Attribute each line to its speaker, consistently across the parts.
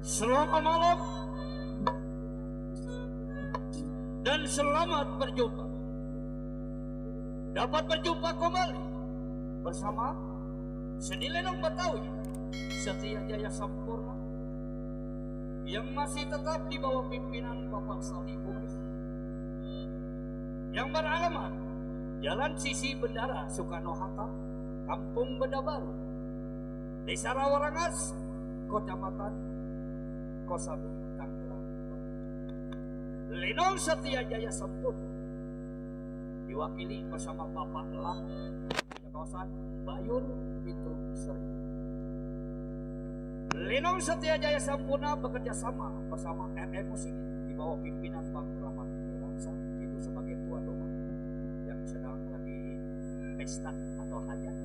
Speaker 1: Selamat malam dan selamat berjumpa. Dapat berjumpa kembali bersama Seni Lenong Betawi Setia Jaya Sampurna yang masih tetap di bawah pimpinan Bapak Saldi Kumis, yang beralamat Jalan Sisi Bendara Soekarno-Hatta, Kampung Benda Baru, Desa Rawarangas, Kecamatan Kosambi, Tangerang. Lenong Setia Jaya Sampurna diwakili bersama Bapak Elang punya kawasan Bayur Pintu Seri. Lenong Setia Jaya Sampurna bekerja sama bersama RM Musik di bawah pimpinan Bang Rahmat Wiransa, itu sebagai tuan rumah yang sedang lagi pesta atau hajat.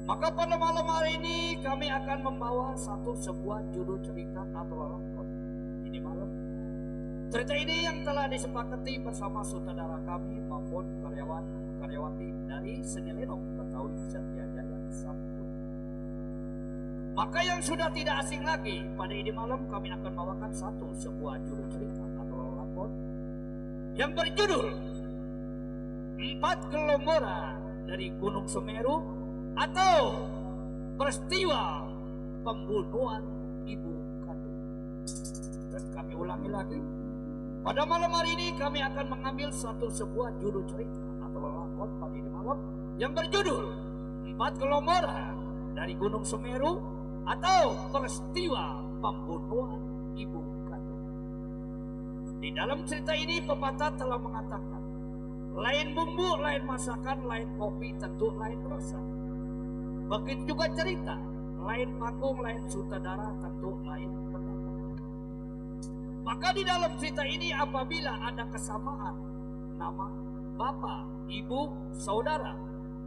Speaker 1: Maka pada malam hari ini kami akan membawa sebuah judul cerita atau lakon. Ini malam cerita ini yang telah disepakati bersama sutradara kami maupun karyawati dari Seni Lenong Betawi Setia Jaya Sampurna. Maka yang sudah tidak asing lagi, pada ini malam kami akan bawakan sebuah judul cerita atau lakon yang berjudul Empat Gelomboran dari Gunung Semeru atau peristiwa pembunuhan ibu kandung. Dan kami ulangi lagi, pada malam hari ini kami akan mengambil sebuah judul cerita atau lakon pada ini malam yang berjudul Empat Gelomboran dari Gunung Semeru atau peristiwa pembunuhan ibu kandung. Di dalam cerita ini pepatah telah mengatakan, lain bumbu, lain masakan, lain kopi, tentu lain rasa. Begitu juga cerita, lain panggung, lain sutradara, tentu lain pendapat. Maka di dalam cerita ini apabila ada kesamaan nama bapak, ibu, saudara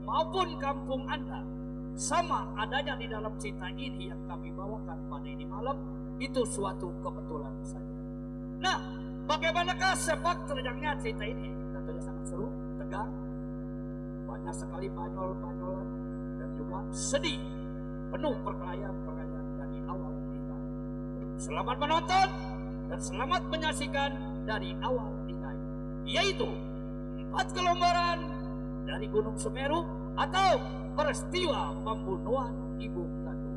Speaker 1: maupun kampung Anda sama adanya di dalam cerita ini yang kami bawakan pada ini malam, itu suatu kebetulan saja. Nah, bagaimanakah sepak terjangnya cerita ini? Tentunya sangat seru, tegang, banyak sekali banyol-banyolan dan juga sedih, penuh perkelahian-perkelahian dari awal hingga akhir. Selamat menonton dan selamat menyaksikan dari awal hingga akhir, yaitu Empat Gelomboran dari Gunung Semeru atau peristiwa pembunuhan ibu kandung.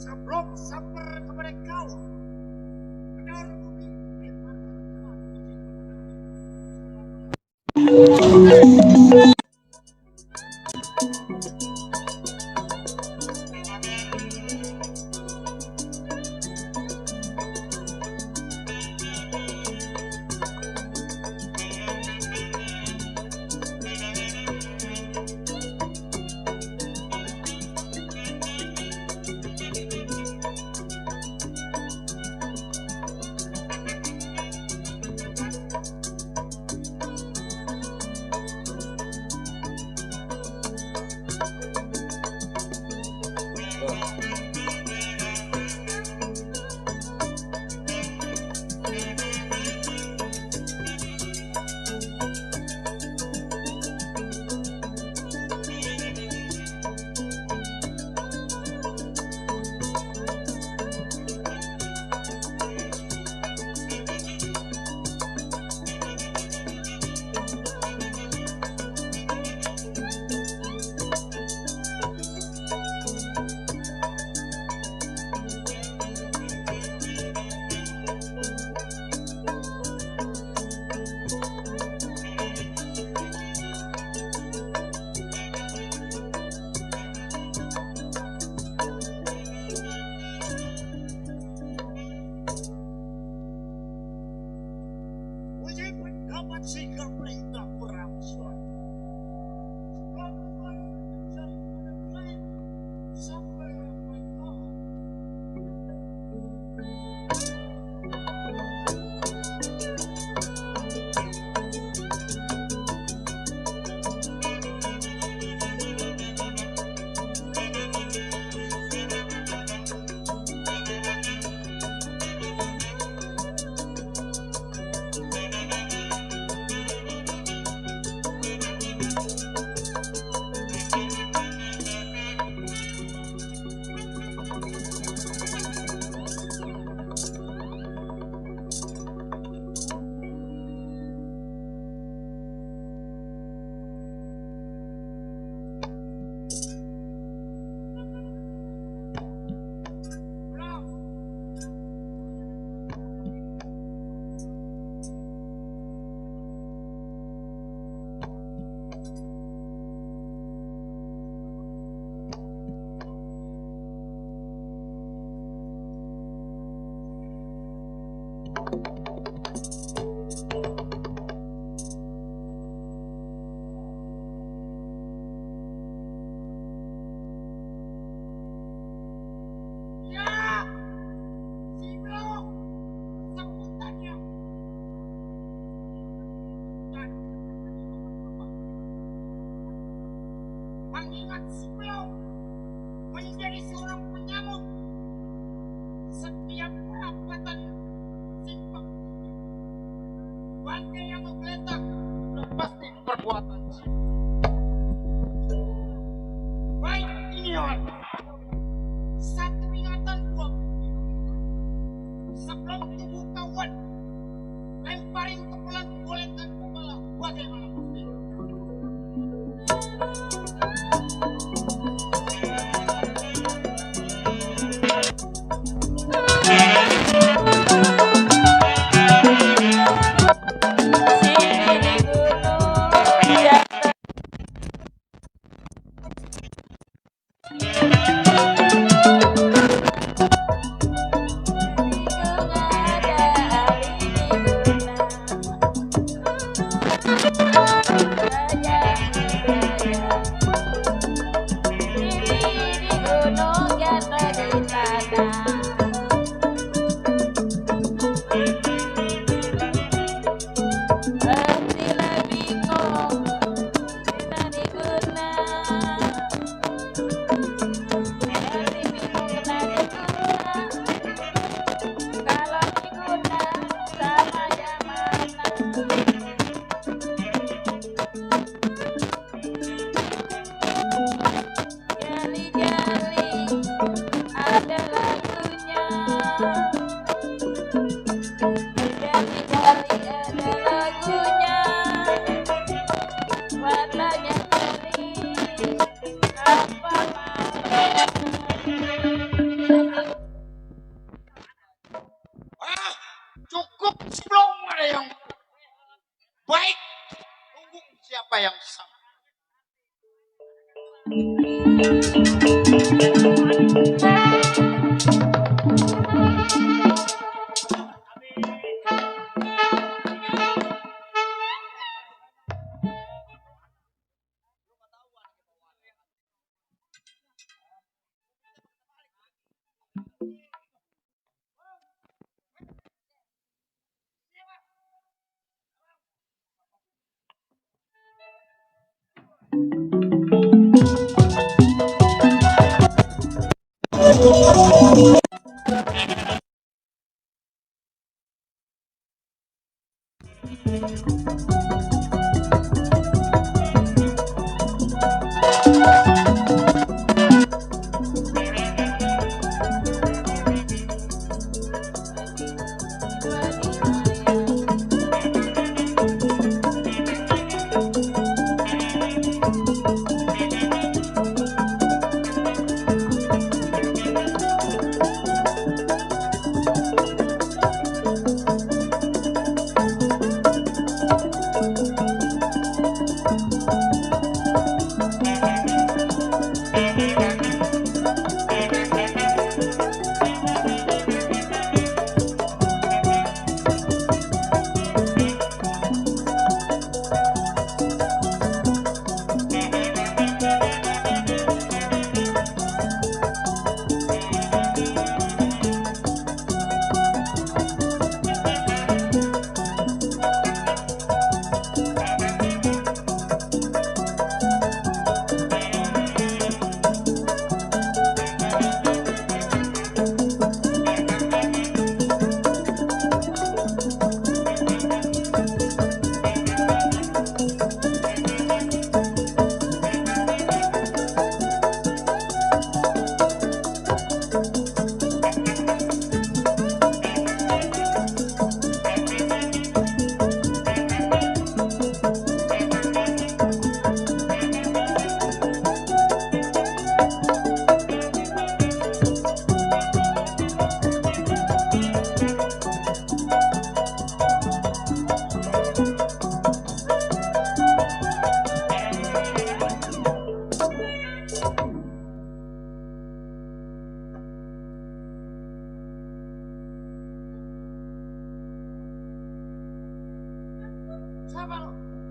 Speaker 1: Sebelum sampai kepada kau, benar bumi.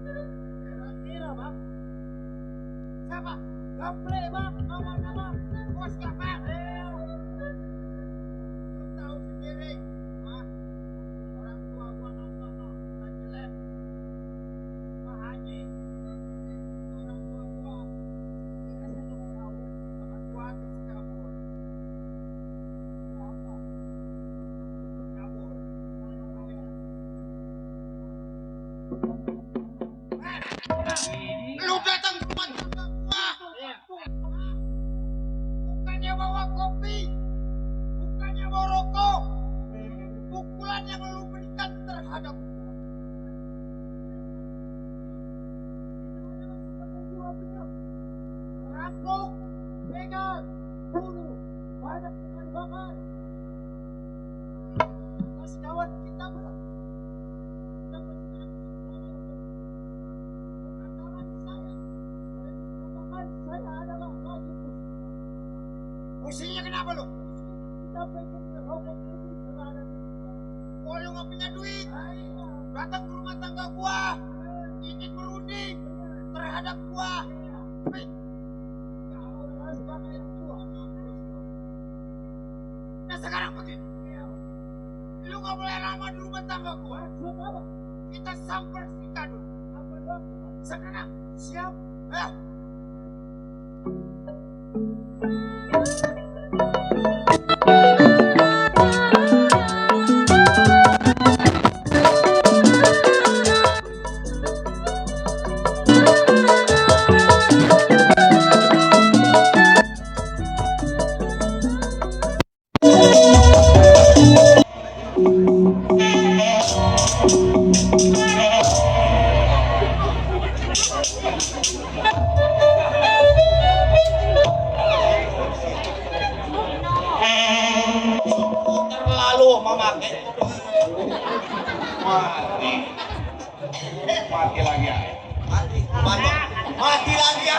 Speaker 1: Kira-kira bang, siapa? Gaple bang, nama-nama bos gaple. Tahu sendiri, ah, orang tua gua nonton no, Haji Lem, Pak Haji, orang tua gua, ini saya cuma tahu, teman gua di Singapura, apa? Kabur, lu datang ke rumah tangga gua, bukannya bawa kopi, bukannya bawa rokok, pukulan yang lu berikan terhadap gua. Rampok, begal, bunuh, banyak ikan bakar. Mas kawan kita berapa? Saya adalah lagi pusingnya kenapa lu? Kita pengen ngerokok ini terhadap kita. Oh lu gak punya duit? Datang ke rumah tangga gua, ingin berunding terhadap gua. Nah sekarang begini, lu gak boleh lama di rumah tangga gua. Kita samper si Kadut. Sekarang siap?
Speaker 2: Terlalu memakai mati lagi ya. Mati lagi ya.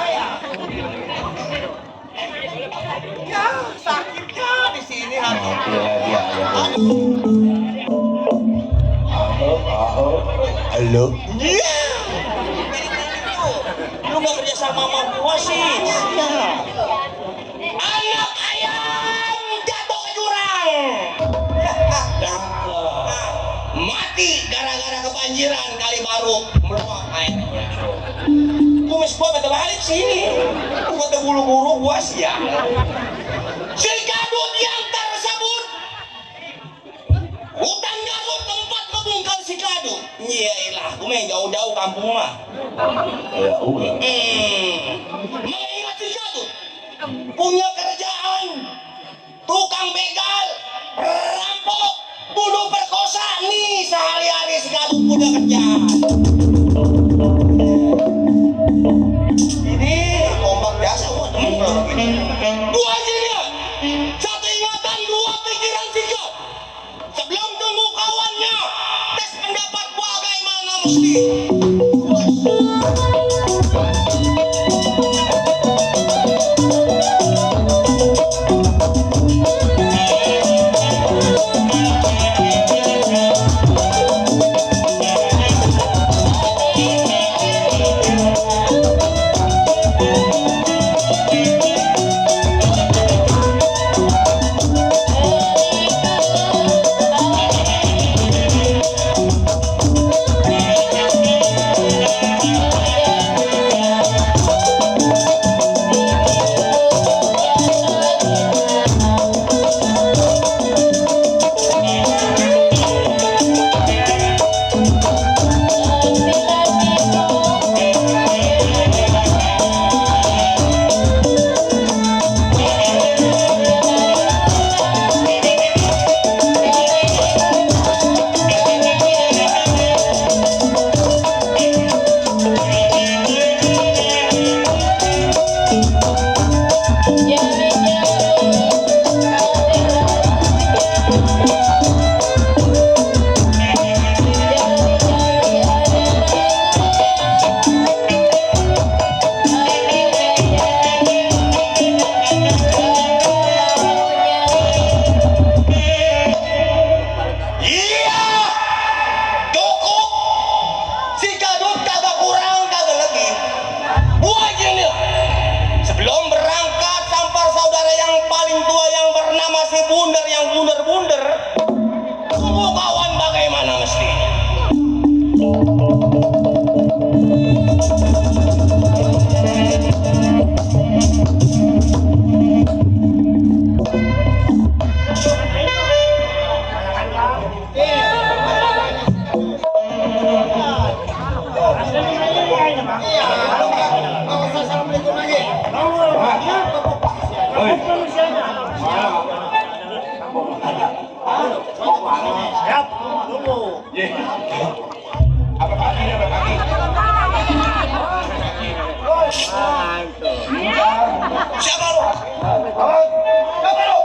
Speaker 2: Ya sakitnya di sini hati. Mati lagi ya. Halo. Lu nggak kerja sama mama gua sih? Anak ayam jatuh ke jurang. Mati gara-gara kebanjiran kali baru meluap airnya. Kumis gua betul balik sini. Gua terburu-buru gua siang. Si Kadut yang tersebut. Hutan Garut tempat kebungkal si Kadut. Iyalah, gua main jauh-jauh kampung mah. Ya udah. Mengingat si Kadut punya kerjaan tukang begal, rampok, bunuh perkosa. Nih sehari-hari si Kadut punya kerjaan. Ini ombak biasa buat dua jadinya, satu ingatan, dua pikiran, tiga. Sebelum tunggu kawannya, tes pendapat bagaimana mesti. Assalamualaikum lagi.
Speaker 3: Siap, tunggu.
Speaker 2: Apa kakinya, apa kaki? Siapa lu? Siapa lu?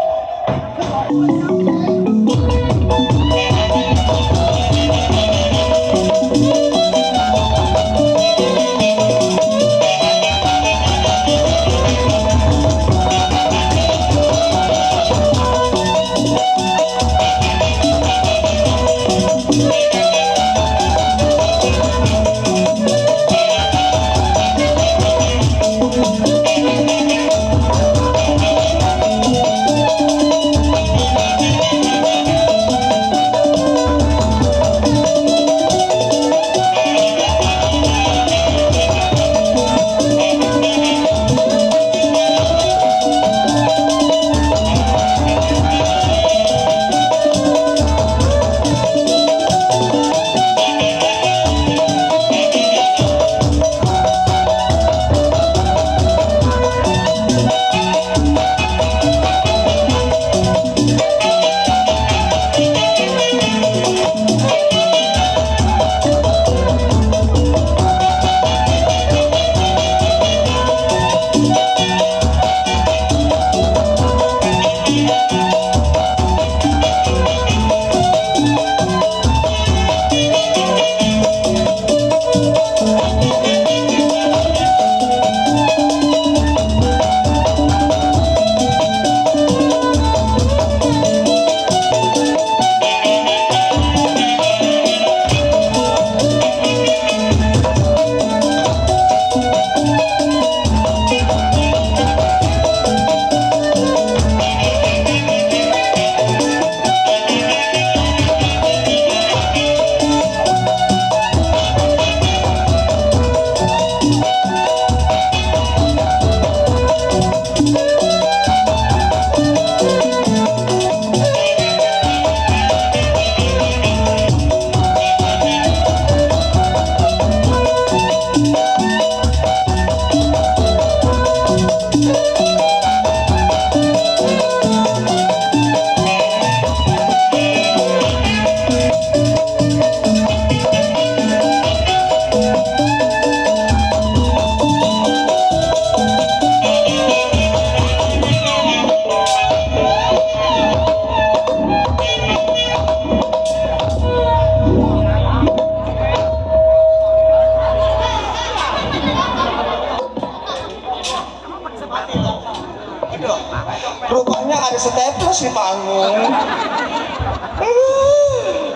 Speaker 2: Rupanya ada staples di panggung.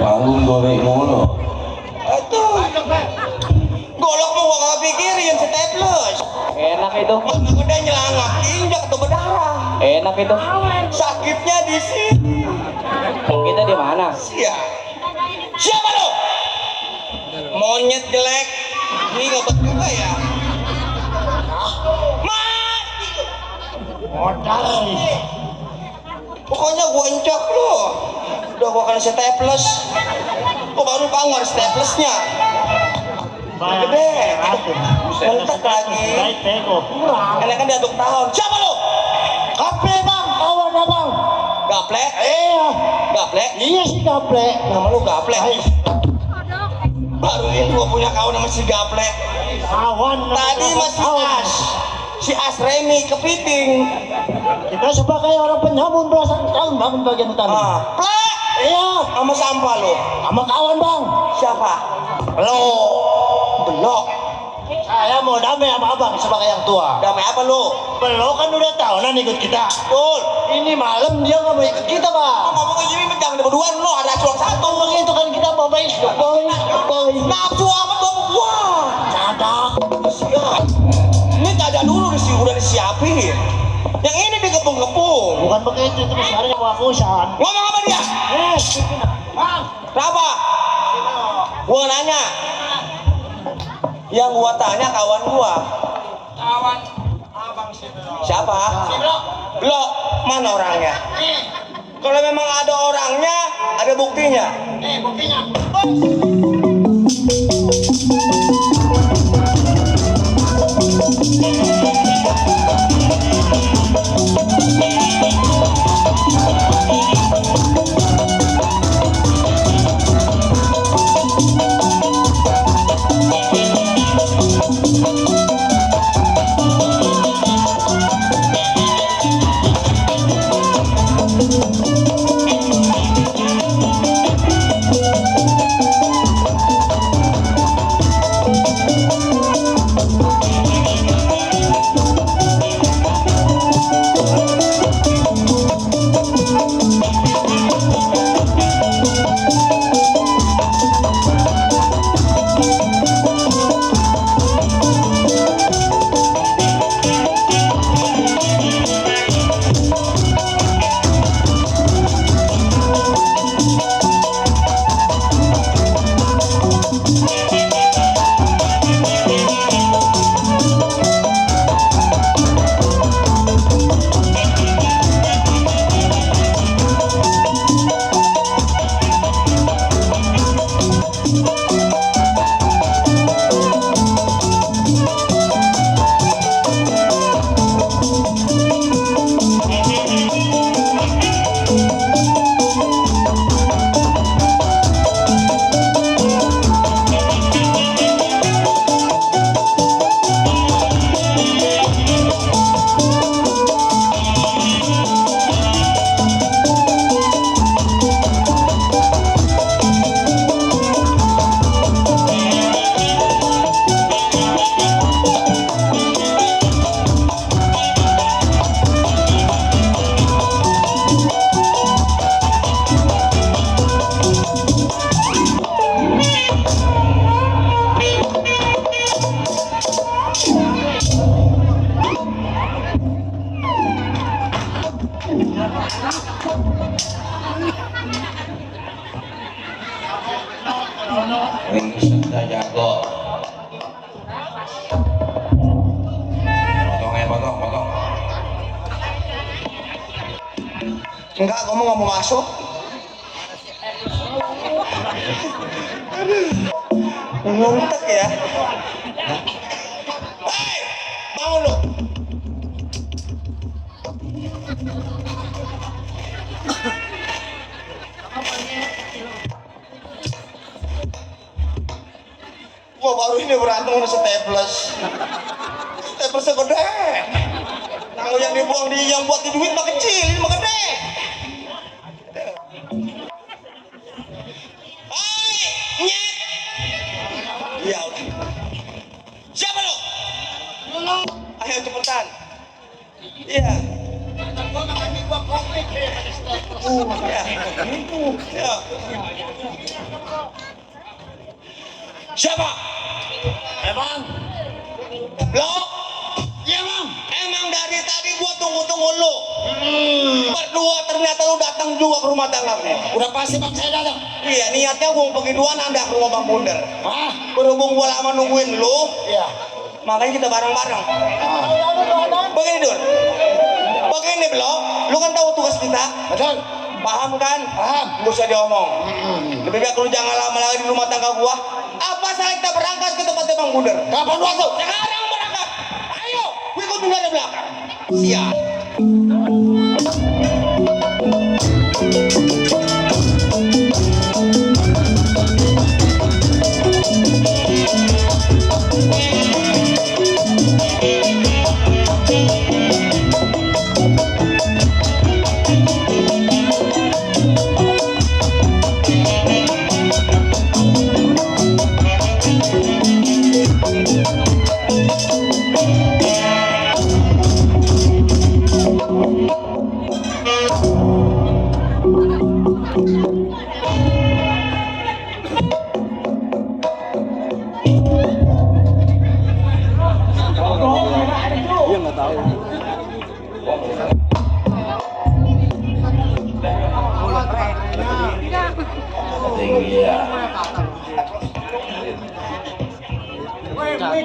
Speaker 4: Panggung goreng mulu.
Speaker 2: Aduh. Golok mau gak pikirin staples.
Speaker 3: Enak itu.
Speaker 2: Mana udah nyelangak, injak tuh berdarah.
Speaker 3: Enak itu.
Speaker 2: Sakitnya di sini.
Speaker 3: Kita di mana?
Speaker 2: Siapa lo? Monyet jelek. Ini ngobat juga ya. Mati.
Speaker 3: Modal.
Speaker 2: Pokoknya gua injak lo. Udah gua kena staples. Kok baru bangun ada staplesnya? Gede. Mentek lagi. Enak kan diaduk tahun. Siapa lo?
Speaker 3: Gaple bang, kawan abang.
Speaker 2: Gaplek?
Speaker 3: Iya.
Speaker 2: Gaplek?
Speaker 3: Iya sih gaple.
Speaker 2: Nama lu Gaplek? Baru ini gua punya kawan nama si Gaplek.
Speaker 3: Kawan.
Speaker 2: Tadi masih As. Si As Remi kepiting.
Speaker 3: Kita sebagai orang penyambung belasan tahun bangun bagian utara.
Speaker 2: Plek!
Speaker 3: Iya.
Speaker 2: Sama sampah lo.
Speaker 3: Sama kawan bang.
Speaker 2: Siapa?
Speaker 3: Lo.
Speaker 2: Belok.
Speaker 3: Saya mau damai sama abang sebagai yang tua.
Speaker 2: Damai apa lo?
Speaker 3: Lo kan udah tahunan ikut kita.
Speaker 2: Betul.
Speaker 3: Ini malam dia nggak mau ikut kita bang.
Speaker 2: Ngomong gini jangan berdua lo ada cuma satu.
Speaker 3: Begitu kan kita mau baik boy.
Speaker 2: Nafsu amat dong gua.
Speaker 3: Cadak.
Speaker 2: Siap. Ini ada dulu udah disiapin. Yang ini dikepung-kepung.
Speaker 3: Bukan begitu itu sebenarnya wakusan.
Speaker 2: Ngomong apa dia?
Speaker 3: Bang.
Speaker 2: Kenapa? Gua nanya. Yang gua tanya kawan gua. Kawan abang siapa? Blok. Mana orangnya? Kalau memang ada orangnya, ada buktinya.
Speaker 3: Buktinya.
Speaker 4: Potong.
Speaker 2: Enggak, kamu nggak mau masuk. Nguntek ya. Hei, bangun lu. Gua baru ini berantem sama staples. Staplesnya gede. Kalau yang dibuang yang buat di duit mah kecil, ini mah gede. Hai, nyet. Iya udah. Siapa lu? Ayo cepetan. Iya. Ya. Siapa? Emang? Lo? Iya bang. Emang dari tadi gua tunggu lu. Berdua ternyata lu datang juga ke rumah tanggamu.
Speaker 3: Udah pasti bang saya datang.
Speaker 2: Iya, niatnya gua mau pergi duluan anda ke rumah Bang Bunder.
Speaker 3: Hah?
Speaker 2: Berhubung gua lama nungguin lu,
Speaker 3: Iya.
Speaker 2: makanya kita bareng-bareng. Begini Dur. Begini Blok, lu kan tahu tugas kita.
Speaker 3: Betul.
Speaker 2: Paham kan?
Speaker 3: Paham.
Speaker 2: Gak usah diomong. Lebih baik lu jangan lama lagi di rumah tangga gua. Apa salah kita berangkat ke tempatnya Bang Bunder?
Speaker 3: Kapan waktu?
Speaker 2: Sekarang berangkat. Ayo, gua ikut tinggal di belakang. Siap.
Speaker 4: Tinggi ya.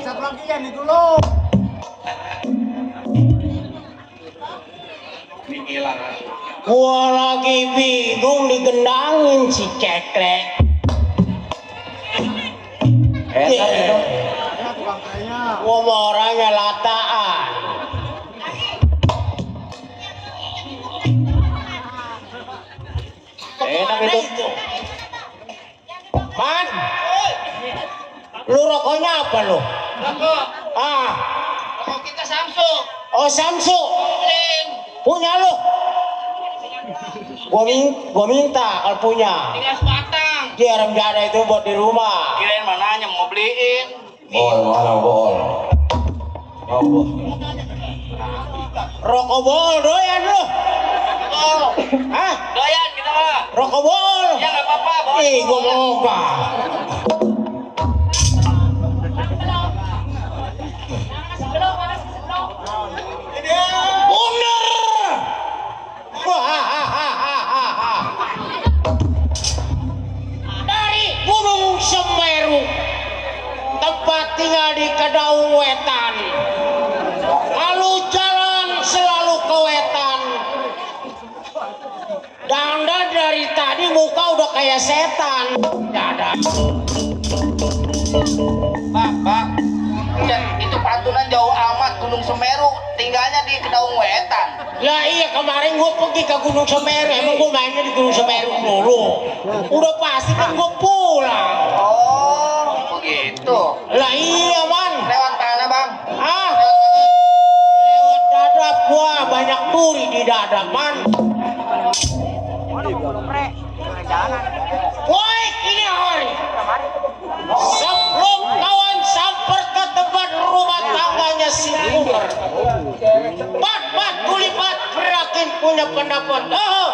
Speaker 3: Satu lagi yang itu lo. Gua lagi bingung digendangin si ceklek.
Speaker 4: Enak itu.
Speaker 3: Gua mau orangnya lataan.
Speaker 4: Enak itu.
Speaker 3: Man, lu rokoknya apa lu?
Speaker 2: Rokok.
Speaker 3: Ah,
Speaker 2: Rokok kita Samsung.
Speaker 3: oh Samsung. Punya lu? Gua minta kalau punya.
Speaker 2: Tinggal sebatang.
Speaker 3: Dia remjada itu buat di rumah.
Speaker 2: Kirain mananya mau beliin.
Speaker 4: Bol, mana bol? Mau bol.
Speaker 3: Rokok bol doyan lu?
Speaker 2: Oh,
Speaker 3: Hah?
Speaker 2: doyan kita mah.
Speaker 3: Rokok bol?
Speaker 2: Ya nggak apa-apa. bawa
Speaker 3: Ih,
Speaker 2: dulu.
Speaker 3: gua moga. Bener. Hahaha. Dari Gunung Semeru, tempat tinggal di Kedaung Wetan. Lalu jalan selalu ke wetan. Dandan dari tadi muka udah kayak setan. Dada.
Speaker 2: Bang, itu pantunan jauh amat Gunung Semeru, tinggalnya di Kedaung Wetan.
Speaker 3: Ya iya kemarin gua pergi ke Gunung Semeru, emang gua mainnya di Gunung Semeru dulu. Udah pasti kan gua pulang.
Speaker 2: Oh, begitu.
Speaker 3: Lah iya man.
Speaker 2: Lewat mana bang?
Speaker 3: Ah, lewat dadap gua banyak duri di dadap man. Woi, ini hari. Sebelum kawan samper ke tempat rumah tangganya si Uber. Pat, kulipat, berakin punya pendapat. Oh.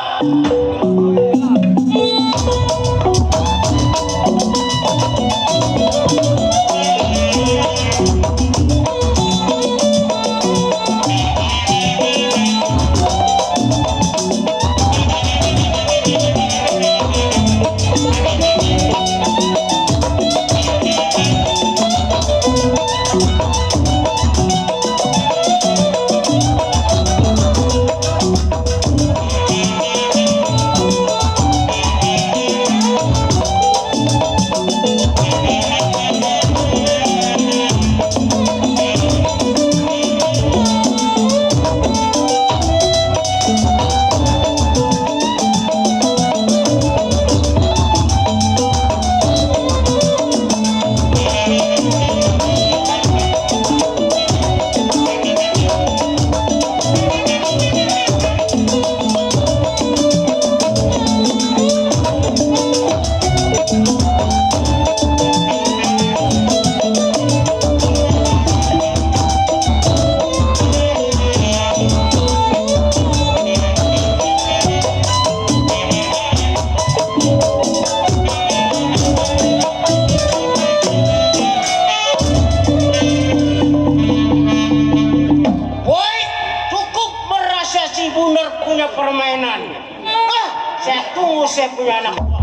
Speaker 3: saya punya anak buah.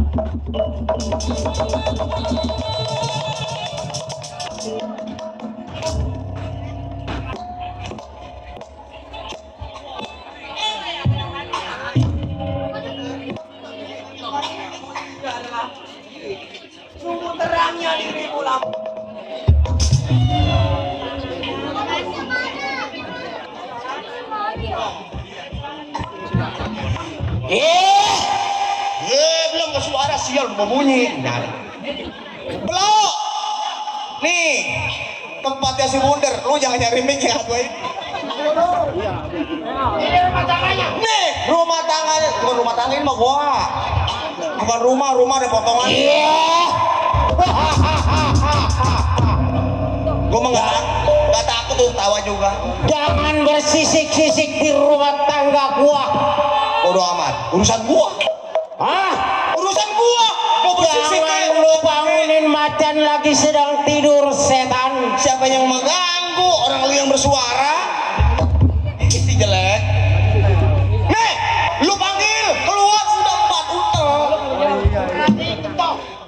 Speaker 2: Sungguh terangnya dirimu lampu.
Speaker 3: Belum ke suara sial udah bunyi. Nah.
Speaker 2: Belum. Nih, tempatnya si Wunder. Lu jangan nyari mic ya, gue.
Speaker 3: Ini rumah tangganya.
Speaker 2: Nih, rumah tangganya. Bukan rumah tangga, ini mah gua. Bukan rumah ada potongan. Gua mah nggak takut tuh tawa juga.
Speaker 3: Jangan bersisik-sisik di rumah tangga gua.
Speaker 2: Bodoh amat. Urusan gua.
Speaker 3: Hah?
Speaker 2: Urusan gua. Mau bersisik
Speaker 3: Jangan lu bangunin macan lagi sedang tidur setan.
Speaker 2: Siapa yang mengganggu? Orang lu yang bersuara. Isi jelek. Nih, lu panggil keluar udah 4 utel.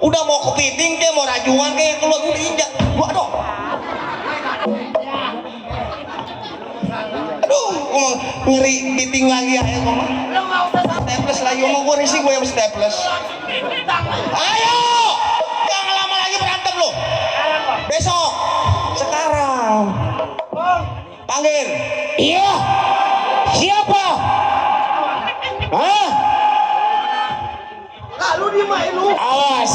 Speaker 2: Udah mau kepiting kayak mau rajungan kayak keluar udah injak. Waduh. Aduh, gua ngeri piting lagi ya gua mah. Staples lagi ngomong gua risih gua yang staples. Ayo! Jangan lama lagi berantem lu. Besok. Sekarang. Panggil.
Speaker 3: Iya. Siapa? Hah?
Speaker 2: Lalu di main lu.
Speaker 3: Awas.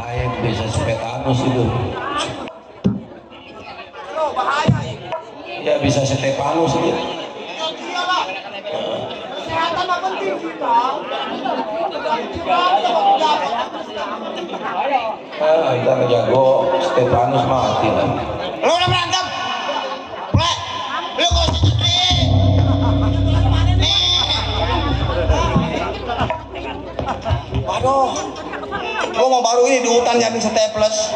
Speaker 4: Ayo bisa Stefanus itu. Ya bisa Stefanus itu.
Speaker 2: Kesehatan apa penting kita?
Speaker 4: Ntar jago Stefanus mati lah.
Speaker 2: Lu udah berantem? Mulai. Lu kok sendiri? Waduh. Gua mau baru ini di hutan nyari staples.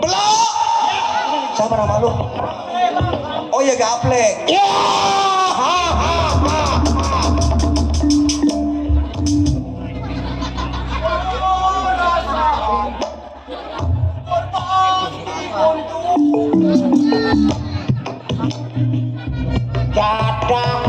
Speaker 2: Belum. Siapa nama lu? Oh ya Gaplek.
Speaker 3: Ya. Dadang.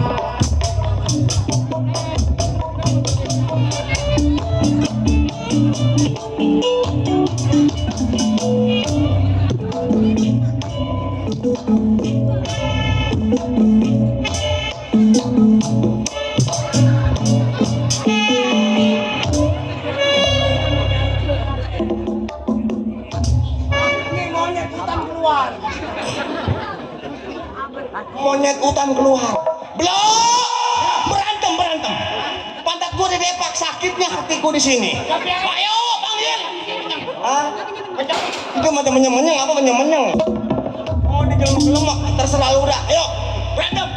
Speaker 2: Ini monyet hutan keluar. monyet hutan keluar. Blok! Berantem. Pantat gue didepak, sakitnya hatiku di sini. Ayo panggil. Hah? Itu macam menyeng-menyeng apa menyeng-menyeng? Oh digelem-gelemak, terserah lu udah. Ayo berantem.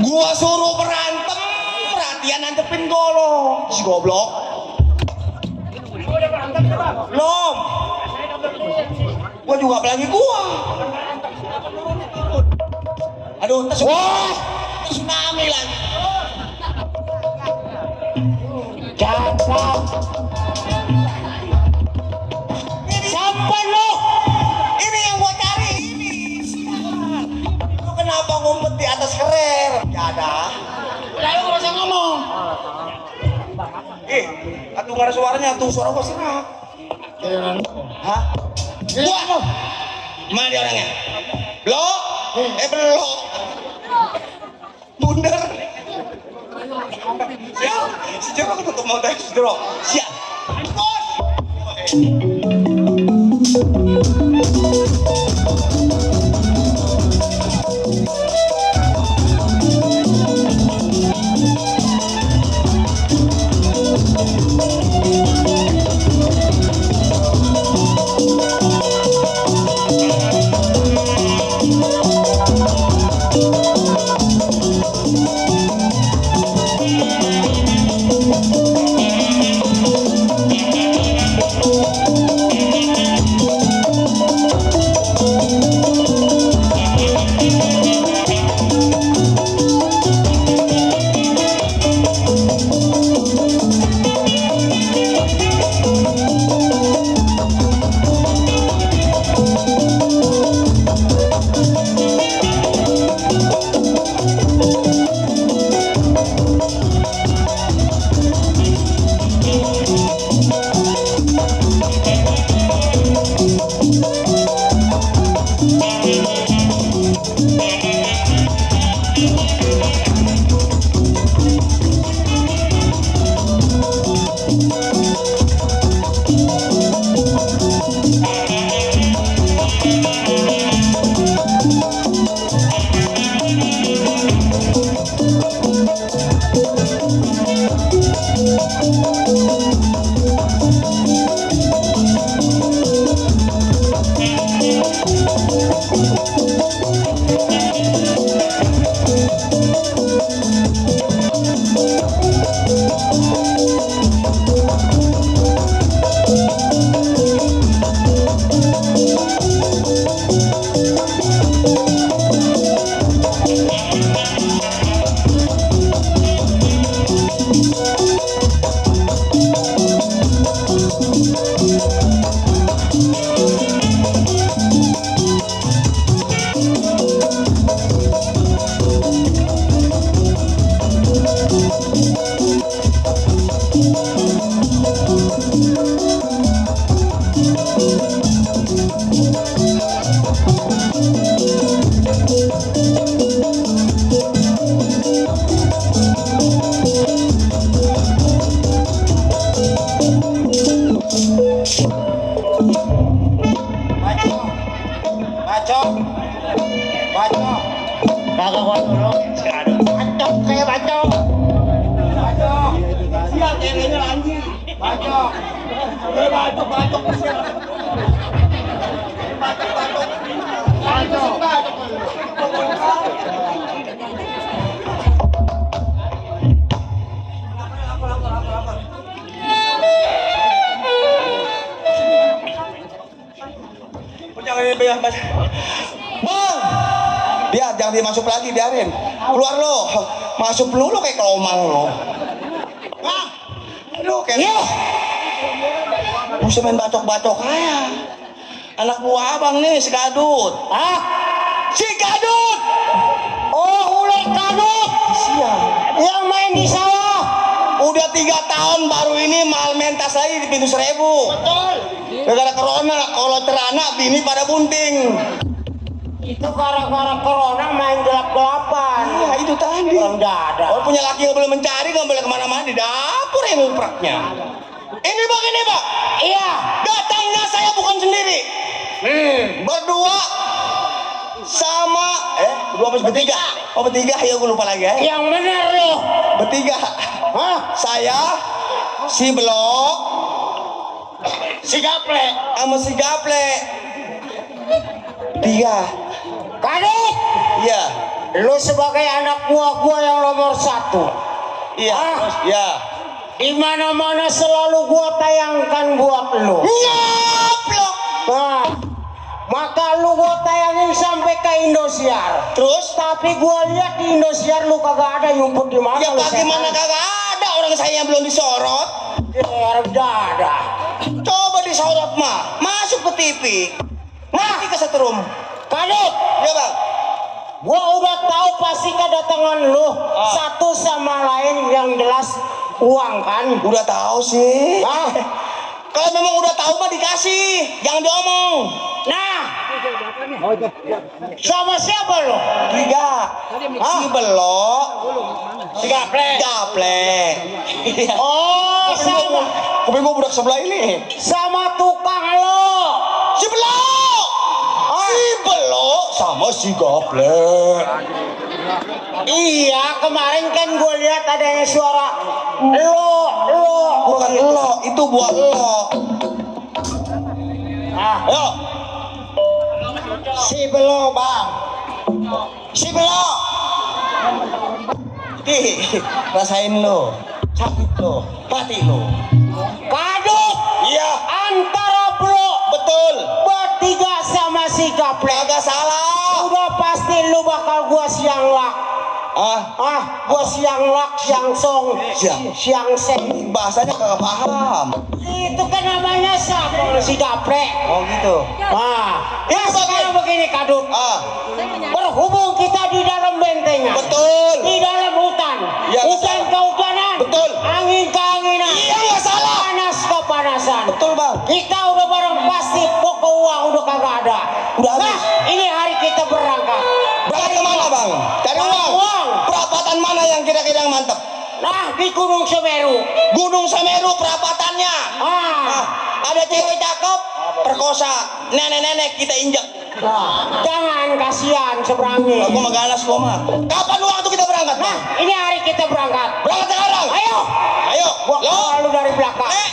Speaker 2: Gua suruh berantem, perhatian nancepin golong. Si goblok. Belum. Gua juga apalagi gua. Aduh, tsunami lagi. Jangan. Siapa lo? Ini yang gua cari ini. Lu kenapa ngumpet di atas kerer? Ya ada. Lalu gak usah ngomong. Atuh gak ada suaranya, atuh suara gua serak. Hah? Gua? Mana dia orangnya? Blok? Belok. Bundar. Siap. Si Jorok tutup mau teh, si Jorok. Siap.
Speaker 5: Thank you.
Speaker 3: Bacok. Bacok. Kagak gua tolong. Bacok kayak bacok. Bacok. Siap kayaknya anjing. Bacok. Bacok bacok siap. Bacok bacok. Bacok bacok.
Speaker 2: Jangan biar mas. Bang, biar jangan dimasuk lagi, biarin. Keluar lo, masuk lo kayak kelomang lo. Wah, aduh kayak. Mesti main bacok-bacok aja. Anak buah abang nih si Kadut.
Speaker 3: Ah,
Speaker 2: Si Kadut.
Speaker 3: oh ulet kadut.
Speaker 2: Siap.
Speaker 3: Yang main di sawah.
Speaker 2: Udah 3 tahun baru ini mal mentas lagi di pintu 1000.
Speaker 3: Betul.
Speaker 2: Gara-gara corona, kalau teranak bini pada bunting.
Speaker 3: Itu gara-gara corona main gelap-gelapan.
Speaker 2: Nah, itu tadi.
Speaker 3: Orang dada.
Speaker 2: Orang punya laki nggak boleh mencari, nggak boleh kemana-mana di dapur yang ngupraknya. Ini Pak.
Speaker 3: Iya.
Speaker 2: Datangnya saya bukan sendiri. Berdua sama berdua apa bertiga? Oh bertiga, ya gue lupa lagi ya.
Speaker 3: Yang benar loh.
Speaker 2: Bertiga.
Speaker 3: Hah?
Speaker 2: Saya, si Blok,
Speaker 3: Si Gaple.
Speaker 2: sama si Gaple. 3.
Speaker 3: Kadut.
Speaker 2: Iya.
Speaker 3: Lu sebagai anak buah gua yang nomor 1.
Speaker 2: Iya.
Speaker 3: Ah.
Speaker 2: Terus, iya.
Speaker 3: Di mana-mana selalu gua tayangkan buat lu.
Speaker 2: Nyaplok.
Speaker 3: Nah, maka lu gua tayangin sampai ke Indosiar.
Speaker 2: Terus?
Speaker 3: Tapi gua lihat di Indosiar lu kagak ada nyumput di mana.
Speaker 2: Ya
Speaker 3: lu,
Speaker 2: bagaimana
Speaker 3: setan?
Speaker 2: kagak ada orang saya yang belum disorot.
Speaker 3: Ya dada.
Speaker 2: Coba disorot mah, masuk ke TV. Nanti kesetrum.
Speaker 3: Kadut.
Speaker 2: Ya bang.
Speaker 3: Gua udah tahu pasti kedatangan lu satu sama lain yang jelas uang kan.
Speaker 2: Udah tahu sih.
Speaker 3: Ah,
Speaker 2: Kalau memang udah tahu mah dikasih, jangan diomong.
Speaker 3: nah, sama siapa lu?
Speaker 2: 3. Si Belok,
Speaker 3: Si Gaple.
Speaker 2: Gaple.
Speaker 3: Oh, sama
Speaker 2: Kuping gua budak sebelah ini.
Speaker 3: sama tukang lo.
Speaker 2: Si Belok. Si Belok sama si Gaple.
Speaker 3: Iya, kemarin kan gue lihat adanya suara lo.
Speaker 2: Bukan lo, itu buat lo.
Speaker 3: Ah,
Speaker 2: Ayo,
Speaker 3: si Belo bang.
Speaker 2: si Belok. Rasain lo, sakit lo, mati lo.
Speaker 3: Kadut.
Speaker 2: Iya,
Speaker 3: Antara Belo
Speaker 2: betul.
Speaker 3: bertiga sama si Gaple.
Speaker 2: Kagak salah.
Speaker 3: Udah pasti lu bakal gua siang lak. Gua siang lak, siang song,
Speaker 2: Siang.
Speaker 3: siang seng.
Speaker 2: Bahasanya kagak paham.
Speaker 3: Itu kan namanya siapa? Si Gaple.
Speaker 2: Oh gitu.
Speaker 3: Ya sekarang begini Kadut. Berhubung kita di dalam bentengan.
Speaker 2: Betul.
Speaker 3: Di dalam hutan.
Speaker 2: Iya,
Speaker 3: Hujan
Speaker 2: betul.
Speaker 3: kehujanan.
Speaker 2: Betul.
Speaker 3: Angin keanginan.
Speaker 2: Iya, nggak salah.
Speaker 3: Panas kepanasan.
Speaker 2: Betul bang.
Speaker 3: Kita udah bareng pasti pokok uang udah kagak ada.
Speaker 2: Udah habis.
Speaker 3: Nah, ini hari kita berangkat.
Speaker 2: Berangkat kemana bang? Cari uang.
Speaker 3: Uang.
Speaker 2: Perapatan mana yang kira-kira yang mantep?
Speaker 3: Nah, di Gunung Semeru.
Speaker 2: Gunung Semeru perapatannya. Ada cewek cakep, perkosa, nenek-nenek kita injek.
Speaker 3: Jangan kasihan seberangnya.
Speaker 2: Aku mah ganas gua mah. Kapan waktu kita berangkat?
Speaker 3: Nah, ini hari kita berangkat.
Speaker 2: Berangkat sekarang.
Speaker 3: Ayo.
Speaker 2: Ayo.
Speaker 3: Gua kawal lu dari belakang.
Speaker 2: Ayo.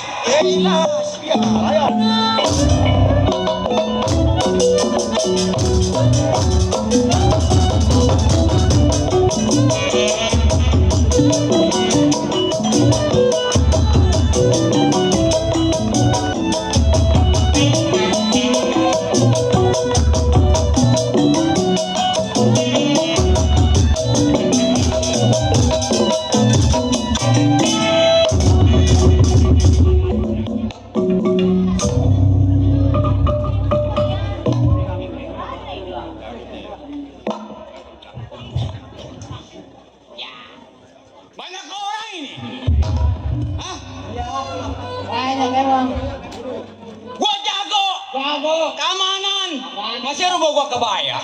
Speaker 2: Masih rumah gua kebaya.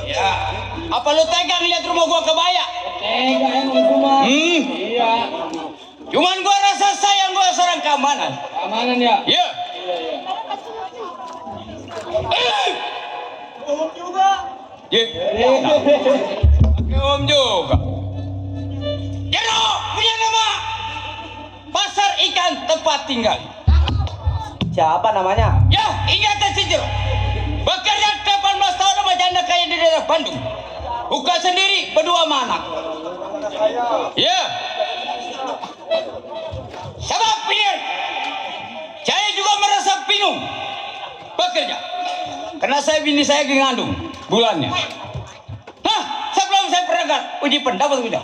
Speaker 2: Ya. Apa lu tegang lihat rumah gua kebaya?
Speaker 1: Tegang cuma.
Speaker 2: Iya. Cuman gua rasa sayang gua seorang keamanan.
Speaker 1: Keamanan ya.
Speaker 2: Iya.
Speaker 1: Om juga.
Speaker 2: Iya. Pakai om juga. Jero punya nama Pasar Ikan Tempat Tinggal.
Speaker 3: Siapa namanya?
Speaker 2: Ya, ingatan si Jero. Bekerja 18 tahun sama janda kaya di daerah Bandung. Buka sendiri, berdua sama anak. Ya. Sebab pilihan. Saya juga merasa bingung bekerja. Karena saya bini saya ngandung bulannya. Hah, sebelum saya berangkat uji pendapat udah.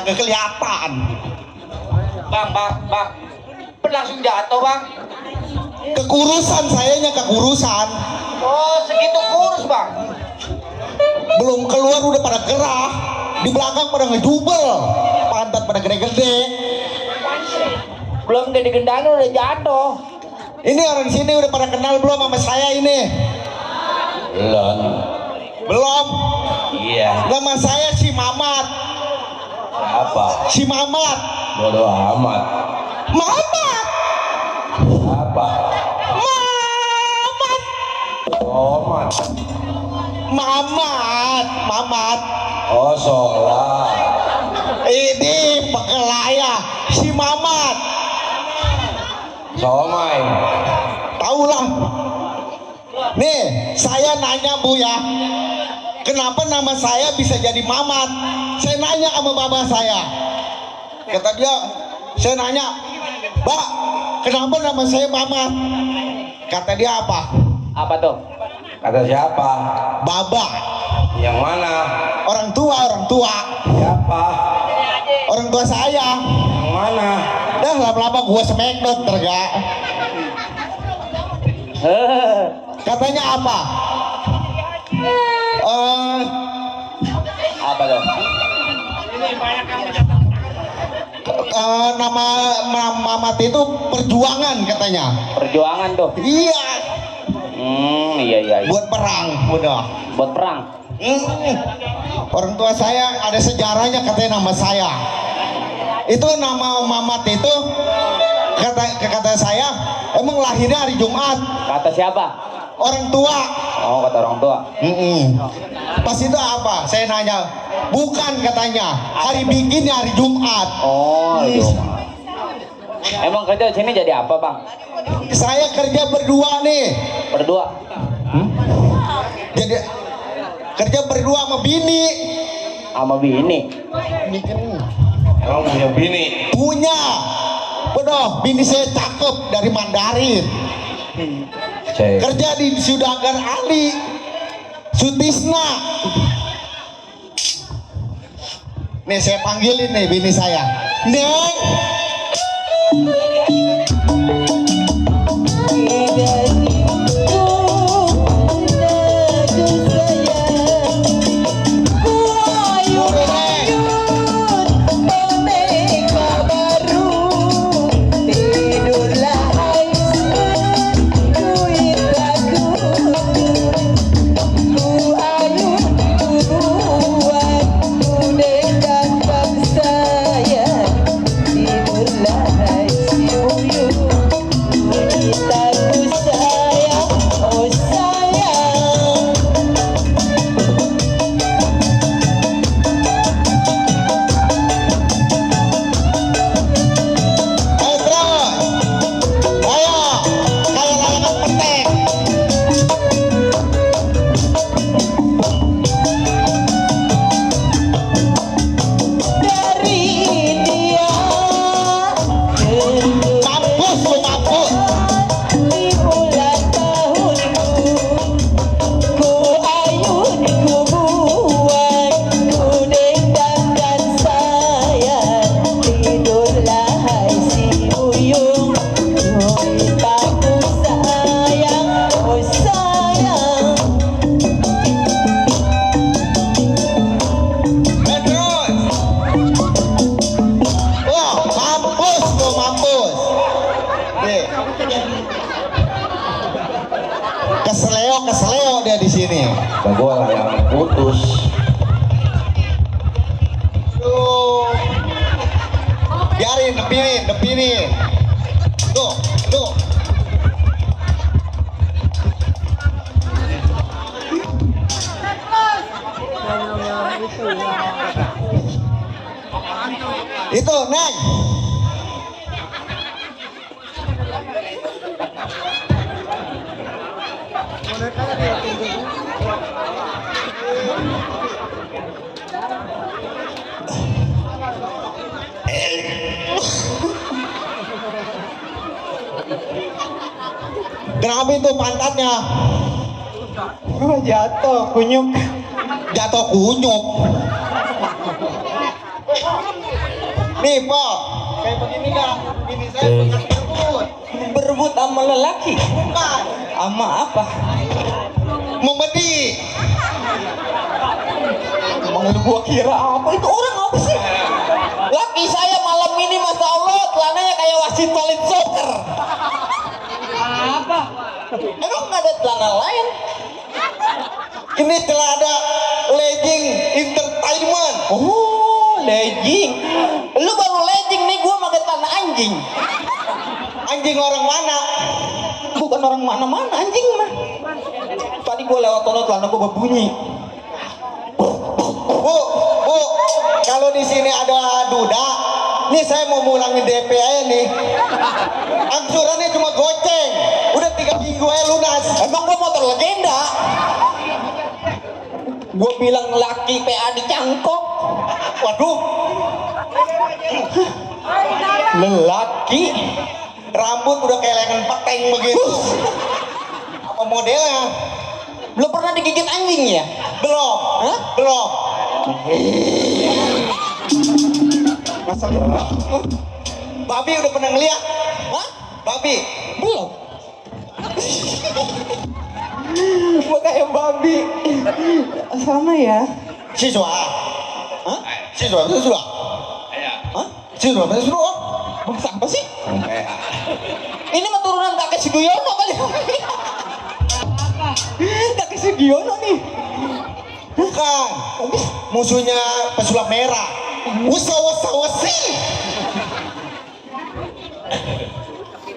Speaker 3: Kagak kelihatan. Bang, berlangsung jatuh bang.
Speaker 5: Kekurusan sayanya kekurusan.
Speaker 3: Oh segitu kurus bang.
Speaker 5: Belum keluar udah pada gerah. Di belakang pada ngejubel. Pantat pada gede-gede.
Speaker 3: Belum gede-gedean udah jatuh.
Speaker 5: Ini orang sini udah pada kenal belum sama saya ini?
Speaker 4: Belum.
Speaker 5: Belum.
Speaker 4: Iya.
Speaker 5: Nama saya si Mamat.
Speaker 4: Apa?
Speaker 5: Si Mamat.
Speaker 4: Bodoh amat.
Speaker 5: Mamat.
Speaker 4: Apa?
Speaker 5: Mamat.
Speaker 4: Omat.
Speaker 5: Mamat.
Speaker 4: Oh, sholat.
Speaker 5: Ini pekelaya si Mamat.
Speaker 4: Somai.
Speaker 5: Taulah. Nih, saya nanya Bu ya. Kenapa nama saya bisa jadi Mamat? Saya nanya sama bapak saya. Kata dia, saya nanya, "Mbak, kenapa nama saya Mamat?" Kata dia apa?
Speaker 3: Apa tuh?
Speaker 4: Kata siapa?
Speaker 5: Baba.
Speaker 4: Yang mana?
Speaker 5: Orang tua.
Speaker 4: Siapa?
Speaker 5: Orang tua saya.
Speaker 4: Yang mana?
Speaker 5: Dah lama-lama gua smackdown terga. Katanya apa?
Speaker 3: Apa tuh?
Speaker 5: Nama Mamat itu perjuangan katanya.
Speaker 3: Perjuangan tuh.
Speaker 5: Iya.
Speaker 3: Iya.
Speaker 5: Buat perang, udah.
Speaker 3: Buat perang.
Speaker 5: Orang tua saya ada sejarahnya katanya nama saya. Itu nama Mamat itu kata saya Emang lahirnya hari Jumat.
Speaker 6: Kata siapa?
Speaker 5: Orang tua.
Speaker 6: Oh, kata orang tua.
Speaker 5: Pas itu apa? Saya nanya. Bukan katanya. Hari bikinnya hari Jumat.
Speaker 6: Oh, Jumat. Emang kerja di sini jadi apa, Bang?
Speaker 5: Saya kerja berdua nih.
Speaker 6: Berdua.
Speaker 5: Jadi kerja berdua sama bini.
Speaker 6: Sama bini.
Speaker 4: Emang punya bini?
Speaker 5: Punya. Bedoh, bini saya cakep dari Mandarin.
Speaker 6: Cek.
Speaker 5: Kerja di Sudagar Ali. Sutisna. Nih saya panggilin nih bini saya. Neng. Keseleo dia di sini.
Speaker 4: Gua lah yang putus.
Speaker 5: Tuh. Biarin, depinin. Tuh. Itu, Neng. Kenapa itu pantatnya?
Speaker 3: Oh, jatuh kunyuk.
Speaker 5: Jatuh kunyuk. Nih, Pak. Kayak begini kan? Ini saya bekas berebut.
Speaker 3: Berebut sama lelaki.
Speaker 5: Bukan.
Speaker 3: Sama apa?
Speaker 5: Memedi.
Speaker 3: Emang lu gua kira apa? Itu orang apa sih? Laki saya malam ini Masya Allah celananya kayak wasit solid soccer. Apa? Emang nggak ada celana lain?
Speaker 5: Ini celana legging entertainment.
Speaker 3: Oh, legging. Lu baru legging nih, gua pakai celana anjing.
Speaker 5: Anjing orang mana?
Speaker 3: Bukan orang mana-mana anjing mah. Tadi gua lewat sono celana gua berbunyi.
Speaker 5: Bu, kalau di sini ada duda, nih saya mau mulangin DP aja nih. Angsurannya cuma goceng, udah 3 minggu aja lunas.
Speaker 3: Emang gua motor legenda. Gua bilang laki PA dicangkok.
Speaker 5: Waduh,
Speaker 3: Lelaki.
Speaker 5: rambut udah kayak lengan peteng begitu. Apa modelnya?
Speaker 3: Belum pernah digigit anjing ya?
Speaker 5: Belum,
Speaker 3: Hah?
Speaker 5: belum.
Speaker 3: Masalah.
Speaker 5: Babi udah pernah ngeliat?
Speaker 3: Hah?
Speaker 5: Babi?
Speaker 3: Belum. Gua kayak babi. Sama ya.
Speaker 5: Siswa?
Speaker 3: Hah?
Speaker 5: Siswa?
Speaker 3: Hah?
Speaker 5: Siswa?
Speaker 3: Bangsa apa sih? Ini mah turunan kakek Sugiono kali. Kakek Sugiono nih.
Speaker 5: Bukan, musuhnya pesulap merah. Wasi.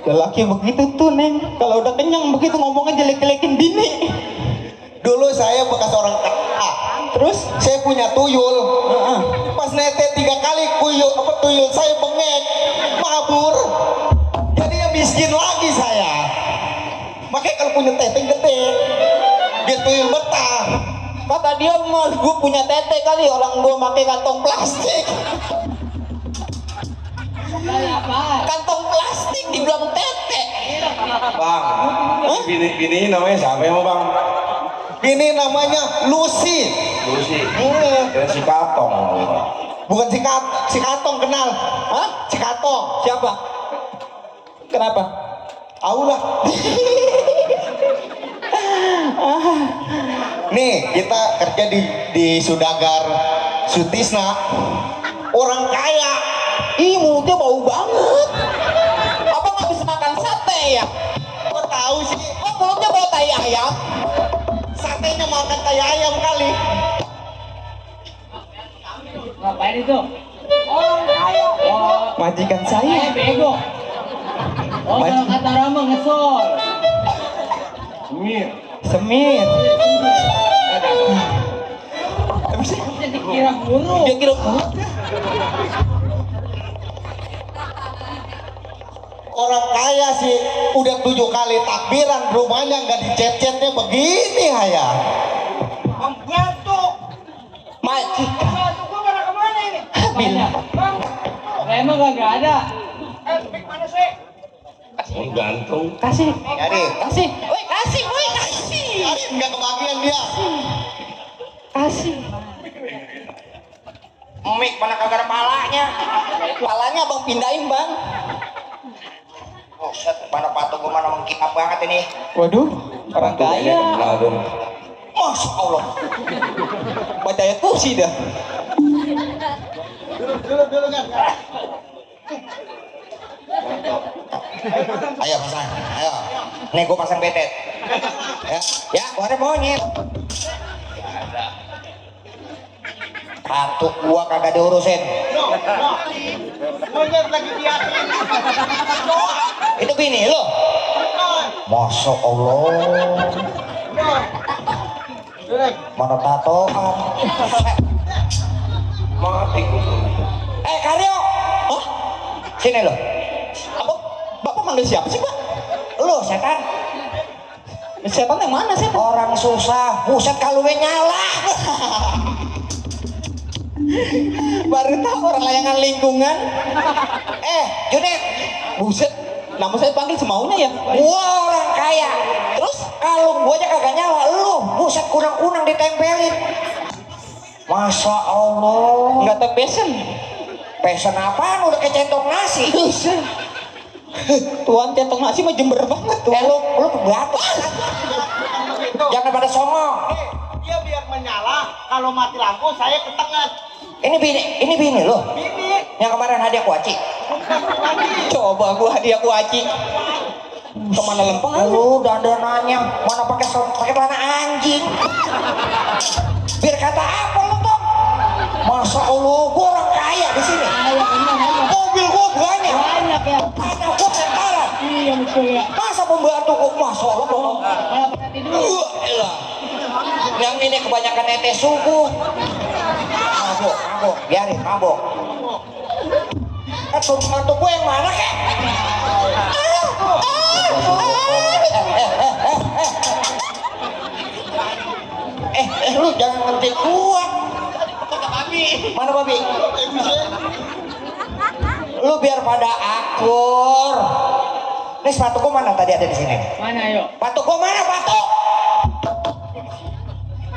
Speaker 3: Lelaki begitu tuh Neng, kalau udah kenyang begitu ngomongnya jelek-jelekin bini.
Speaker 5: Dulu saya bekas orang kaya.
Speaker 3: Terus
Speaker 5: Saya punya tuyul. Pas netek 3 kali tuyul saya bengek, mabur. Jadinya miskin lagi saya. Makanya kalau punya teteng gede, dia tuyul betah.
Speaker 3: kata dia mas gue punya tete kali, orang gue pakai kantong plastik. Kantong plastik dibilang tete.
Speaker 4: Bang, bini namanya siapa ya bang?
Speaker 5: Ini namanya Lucy.
Speaker 4: Lucy. Kira si Katong.
Speaker 5: Bukan si Katong kenal.
Speaker 3: Hah?
Speaker 5: Si Katong.
Speaker 3: Siapa? Kenapa?
Speaker 5: Tahu lah. Nih kita kerja di Sudagar Sutisna, orang kaya.
Speaker 3: Ih mulutnya bau banget. Abang nggak bisa makan sate ya?
Speaker 5: Kok tahu sih?
Speaker 3: Oh mulutnya bau tai ayam.
Speaker 5: Satenya makan kayak ayam kali.
Speaker 1: Ngapain itu? Oh,
Speaker 3: Majikan saya.
Speaker 1: bego. Oh, kalau kata Rama ngesol.
Speaker 3: Semir.
Speaker 1: Dikira guru.
Speaker 3: Dia kira
Speaker 5: Orang kaya sih udah 7 kali takbiran, rumahnya nggak dicet-cetnya begini ya.
Speaker 3: majikan.
Speaker 1: Gua pada kemana ini?
Speaker 3: Bilang.
Speaker 1: Bang, emang kagak ada.
Speaker 4: Gantung.
Speaker 3: Kasih.
Speaker 5: Jadi,
Speaker 3: Kasih. Woi kasih. Woi kasih.
Speaker 5: hari nggak kebagian dia.
Speaker 3: Kasih.
Speaker 2: Mik mana kagak ada palanya.
Speaker 3: Palanya abang pindahin bang.
Speaker 2: Oh set, mana patung gua mana mengkilap banget ini.
Speaker 3: Waduh. Orang kaya.
Speaker 2: Masya Allah.
Speaker 3: Baca ayat kursi dah.
Speaker 5: Dulu kan.
Speaker 2: Ayo pasang, ayo. Nih gua pasang betet. Ya, gua ada monyet. Kantuk gua kagak diurusin.
Speaker 5: Monyet lagi di hati.
Speaker 2: Itu bini lo. Masya Allah. Mana tatoan.
Speaker 4: Mati gua.
Speaker 2: Karyo.
Speaker 3: Hah?
Speaker 2: Sini lo.
Speaker 3: Abang, bapak manggil siapa sih pak?
Speaker 2: Lo setan.
Speaker 3: Setan yang mana sih?
Speaker 2: Orang susah. Buset kalau nyala.
Speaker 3: Baru tahu orang layangan lingkungan.
Speaker 2: Junet.
Speaker 3: Buset, nama saya panggil semaunya ya.
Speaker 2: Gua orang kaya.
Speaker 3: Terus
Speaker 2: Kalau gua aja kagak nyala, lu buset kunang-kunang ditempelin. Masya Allah.
Speaker 3: nggak tahu passion.
Speaker 2: Pesen apaan udah kayak centong nasi.
Speaker 3: Tuan centong nasi mah jember banget tuh.
Speaker 2: Lu pembatas. Jangan pada songong.
Speaker 5: Dia biar menyala, kalau mati lampu saya ketengat.
Speaker 2: Ini bini lo.
Speaker 5: Bini,
Speaker 2: Yang kemarin hadiah kuaci.
Speaker 3: Coba gua hadiah kuaci. Kemana lempeng aja?
Speaker 2: Lu dandanannya mana pakai celana anjing. Biar kata apa lu Tom? Masya Allah, gua orang kaya di sini. Mobil gua banyak.
Speaker 1: Banyak ya.
Speaker 2: Tanah gua hektaran.
Speaker 1: Iya betul ya.
Speaker 2: Masa pembantu kok Masya Allah dong. Elah. Yang ini kebanyakan netes subuh. Mabok, biarin mabok. Pembantu gue yang mana kek? Lu jangan ngentik gua. Mana babi? Lu biar pada akur. Nih sepatu gua mana tadi ada di sini?
Speaker 1: Mana yuk?
Speaker 2: Patok gua mana patok?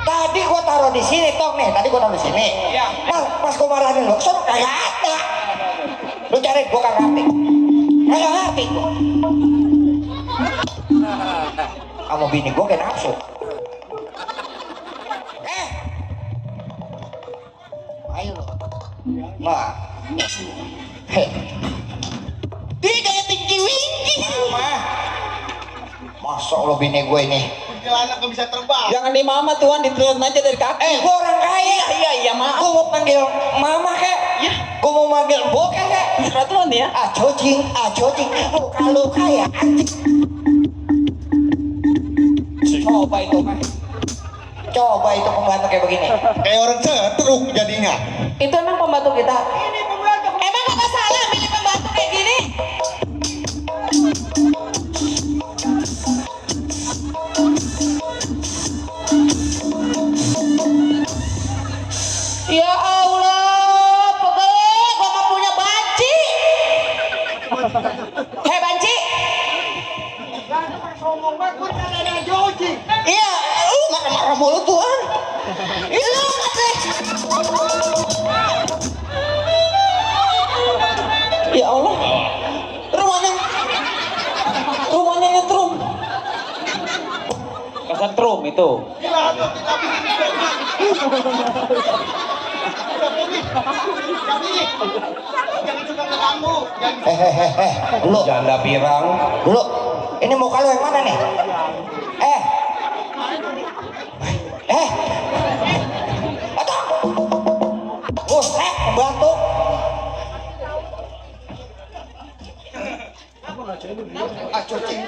Speaker 2: Tadi gua taruh di sini Tong nih. Tadi gua taruh di sini. Pas gua marahin lu, sono kagak ada. Lu cari gua kagak ngerti. Kagak ngerti gua. Kamu bini gua kayak nafsu. Ayo lu. Nah.
Speaker 3: Dia kayak tinggi winggi.
Speaker 2: Masya Allah bini gue ini
Speaker 5: kuntilanak nggak bisa terbang.
Speaker 6: Jangan di mama tuan, ditelan aja dari kaki.
Speaker 3: Gua orang kaya.
Speaker 6: Iya maaf.
Speaker 3: Gua mau panggil mama kek.
Speaker 6: Ya.
Speaker 3: Gua mau manggil bokeh kek.
Speaker 6: Peraturan ya.
Speaker 3: Cocing. Muka lu kaya anjing. Coba itu kan. Coba itu pembantu kayak begini.
Speaker 5: Kayak orang setruk jadinya.
Speaker 3: Itu emang pembantu kita.
Speaker 7: Emang kakak salah milih pembantu kayak gini? Ya Allah, pegel, gua nggak punya banci. Hei banci.
Speaker 3: Iya, lu marah-marah mulu tuan.
Speaker 7: Lu katanya.
Speaker 3: Ya Allah. Rumahnya nyetrum.
Speaker 6: Kesetrum itu.
Speaker 5: Jangan suka ngeganggu.
Speaker 3: Lu,
Speaker 4: Janda pirang.
Speaker 3: lu. Ini muka lu yang mana nih? Atau? Pembantu. Cocing.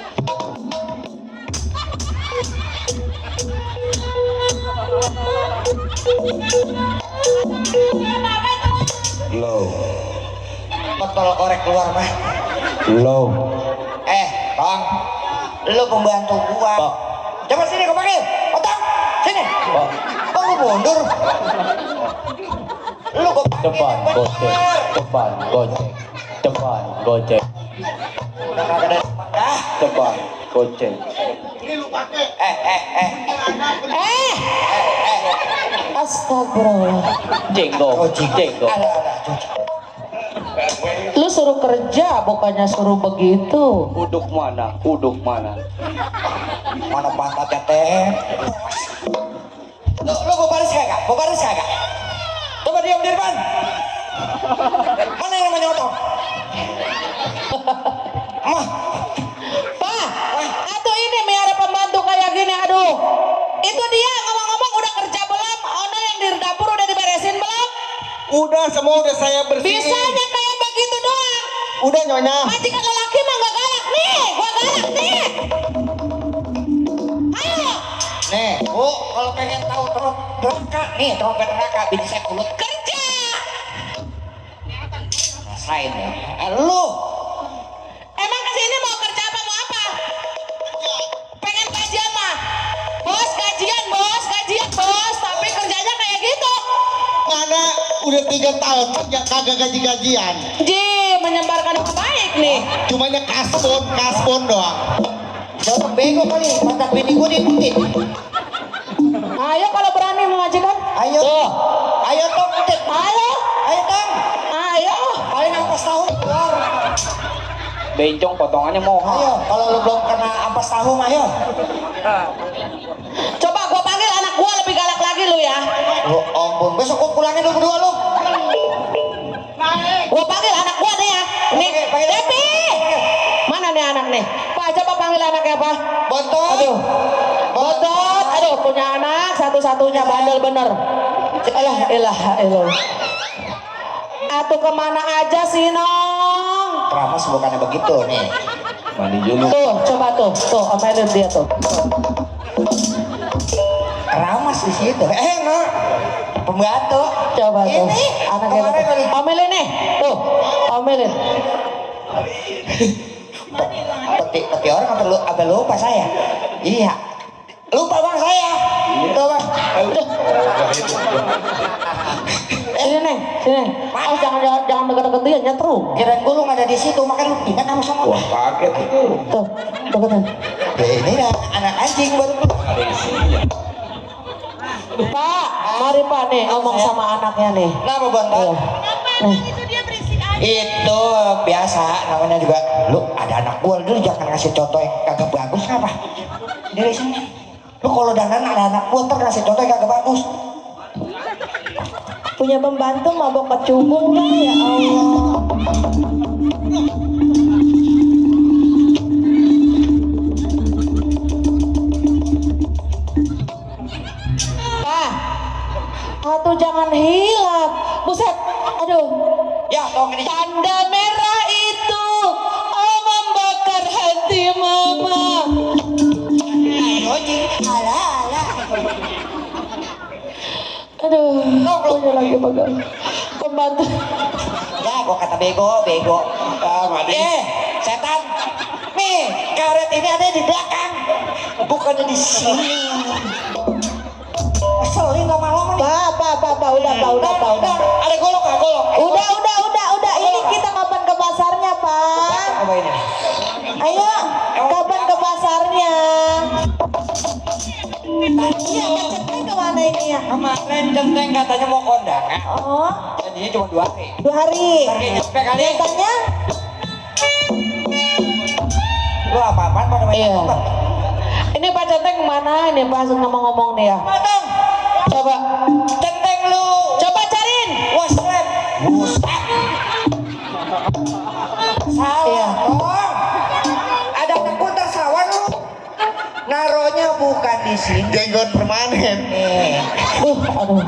Speaker 4: Low.
Speaker 3: Botol korek keluar mah.
Speaker 4: Low.
Speaker 3: Bang, lu pembantu gua.
Speaker 6: Pak.
Speaker 3: Coba sini kau panggil. Otang, sini.
Speaker 6: Pak.
Speaker 3: Kok lu mundur? Lu gua panggil
Speaker 6: Depan
Speaker 3: yang
Speaker 6: gocek.
Speaker 3: bener.
Speaker 6: Depan gocek. Depan gocek.
Speaker 3: Udah kagak ada.
Speaker 6: Depan gocek.
Speaker 5: Ini lu pakai.
Speaker 7: Astagfirullah.
Speaker 6: Jenggo. Jenggo.
Speaker 3: Ada, cuci.
Speaker 7: Lu suruh kerja, bukannya suruh begitu.
Speaker 6: Uduk mana? Uduk mana?
Speaker 3: Mana pantatnya teh? Lu gua baris kagak? Coba diam di depan. Mana yang namanya Otong? Mah,
Speaker 7: Pak, aduh ini miara pembantu kayak gini, aduh. Itu dia ngomong-ngomong udah kerja belum? Ono yang di dapur udah diberesin belum?
Speaker 5: Udah semua udah saya bersihin.
Speaker 7: Bisanya kayak begitu doang.
Speaker 5: Udah nyonya.
Speaker 7: Majikan lelaki mah gak galak nih, gua galak nih. Ayo,
Speaker 3: nih, Bu, kalau pengen tahu neraka, nih trompet neraka, bini saya kulut
Speaker 7: kerja.
Speaker 3: rasain ya. Lu,
Speaker 7: Emang kesini mau kerja apa mau apa? Pengen gajian mah? Bos gajian bos. Tapi kerjanya kayak gitu.
Speaker 5: Mana udah 3 tahun kerja kagak gaji-gajian.
Speaker 7: Ji, menyebarkan nama baik nih.
Speaker 5: Cumanya kasbon doang.
Speaker 3: jangan bego kali, mantap bini gua diikutin.
Speaker 7: Ayo kalau berani mengajikan.
Speaker 3: Ayo, ayo Tong, ikutin.
Speaker 7: Ayo.
Speaker 3: Ayo, paling ampas tahu keluar.
Speaker 6: Bencong potongannya mau.
Speaker 3: Ayo, kalau lu belum kena ampas tahu, ayo.
Speaker 7: Coba gua panggil anak gua lebih galak lagi lu ya.
Speaker 3: Lu ampun, besok gua pulangin lu berdua lu.
Speaker 7: Gua panggil anak gua nih ya. Nih,
Speaker 3: Panggil.
Speaker 7: Depi. Mana nih anak nih? Pak, coba panggil anaknya apa?
Speaker 3: Bontot.
Speaker 7: Aduh. Botot. Aduh, punya anak satu-satunya bandel bener. Ilah. Atuh kemana aja sih, Nong?
Speaker 3: Keramas bukannya begitu nih.
Speaker 4: Mandi dulu.
Speaker 7: Tuh, coba tuh, omelin dia tuh.
Speaker 3: Keramas di situ. No. Pembantu.
Speaker 7: Coba tuh,
Speaker 3: Ini
Speaker 7: anaknya
Speaker 3: kemarin
Speaker 7: tuh.
Speaker 3: lagi.
Speaker 7: Omelin nih, tuh, omelin.
Speaker 3: Peti orang agak lupa saya. Iya. Lupa bang saya. Tuh bang.
Speaker 7: Sini nih, sini. Oh, jangan deket-deket dia, nyetrum.
Speaker 3: Kirain gue lu nggak ada di situ, makanya lu ingat sama sama.
Speaker 4: Wah paket itu.
Speaker 7: Tuh, deketin.
Speaker 3: Ya, ini lah anak anjing baru tuh.
Speaker 7: Pak, mari Pak nih ngomong sama anaknya nih.
Speaker 3: Kenapa bontot?
Speaker 7: Iya. Nih.
Speaker 3: Itu biasa namanya juga. Lu ada anak gua dulu jangan ngasih contoh yang kagak bagus kenapa? Dari sini. Lu kalau dandan ada anak gua ntar ngasih contoh yang kagak bagus.
Speaker 7: Punya pembantu mabok kecubung lah ya Allah. Atuh jangan hilang. Buset, aduh.
Speaker 3: Ya, tolong ini.
Speaker 7: Tanda merah itu membakar hati mama.
Speaker 3: Ala.
Speaker 7: Aduh, punya lagi bagal. Pembantu.
Speaker 3: Ya, gua kata bego. Setan. Nih, karet ini ada di belakang. Bukannya di sini. Selin lama-lama nih.
Speaker 7: Pak, udah.
Speaker 3: Ada golok.
Speaker 7: Udah. Ini kita kapan ke pasarnya, Pak?
Speaker 3: Apa ini?
Speaker 7: Ayo, kapan ke pasarnya? Iya, Centeng kemana ini ya?
Speaker 3: Kemarin Centeng katanya mau kondangan.
Speaker 7: Oh,
Speaker 3: Janjinya cuma 2 hari.
Speaker 7: 2 hari.
Speaker 3: Harganya nyampe kali.
Speaker 7: Biasanya?
Speaker 3: Lu apa-apaan pada main
Speaker 7: Iya.
Speaker 3: motor?
Speaker 7: Ini Pak Centeng kemana? Ini Pak ngomong nih ya.
Speaker 3: Matang.
Speaker 7: Coba,
Speaker 3: Centeng lu.
Speaker 7: coba cariin.
Speaker 3: Waslep. Buset. Salah.
Speaker 7: Iya.
Speaker 3: Tong. Ada komputer sawan lu. Naronya bukan di sini.
Speaker 5: Jenggot permanen.
Speaker 3: Nih.
Speaker 7: Aduh.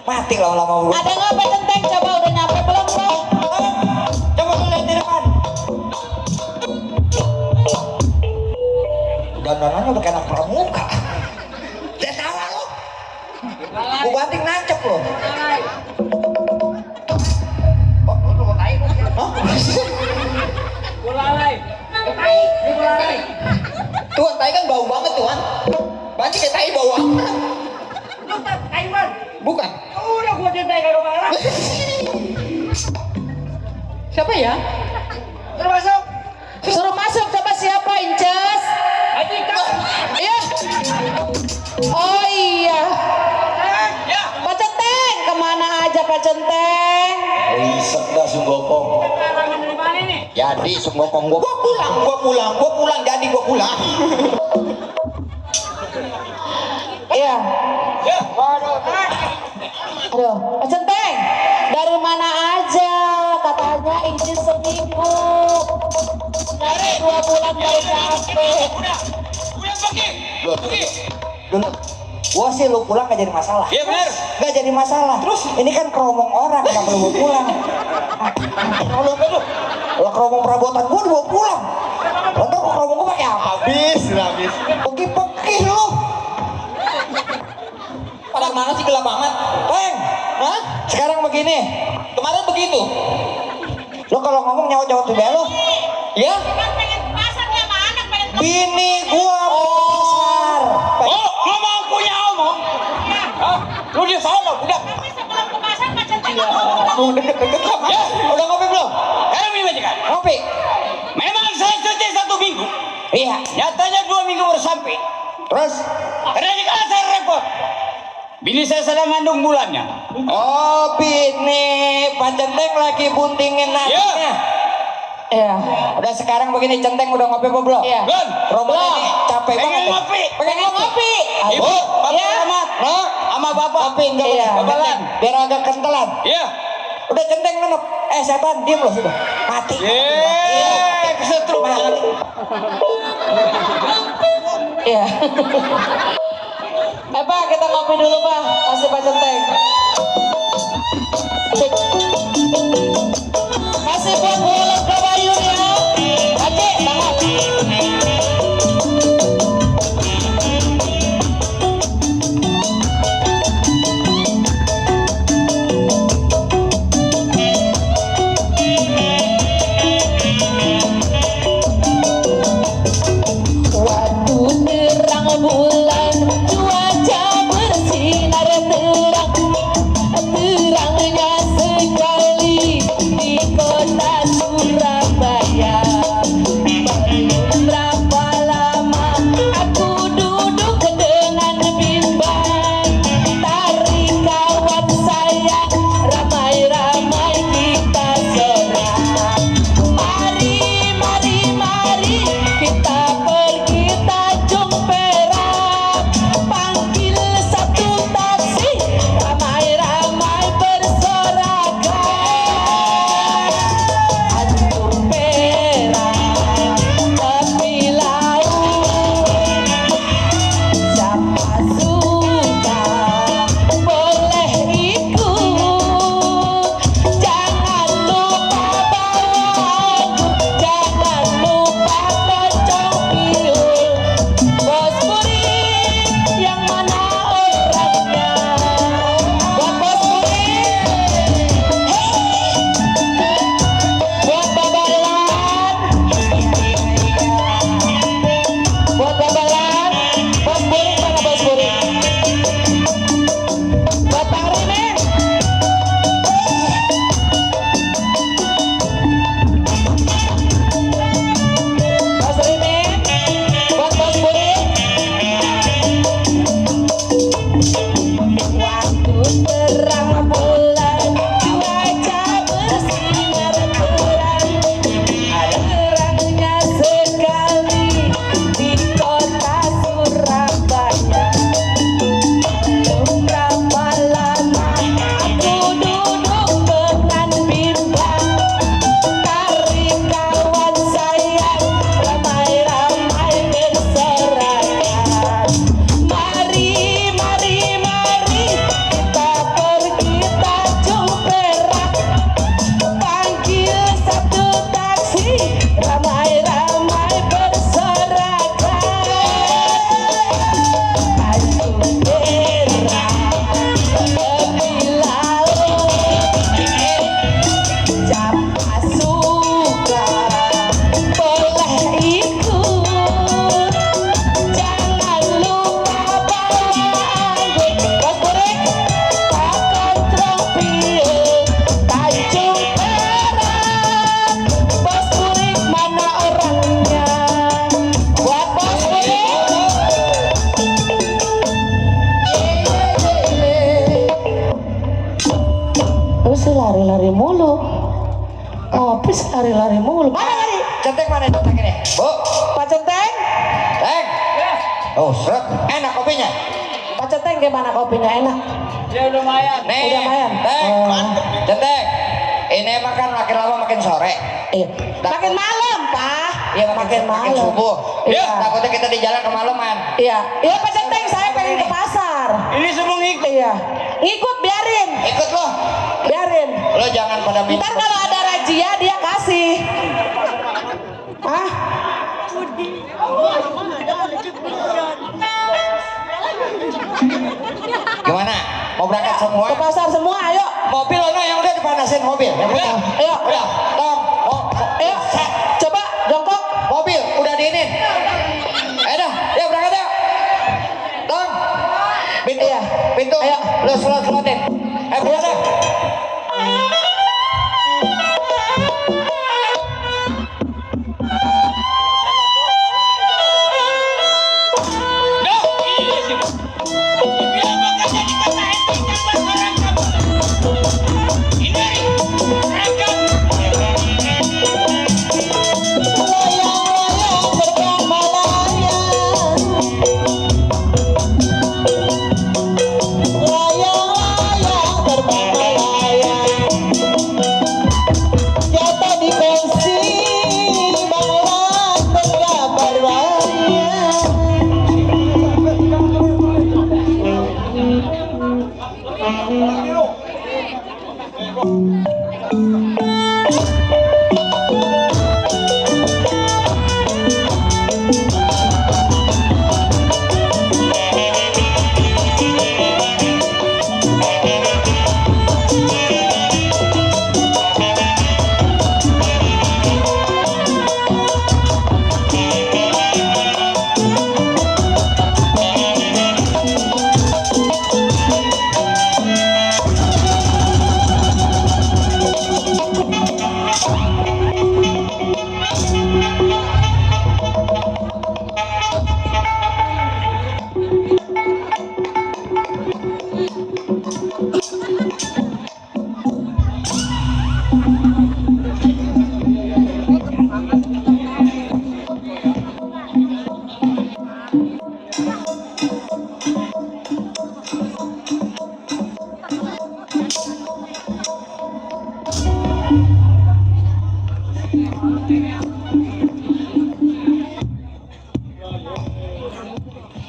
Speaker 3: Mati lama-lama gua.
Speaker 7: Ada nggak Pak Centeng? Coba udah nyampe belum, Pak?
Speaker 3: Coba lu lihat di depan. Dandanannya udah kayak anak pramuka. Dia tawa lu. Gua banting nancep lu. Oh, lu mau tai? Hah? Tuan, tai kan bau banget, Tuan. Banting kayak tai bau amat. Lu tai man? Bukan. Udah gua cintai kagak marah.
Speaker 7: Siapa ya?
Speaker 3: Termasuk.
Speaker 7: Suruh masuk, coba siapa, Incas? Iya. Oh iya. Pak Centeng, kemana aja Pak Centeng?
Speaker 4: Riset dah Sunggokong.
Speaker 3: Jadi Sunggokong gua pulang. Jadi gua pulang.
Speaker 7: Iya. Aduh, Pak Centeng, dari mana aja? Katanya izin seminggu. Dari 2 bulan baru sampai.
Speaker 3: Dulu. Gua sih lu pulang gak jadi masalah.
Speaker 2: Iya benar.
Speaker 3: Gak jadi masalah. Terus ini kan keromong orang, kenapa lu bawa pulang? Kalau keromong perabotan gua dibawa pulang. Lalu keromong gua pakai apa?
Speaker 5: Habis.
Speaker 3: Pekih lu.
Speaker 2: Pada mana sih gelap banget?
Speaker 3: Peng,
Speaker 2: Hah?
Speaker 3: sekarang begini.
Speaker 2: Kemarin begitu.
Speaker 3: Lu kalau ngomong nyawa-nyawa tuh lu.
Speaker 2: Ya?
Speaker 3: Bini gua besar.
Speaker 2: Oh, lu mau punya omong? Hah? Lu di sana, udah.
Speaker 3: Mau deket-deket sama.
Speaker 2: Ya.
Speaker 3: Udah ngopi belum?
Speaker 2: Sekarang ini majikan.
Speaker 3: Ngopi.
Speaker 2: Memang saya cuti 1 minggu.
Speaker 3: Iya.
Speaker 2: Nyatanya 2 minggu baru sampai.
Speaker 3: Terus?
Speaker 2: Karena dikala saya repot. Bini saya sedang ngandung bulannya.
Speaker 3: Oh, bini Pak Centeng lagi buntingin anaknya.
Speaker 7: Iya.
Speaker 3: Udah sekarang begini Centeng udah ngopi apa belum?
Speaker 7: Iya.
Speaker 2: Belum.
Speaker 3: Rombongan
Speaker 7: Belum.
Speaker 3: ini capek
Speaker 2: Pengen
Speaker 3: banget. ya?
Speaker 2: ngopi.
Speaker 3: Pengen ngopi.
Speaker 2: Ibu, Bapak
Speaker 7: Iya.
Speaker 2: Rahmat.
Speaker 3: Nah,
Speaker 2: Sama Bapak.
Speaker 3: ngopi enggak
Speaker 7: Iya.
Speaker 3: Babalan. Biar agak kentelan.
Speaker 2: Iya.
Speaker 3: Udah Centeng nenep. Setan diem loh sudah. Mati.
Speaker 2: Yeay, kesetrum banget.
Speaker 7: Iya. Pak, kita ngopi dulu, Pak. Kasih Pak Centeng. Kasih buat bola ke Bayu ya. Oke, banget. Waktu terang bulan, cuaca bersinar terang, terangnya sekali sih lari-lari mulu. Ngopi lari-lari mulu. Mana tadi?
Speaker 3: Centeng mana centeng ini? Bu,
Speaker 7: Pak Centeng?
Speaker 3: Teng. Oh, seret. Enak kopinya.
Speaker 7: Pak Centeng gimana kopinya enak?
Speaker 6: Ya lumayan.
Speaker 3: Nih,
Speaker 7: Udah lumayan.
Speaker 3: Teng.
Speaker 7: Oh.
Speaker 3: Centeng. Ini makan makin lama makin sore.
Speaker 7: Iya. Makin malam, Pak.
Speaker 3: Iya, makin
Speaker 7: malam.
Speaker 3: subuh.
Speaker 7: Iya.
Speaker 3: Takutnya kita di jalan kemalaman.
Speaker 7: Iya. Iya, Pak Centeng, saya pengen ke pasar.
Speaker 6: Ini semua ngikut.
Speaker 7: Iya. Ngikut biarin.
Speaker 3: Ikut lo.
Speaker 7: Biarin.
Speaker 3: Lo jangan pada minta.
Speaker 7: Ntar kalau ada razia dia kasih. Hah?
Speaker 3: Gimana? Mau berangkat semua?
Speaker 7: Ke pasar semua, ayo.
Speaker 3: Mobil lo yang udah dipanasin mobil. Yang udah.
Speaker 7: Ayo.
Speaker 3: Udah. Tong.
Speaker 7: Ayo. Coba jongkok.
Speaker 3: Mobil udah diinin. Dah, ya berangkat ya. Tong. Pintu.
Speaker 7: Iya.
Speaker 3: Pintu.
Speaker 7: Ayo.
Speaker 3: Lo selot-selotin. Berangkat.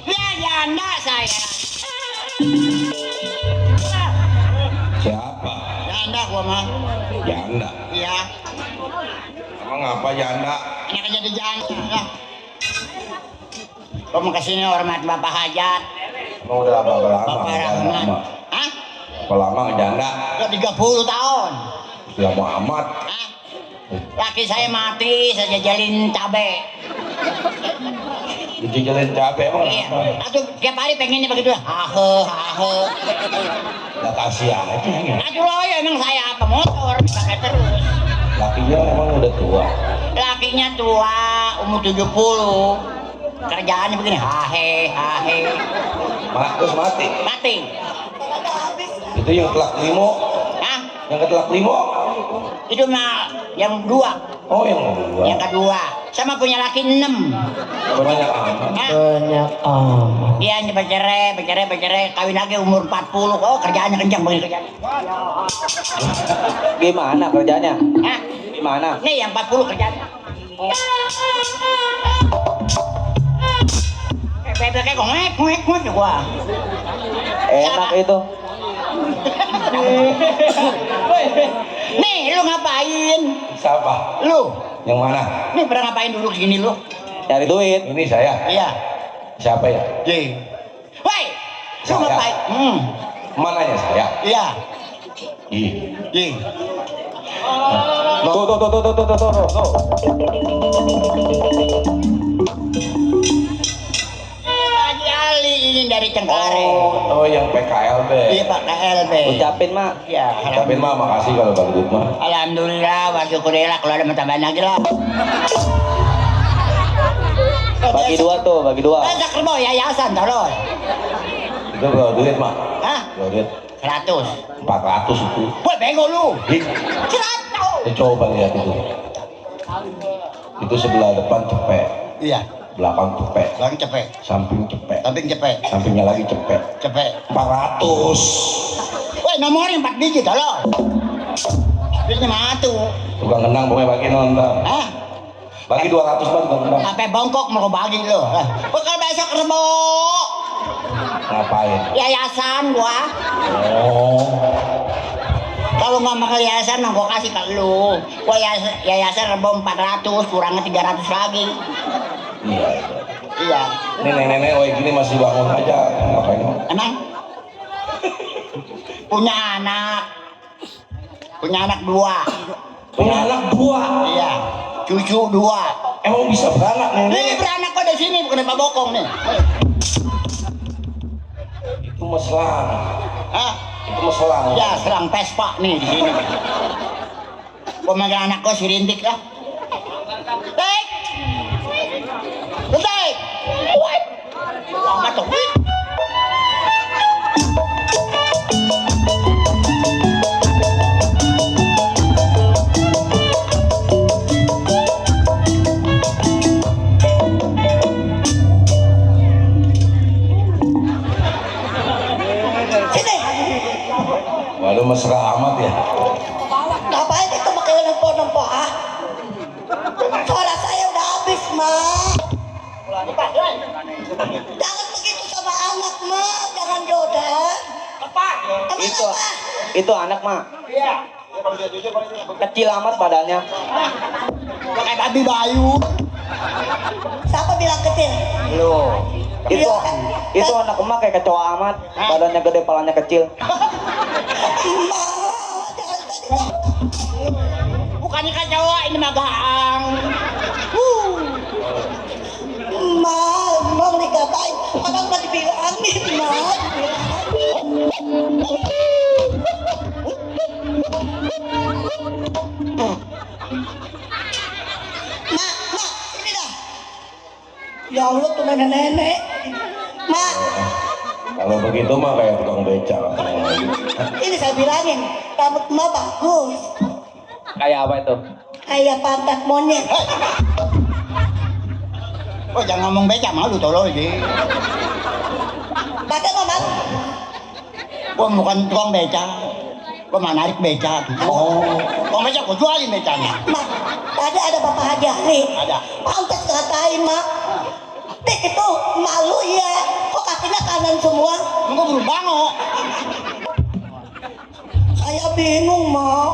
Speaker 7: Ya janda saya.
Speaker 4: Siapa?
Speaker 5: Janda gua mah.
Speaker 4: Janda.
Speaker 5: Iya.
Speaker 4: Emang apa janda?
Speaker 5: Enak jadi janda lah. Gua mau kesini hormat Bapak Hajat.
Speaker 4: Emang udah berapa lama?
Speaker 5: Bapak Rahmat. Hah?
Speaker 4: Berapa lama ngejanda?
Speaker 5: Udah 30 tahun.
Speaker 4: Lama amat.
Speaker 5: Hah? Laki saya mati, saya jajalin cabe.
Speaker 4: Dijajalin cabai emang
Speaker 5: Iya.
Speaker 4: kenapa?
Speaker 5: Aduh, tiap hari pengennya begitu. Hahe.
Speaker 4: Gak kasih aja.
Speaker 5: Aduh loh, ya emang saya apa motor pakai terus.
Speaker 4: Lakinya emang udah tua.
Speaker 5: Lakinya tua, umur 70. Kerjaannya begini, hahe.
Speaker 4: Terus mati.
Speaker 5: Mati.
Speaker 4: Itu yang telak limo.
Speaker 5: Hah?
Speaker 4: Yang ketelak limo.
Speaker 5: Itu mah yang dua.
Speaker 4: Oh yang kedua.
Speaker 5: Yang kedua. Sama punya laki 6.
Speaker 4: Banyak amat.
Speaker 5: Hah?
Speaker 7: Banyak amat.
Speaker 5: Dia bercerai, kawin lagi umur 40. Oh, kerjaannya kencang begini kerjaan.
Speaker 6: Gimana kerjanya?
Speaker 5: Hah?
Speaker 6: Gimana?
Speaker 5: Nih yang 40 kerjaannya. Kayak ngek gua.
Speaker 6: Enak itu.
Speaker 5: Nih, lu ngapain?
Speaker 4: Siapa?
Speaker 5: Lu.
Speaker 4: Yang mana?
Speaker 5: Nih pernah ngapain duduk gini lu?
Speaker 6: Cari duit.
Speaker 4: Ini saya.
Speaker 5: Iya.
Speaker 4: Siapa ya?
Speaker 5: J. Woi, lu
Speaker 4: Saya.
Speaker 5: ngapain?
Speaker 4: Mananya saya?
Speaker 5: Iya.
Speaker 4: Ih.
Speaker 5: J.
Speaker 6: Tuh.
Speaker 5: Haji Ali ini dari Cengkareng.
Speaker 4: Oh yang PKLB.
Speaker 5: Iya Pak KLB.
Speaker 6: Ucapin mak.
Speaker 5: Iya.
Speaker 4: Tapi mah makasih kalau bangdut mah.
Speaker 5: Alhamdulillah, wa syukurillah kalau ada tambahan lagi lah.
Speaker 6: Bagi dua tuh, bagi dua.
Speaker 5: Kan kerbau yayasan terus.
Speaker 4: Itu bawa duit mah.
Speaker 5: Hah?
Speaker 4: Bawa duit.
Speaker 5: 100.
Speaker 4: 400 itu.
Speaker 5: Wah, bego lu.
Speaker 4: Ih,
Speaker 5: 100.
Speaker 4: coba lihat itu. Itu sebelah depan cepet,
Speaker 5: Iya,
Speaker 4: belakang cepet,
Speaker 5: lagi cepet.
Speaker 4: samping cepet,
Speaker 5: Samping cepet.
Speaker 4: sampingnya lagi cepet.
Speaker 5: Cepet.
Speaker 4: 400.
Speaker 5: Wah, nomornya 4 digit loh. Digitnya matu.
Speaker 4: Tukang kenang pokoknya bagi nonton.
Speaker 5: Hah?
Speaker 4: Bagi 200 bang tukang kenang.
Speaker 5: Sampai bongkok mau bagi lo. Bekal besok rebo.
Speaker 4: Ngapain?
Speaker 5: Yayasan gua.
Speaker 4: Oh,
Speaker 5: Kalau nggak mau yayasan, nah gua kasih ke lu. Gua yayasan rebo 400, kurangnya 300 lagi.
Speaker 4: iya.
Speaker 5: Iya.
Speaker 4: Nenek-nenek woi gini masih bangun aja. Ngapain?
Speaker 5: Emang? Punya anak. Punya anak 2.
Speaker 4: Punya anak 2.
Speaker 5: Iya. Cucu 2.
Speaker 4: Emang bisa beranak
Speaker 5: Ini
Speaker 4: nenek?
Speaker 5: beranak kok di sini, bukan di Bokong nih.
Speaker 4: Itu mah selang.
Speaker 5: Hah?
Speaker 4: Itu mah selang.
Speaker 5: Ya, serang Vespa nih di sini. Gua manggil anak gua si Rintik lah. Rintik! Rintik! Wait! Angkat tuh. Wait! Sini!
Speaker 4: Waduh mesra amat ya.
Speaker 8: Ngapain itu pakai nempo-nempo ah? Suara saya udah habis, Mak. Jangan begitu sama anak, Mak. Jangan jodoh. Emang
Speaker 6: Itu
Speaker 8: apa?
Speaker 6: itu anak mah. Kecil amat badannya.
Speaker 5: Pakai babi bayu.
Speaker 8: Siapa bilang kecil?
Speaker 6: Lu. Itu
Speaker 8: Iya, kan?
Speaker 6: itu anak emak kayak kecoa amat. Badannya gede, palanya kecil.
Speaker 8: Mak, jangan tadi.
Speaker 5: Bukannya kacau, ini mah gaang.
Speaker 8: Mak, Mak dikatain. Orang udah dibilangin, Mak. Mak, sini dah. Ya Allah, tuh nenek-nenek. Mak,
Speaker 4: Kalau begitu mah kayak tukang beca.
Speaker 8: ini saya bilangin, rambut Mak bagus.
Speaker 6: Kayak apa itu?
Speaker 8: Kayak pantat monyet.
Speaker 5: Oh, jangan ngomong beca, malu tolol deh.
Speaker 8: Pakai Mak.
Speaker 5: Gua bukan tukang beca. Gua mah narik beca. Oh, tukang beca gua jualin becanya.
Speaker 8: Mak, tadi ada Bapak Haji Ali.
Speaker 5: Ada.
Speaker 8: Pantas katain, Mak. Dik itu malu ya. Kok kakinya kanan semua?
Speaker 5: Gua berubah kok.
Speaker 8: Saya bingung, Mak.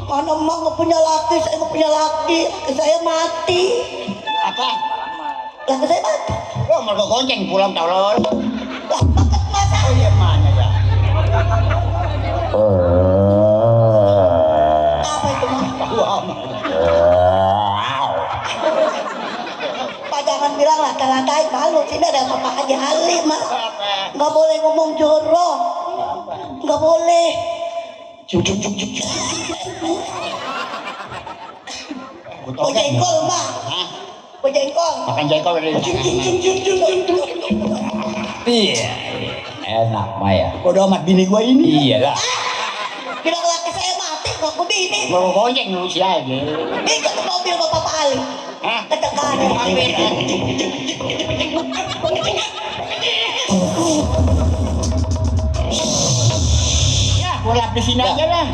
Speaker 8: Mana Mak nggak punya laki, saya nggak punya laki. Laki saya mati.
Speaker 5: Apa?
Speaker 8: Laki saya mati.
Speaker 5: Oh, mau gua gonceng pulang tolol.
Speaker 8: Lah, paket masa.
Speaker 5: Oh, iya mana ya?
Speaker 8: Apa itu, Mak?
Speaker 5: Tahu amat.
Speaker 8: Pak jangan bilang laki-laki malu. Sini ada Bapak Haji Ali, Mak. Nggak boleh ngomong jorok. Nggak boleh.
Speaker 5: Gua
Speaker 8: Jengkol, Mak.
Speaker 5: Hah?
Speaker 8: Jengkol.
Speaker 5: Makan jengkol dari
Speaker 6: Iya. Enak Maya.
Speaker 5: bodoh amat bini gua ini.
Speaker 6: Iyalah.
Speaker 8: Bilang laki saya mati, kok aku bini.
Speaker 5: Mau gonceng lu si aja.
Speaker 8: Ini ke mobil Bapak Ali.
Speaker 5: Hah?
Speaker 8: Ketekan.
Speaker 5: Ya, gua lap di sini aja lah.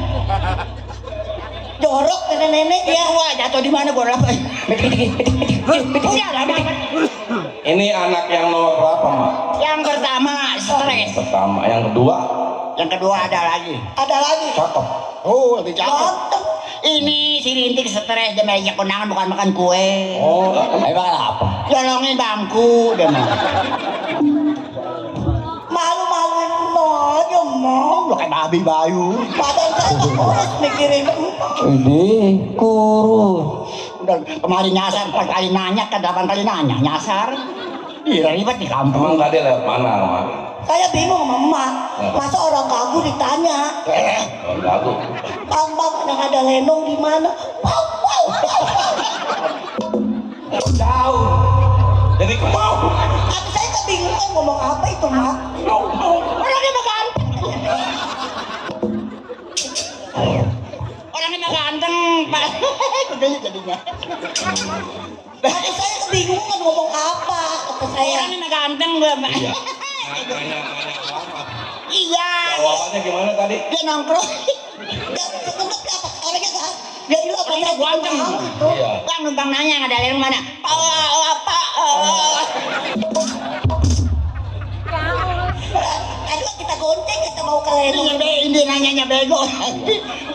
Speaker 8: Jorok nenek-nenek
Speaker 5: Ya,
Speaker 8: ya.
Speaker 5: gua jatuh di mana gua lap. Udah lama.
Speaker 4: Ini anak yang nomor berapa, Mak?
Speaker 5: Yang pertama stres.
Speaker 4: Pertama, yang kedua
Speaker 5: Yang kedua ada lagi.
Speaker 8: Ada lagi.
Speaker 4: cakep.
Speaker 5: Oh, lebih cakep.
Speaker 8: Ganteng.
Speaker 5: Ini si Rintik stres, dia meja kondangan bukan makan kue.
Speaker 4: Oh,
Speaker 6: Emang apa?
Speaker 5: Jolongin bangku dia mah.
Speaker 8: Malu-maluin lo aja, Mak.
Speaker 5: Lu kayak babi bayu.
Speaker 8: Badan saya nggak kurus mikirin.
Speaker 6: Ini kurus.
Speaker 5: Udah kemarin nyasar 4 kali nanya kan 8 kali nanya nyasar. Iya ribet di kampung.
Speaker 4: emang tadi lewat mana, Mak?
Speaker 8: Saya bingung sama Mak. Masa orang kagu ditanya,
Speaker 4: Oh, lagu.
Speaker 8: Bang, yang ada lenong di mana? Wow, wow.
Speaker 4: Jauh. Jadi kemau.
Speaker 8: Tapi saya kebingungan ngomong apa itu, Mak.
Speaker 5: Orangnya mah ganteng.
Speaker 2: geli jadinya.
Speaker 8: Tapi saya kebingungan ngomong apa kata saya.
Speaker 2: Orang ini ganteng gue, Mbak.
Speaker 4: Iya. Nanya alamat.
Speaker 2: Iya.
Speaker 4: Jawabannya gimana tadi?
Speaker 2: Dia nongkrong.
Speaker 8: Untuk apa orangnya kan? Dia bilang apa
Speaker 2: Orangnya ganteng.
Speaker 4: Iya.
Speaker 2: Bang, numpang nanya ada yang mana? Apa?
Speaker 8: Aduh kita gonceng kita mau ke Lenong.
Speaker 2: Ini nanyanya bego.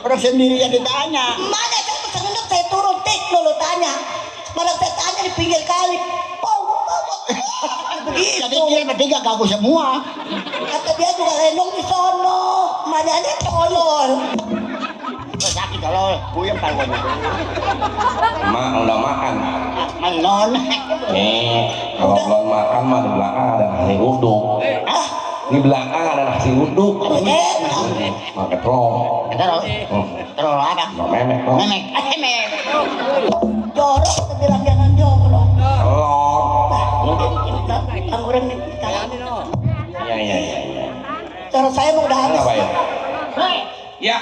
Speaker 2: Orang sendiri yang ditanya.
Speaker 8: Mana saya pesan untuk saya turun tik dulu tanya. Malah saya tanya di pinggir kali. Begitu.
Speaker 2: Jadi dia bertiga gagu semua.
Speaker 8: Kata dia juga Lenong di sono. Mananya tolol.
Speaker 2: Sakit kalau puyeng kalau
Speaker 4: Mak udah makan.
Speaker 2: menon.
Speaker 4: Kalau belum makan mah di belakang ada nasi uduk. Di belakang ada nasi uduk. Pakai telur.
Speaker 2: Terus apa?
Speaker 4: Memek.
Speaker 2: Memek. Memek.
Speaker 8: Jorok kita bilang jangan jorok.
Speaker 4: Telur.
Speaker 8: Angguran kita.
Speaker 4: Iya.
Speaker 8: Cara saya mau udah habis.
Speaker 4: Apa ya? Ya.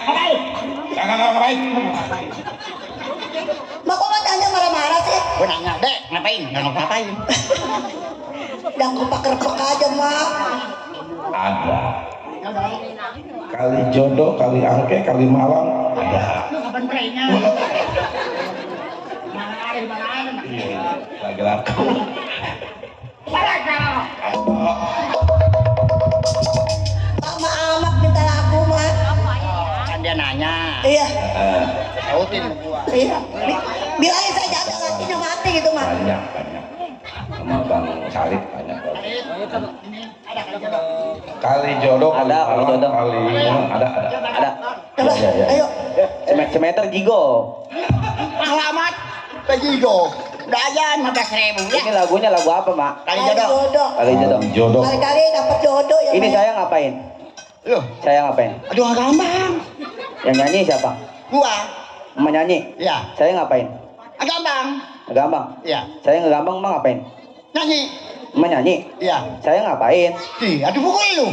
Speaker 4: Ngapain?
Speaker 8: Mak kok nggak tanya marah-marah sih?
Speaker 2: Gue nanya, Dek, ngapain? Nggak ngapain.
Speaker 8: Yang kepak-kepak aja mak.
Speaker 4: Ada. Kali jodoh, kali angke, kali malam ada.
Speaker 2: Kapan prenya?
Speaker 4: Lagi laku.
Speaker 8: Mak amak minta lagu mak.
Speaker 2: Kan dia nanya.
Speaker 8: Iya.
Speaker 2: Sautin gua.
Speaker 8: Iya. Bilangin saja ada hatinya mati gitu mak.
Speaker 4: Banyak. Sama Bang Salib banyak. Kali jodoh, kali
Speaker 6: Ada, kali
Speaker 4: malam,
Speaker 6: jodoh.
Speaker 4: ada.
Speaker 6: Ada.
Speaker 4: Ya.
Speaker 8: Ayo.
Speaker 6: Semeter gigo.
Speaker 2: Alamat. Begitu. Dayan 15.000 ya.
Speaker 6: Ini lagunya lagu apa, Mak?
Speaker 2: Kali
Speaker 8: Kali
Speaker 2: jodoh.
Speaker 8: jodoh.
Speaker 6: Kali jodoh.
Speaker 4: Jodoh.
Speaker 8: Kali-kali dapat jodoh ya.
Speaker 6: Ini
Speaker 8: Mak.
Speaker 6: saya ngapain?
Speaker 2: Loh,
Speaker 6: Saya ngapain?
Speaker 2: aduh gampang.
Speaker 6: Yang nyanyi siapa?
Speaker 2: Gua.
Speaker 6: Menyanyi.
Speaker 2: Ya.
Speaker 6: Saya ngapain?
Speaker 2: Gampang.
Speaker 6: Ngegambang.
Speaker 2: Ya.
Speaker 6: Saya ngegambang, Mak ngapain?
Speaker 2: Nyanyi.
Speaker 6: Menyanyi.
Speaker 2: Ya.
Speaker 6: Saya ngapain?
Speaker 2: Ih, aduh pukul lu.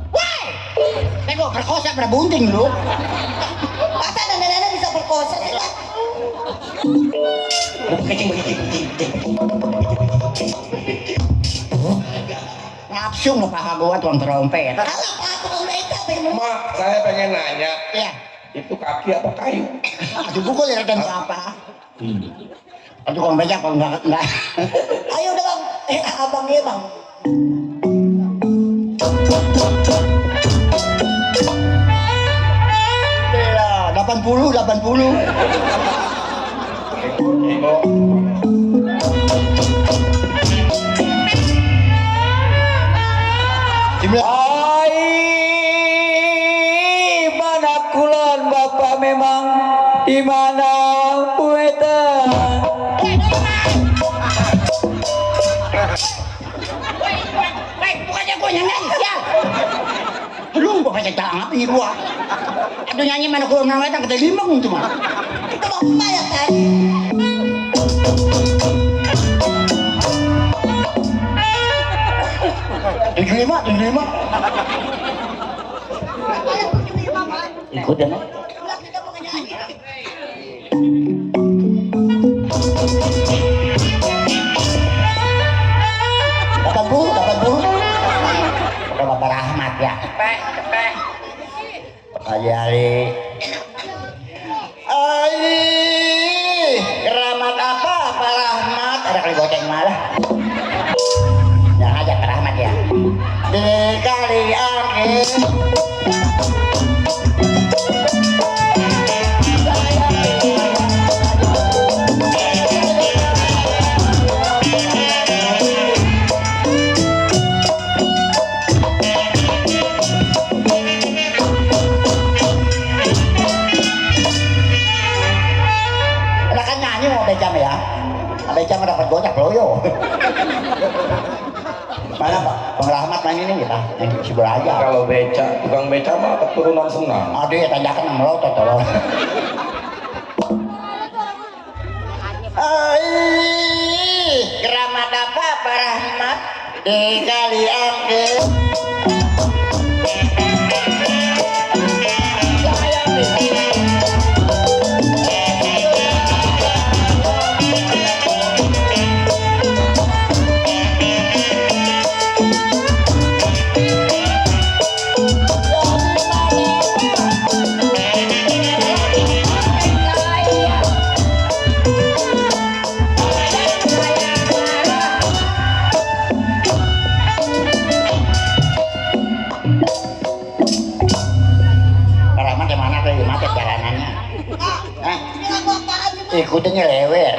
Speaker 2: Wah. Tengok perkosa pada bunting lu.
Speaker 8: Masa nenek-nenek bisa berkosa sih Kak?
Speaker 2: Nafsu mau paha gua tuang trompet.
Speaker 8: Alah Pak, tukang beca pengen
Speaker 4: Mak, saya pengen nanya,
Speaker 2: Ya.
Speaker 4: itu kaki apa kayu?
Speaker 2: Aduh pukul ya dan apa? Aduh kalau becak kalau enggak.
Speaker 8: Ayo udah bang. Abang ya bang.
Speaker 2: Ya, 80.
Speaker 6: Ai mana kulon Bapak memang di mana Puetan.
Speaker 2: Bukannya gua nyanyi ya. Belum gua baca tangan ini gua. Aduh nyanyi mana gua namanya tak ketelimeng cuma.
Speaker 8: Itu bang emak ya kan?
Speaker 2: Tujuh lima. Ikut ya, Mak. Dapat bu. Udah Bapak Rahmat ya. Cepet. Ali. Rahmat apa? Pak Rahmat. Ada kali goceng malah. Jangan aja Pak Rahmat ya. Di kali angin. Kan nyanyi mau becam ya? Becam dapat gocap loyo. Mana Pak? Bang Rahmat main ini kita, yang sebelah aja.
Speaker 4: Kalau tukang beca mah keturunan senang.
Speaker 2: Aduh ya tanjakan yang melotot tolong. Keramat apa Pak Rahmat? Di kali angke.
Speaker 3: Ikutannya lewer.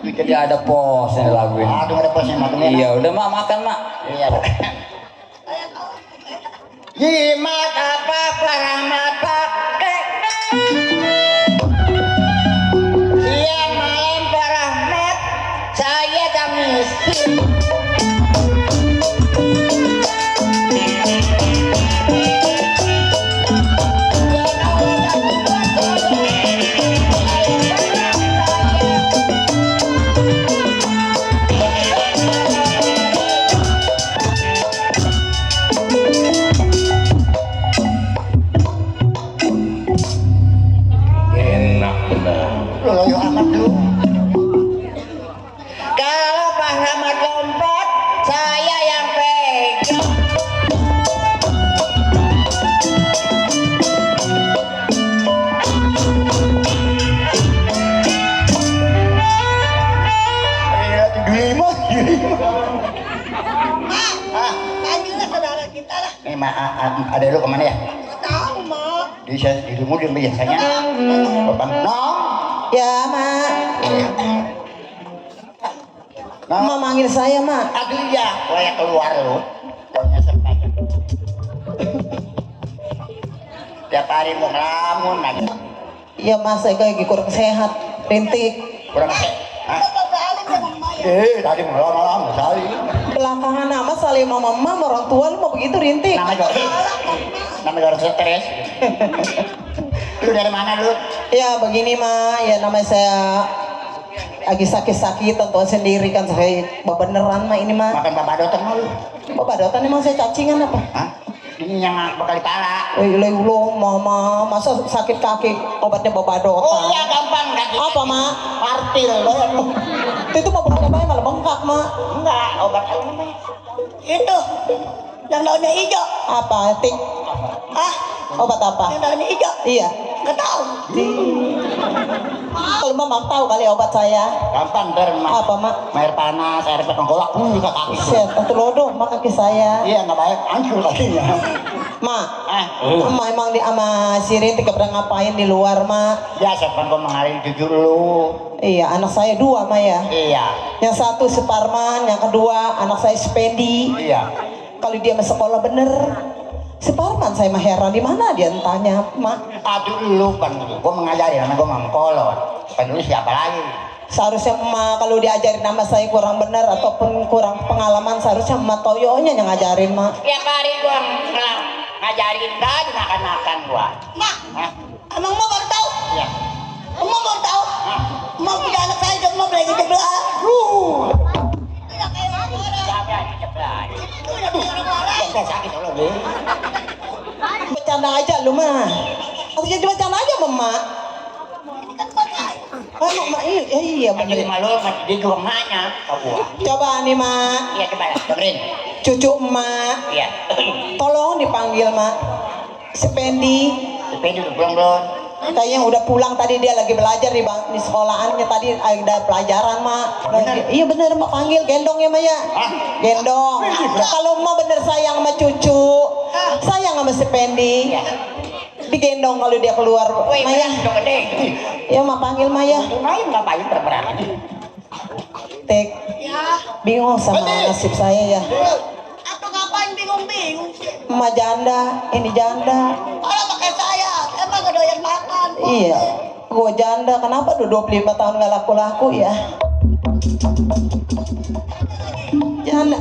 Speaker 6: Jadi ada posnya lagu ini.
Speaker 3: Aduh ada posnya makan.
Speaker 6: Iya, udah mak makan mak.
Speaker 3: Iya. Jimat apa rahmat pakai. Siang malam Pak Rahmat, saya tak miskin.
Speaker 4: Enak benar.
Speaker 3: Loyo amat lu. Kalau Pak Rahmat lompat, saya yang pegang.
Speaker 8: Panggilnya saudara kita lah.
Speaker 3: Ada lu kemana ya?
Speaker 8: Nggak tahu, Mak.
Speaker 3: Dirimu dia biasanya. Bapak, no.
Speaker 7: Ya, Mak.
Speaker 3: No.
Speaker 7: Mak manggil saya, Mak.
Speaker 3: Aduh ya, kayak keluar lu. Pokoknya sempat. Tiap hari mau ngelamun aja.
Speaker 7: Iya, Mas, saya kayak kurang sehat. Rintik.
Speaker 3: Kurang sehat. Hah?
Speaker 8: Bapak Salim dengan Maya.
Speaker 3: Tadi malam sekali.
Speaker 7: Belakangan nama saling mama orang tua lu mau begitu Rintik.
Speaker 3: Nama orang stres. Lu dari mana lu?
Speaker 7: Ya begini mah, ya namanya saya lagi sakit-sakitan tuh sendiri kan saya beneran mah ini mah.
Speaker 3: Makan babadotan lu.
Speaker 7: Babadotan emang saya cacingan apa?
Speaker 3: Hah? Ini yang bakal pala.
Speaker 7: Ulung mama, masa sakit kaki obatnya babadotan.
Speaker 3: Oh iya gampang kaki.
Speaker 7: Apa mak?
Speaker 3: Partil lo.
Speaker 7: Itu mah bukan apa malah bengkak mak.
Speaker 3: Enggak, obat apa namanya?
Speaker 8: Itu yang daunnya hijau.
Speaker 7: Apa? Tik?
Speaker 8: Ah,
Speaker 7: Obat apa?
Speaker 8: yang daunnya hijau.
Speaker 7: Iya.
Speaker 8: Nggak tahu.
Speaker 7: Kalau mama tahu kali obat saya.
Speaker 3: Gampang ntar mah.
Speaker 7: Apa mak?
Speaker 3: Air panas, air penggolak ke kaki.
Speaker 7: Set, tentu lodo mak kaki saya.
Speaker 3: Iya nggak baik, hancur kakinya.
Speaker 7: Mak,
Speaker 3: Ah,
Speaker 7: emak emang di ama si Rintik pernah ngapain di luar mak?
Speaker 3: biasa kan gua mengalir jujur lu.
Speaker 7: Iya, anak saya dua mak ya.
Speaker 3: Iya,
Speaker 7: Yang satu Suparman, yang kedua anak saya Spendi.
Speaker 3: iya.
Speaker 7: Kalau dia masuk sekolah bener, Suparman saya mah heran di mana dia entahnya mak.
Speaker 3: Aduh lu kan, gua mengajari karena gua mampu kolot. Kan lu siapa lagi?
Speaker 7: Seharusnya emak kalau diajarin nama saya kurang bener ataupun kurang pengalaman seharusnya emak Toyonya yang ngajarin mak.
Speaker 3: Tiap hari gua ngajarin tadi makan-makan gua.
Speaker 8: Mak,
Speaker 3: Hah?
Speaker 8: emang mau baru tahu?
Speaker 3: Iya.
Speaker 8: Emang baru tahu? Mau punya anak saya dan mau belajar sebelah. Tidak kayak orang.
Speaker 3: Siapa yang cepat?
Speaker 8: Itu udah kayak orang.
Speaker 3: Saya sakit dulu lu.
Speaker 7: Bercanda aja lu mah. Harus jadi bercanda aja emak.
Speaker 8: Ini kan pakai.
Speaker 7: Mak iya
Speaker 3: Jadi
Speaker 7: bener.
Speaker 3: malu dia juga nanya ke gua.
Speaker 7: Coba nih mak,
Speaker 3: Iya coba dengerin.
Speaker 7: cucu emak,
Speaker 3: Iya.
Speaker 7: tolong dipanggil mak. Spendi,
Speaker 3: Sepeda udah pulang belum?
Speaker 7: kayaknya udah pulang tadi dia lagi belajar di sekolahannya tadi ada pelajaran mak. Iya bener mak panggil gendong ya mak ya.
Speaker 3: Hah?
Speaker 7: Gendong. Kalau emak bener sayang sama cucu, sayang sama Spendi. Digendong kalau dia keluar
Speaker 3: Woi,
Speaker 7: Maya.
Speaker 3: dong gede.
Speaker 7: Ya mak panggil Maya.
Speaker 3: Main ngapain berperan?
Speaker 7: Tek,
Speaker 8: Ya,
Speaker 7: bingung sama nasib saya ya.
Speaker 8: atau ngapain bingung-bingung sih?
Speaker 7: Emak janda, ini janda.
Speaker 8: Kalau pakai saya, emang gak doyan makan.
Speaker 7: Iya, gua janda. Kenapa udah 25 tahun gak laku-laku ya? Janda.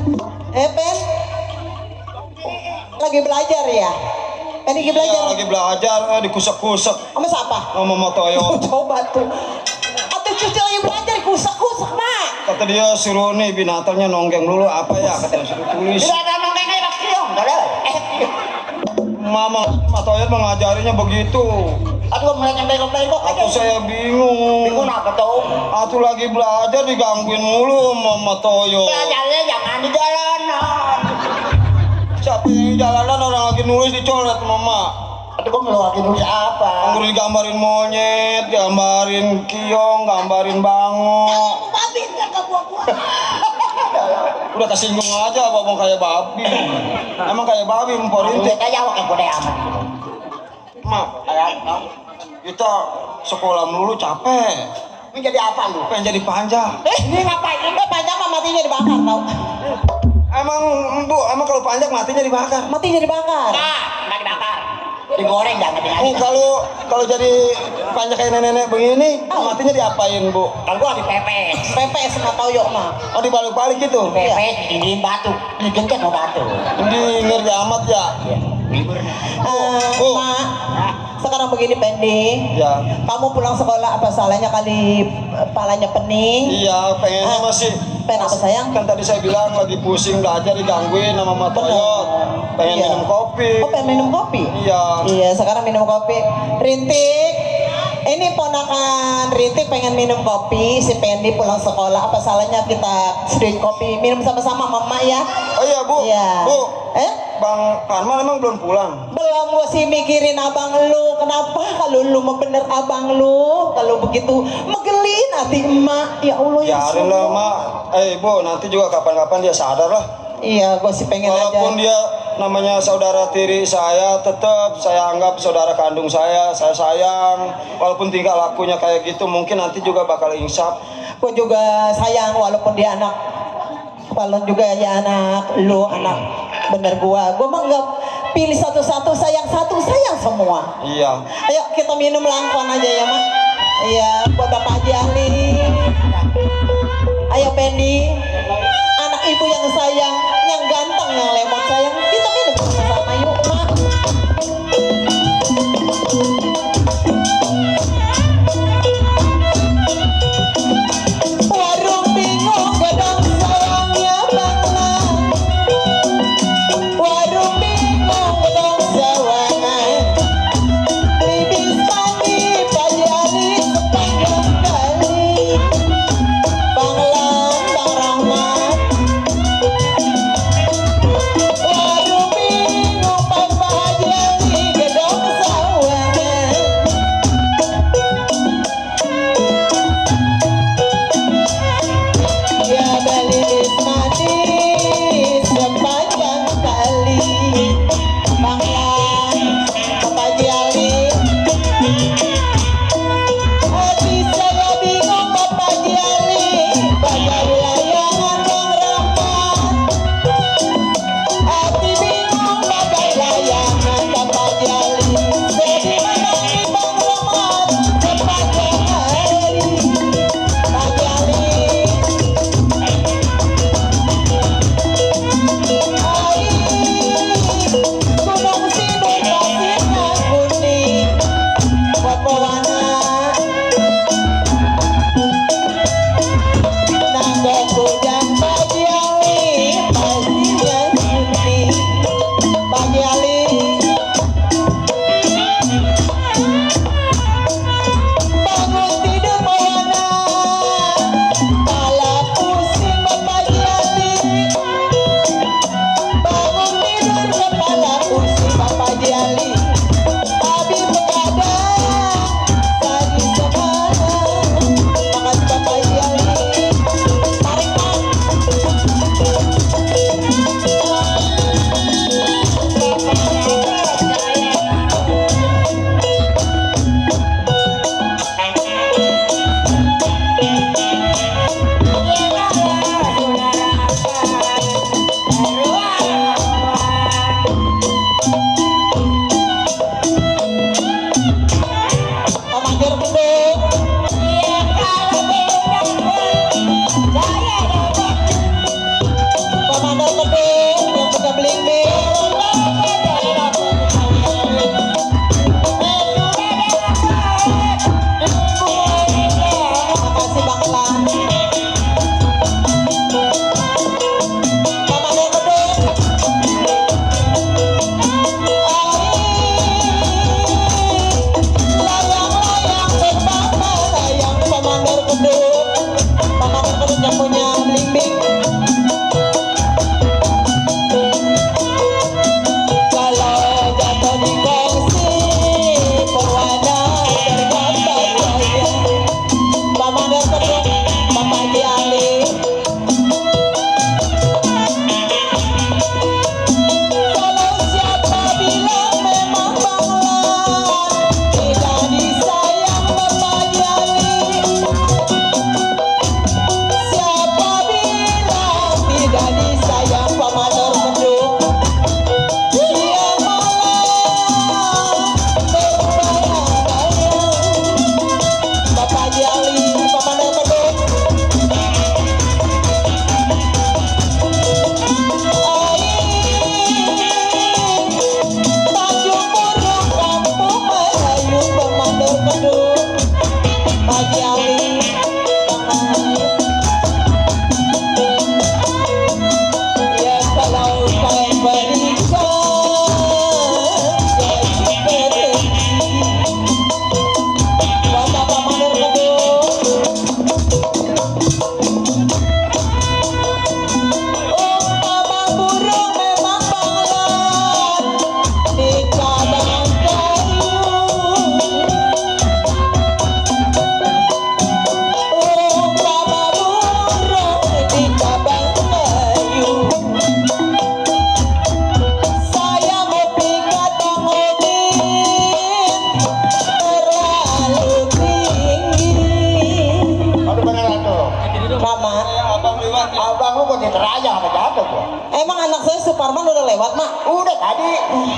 Speaker 7: Pen? Lagi belajar ya? Kan lagi belajar?
Speaker 9: Iya, lagi belajar, dikusak-kusak
Speaker 7: Sama siapa?
Speaker 9: sama Mama Toyo.
Speaker 7: Coba tuh. Atau cucu lagi belajar kusak-kusak, Mak.
Speaker 9: Kata dia suruh nih binatangnya nonggeng dulu apa ya, katanya suruh tulis.
Speaker 3: Tidak ada nongkrong aja pasti dong, enggak ada.
Speaker 9: Mama Toyo mengajarinya begitu.
Speaker 3: Aduh mereka bengkok-bengkok aja.
Speaker 9: Aku saya bingung.
Speaker 3: Bingung apa tuh?
Speaker 9: Aku lagi belajar digangguin mulu Mama Toyo.
Speaker 3: Belajarnya jangan di jalanan.
Speaker 9: Siapa yang di jalanan orang lagi nulis dicoret Mama.
Speaker 3: Aduh kok mau lagi nulis apa?
Speaker 9: Anggur digambarin monyet, gambarin kiong, gambarin bango.
Speaker 8: Babi nggak ke buah-buah.
Speaker 9: Udah kesinggung aja ngomong kayak babi. Emang kayak babi
Speaker 3: Lihat
Speaker 9: memporintik.
Speaker 3: aja awak yang gede amat.
Speaker 9: Mak,
Speaker 3: Ayo,
Speaker 9: kita sekolah melulu capek.
Speaker 3: Menjadi apa lu?
Speaker 9: Pengen jadi panja.
Speaker 3: Ini ngapain?
Speaker 7: Enggak panjang mah matinya dibakar tau.
Speaker 9: Emang kalau panjang matinya dibakar.
Speaker 7: Matinya dibakar.
Speaker 3: Enggak dibakar. Digoreng jangan diaduk.
Speaker 9: Kalau jadi panjang kayak nenek-nenek begini, matinya diapain, Bu?
Speaker 3: Kalau gua dipepes.
Speaker 7: Pepes sama toyok mah.
Speaker 9: Oh, dibalik-balik gitu.
Speaker 3: Pepes didiin batu. Digencet mau batu.
Speaker 9: Ini ngeri amat ya. Bu.
Speaker 7: Mak, sekarang begini Pendi.
Speaker 9: Ya.
Speaker 7: Kamu pulang sekolah apa salahnya kali palanya pening?
Speaker 9: Iya, pengennya masih.
Speaker 7: Pengen apa sayang?
Speaker 9: Kan tadi saya bilang lagi pusing belajar digangguin sama Mak Toyot. Pengen
Speaker 7: Iya.
Speaker 9: minum kopi.
Speaker 7: Oh pengen minum kopi?
Speaker 9: Iya.
Speaker 7: Iya sekarang minum kopi. Rintik, ini ponakan Rintik pengen minum kopi. Si Pendi pulang sekolah apa salahnya kita seduhin kopi minum sama-sama mama ya?
Speaker 9: Oh iya, Bu.
Speaker 7: Iya.
Speaker 9: Bu.
Speaker 7: Bang
Speaker 9: Karman emang belum pulang?
Speaker 7: belum, gua sih mikirin abang lu. Kenapa kalau lu mau bener abang lu kalau begitu megelin hati emak. Ya Allah ya
Speaker 9: Biarin lah, Mak. Bu, nanti juga kapan-kapan dia sadar lah.
Speaker 7: Iya gua sih pengen
Speaker 9: Walaupun
Speaker 7: aja.
Speaker 9: dia namanya saudara tiri saya, tetap saya anggap saudara kandung saya sayang. Walaupun tingkah lakunya kayak gitu, mungkin nanti juga bakal insaf.
Speaker 7: Gua juga sayang walaupun dia anak, kalau juga ya anak lu, anak bener gua mah nggak pilih satu-satu, sayang semua.
Speaker 9: Iya.
Speaker 7: Ayo kita minum langkon aja ya mak. Iya buat Bapak Haji Ahli. Ayo Pendi, anak ibu yang sayang, yang ganteng, yang lemot sayang, kita minum sama yuk mak. Warung bingung gadang sayangnya bangla. Warung bingung gadang sawangan. Libis mandi pagi hari sepanjang kali. Banglan Bang Rahmat. Warung bingung Papa Haji Ali gadang sawangan. Ya beli mati sepanjang kali. Banglan Papa Jali. Hati saya bingung Papa Jali. Bagai layangan Bang Rahmat. Hati bingung bagai layangan Papa Jali. Sedih menangi Bang Rahmat sepanjang hari. Pak Jali. Gunung Sindur pasirnya kuning Wapawana Nanggo kujang pagi ali pasirnya kuning Pagi ali bangun tidur bawana kala pusing pagi ali bangun tidur kepala pusing Papa Jali. Abi begadang tadi semalam. Makan Papa Jali. Tarik Pak.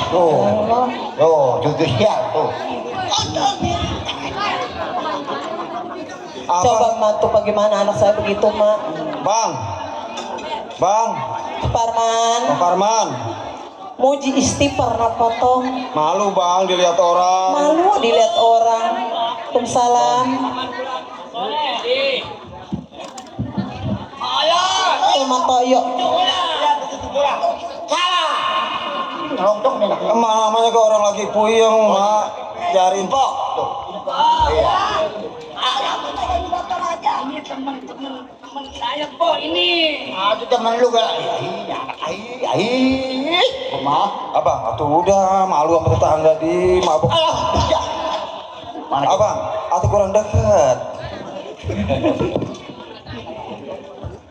Speaker 3: Tuh, jujur ya tuh.
Speaker 7: Coba mak tuh bagaimana anak saya begitu mak.
Speaker 9: Bang,
Speaker 7: Parman,
Speaker 9: Bang Parman,
Speaker 7: muji istighfar apa toh?
Speaker 9: malu bang dilihat orang.
Speaker 7: Malu dilihat orang. Waalaikumsalam. Tuh toyo.
Speaker 9: Emang namanya ke orang lagi puyeng, mak. Jarin pok.
Speaker 8: Ini teman-teman saya kok ini.
Speaker 3: Itu teman lu gak? Maaf.
Speaker 9: Abang, atuh udah malu sama tetangga di mabok. Abang, atuh kurang dekat.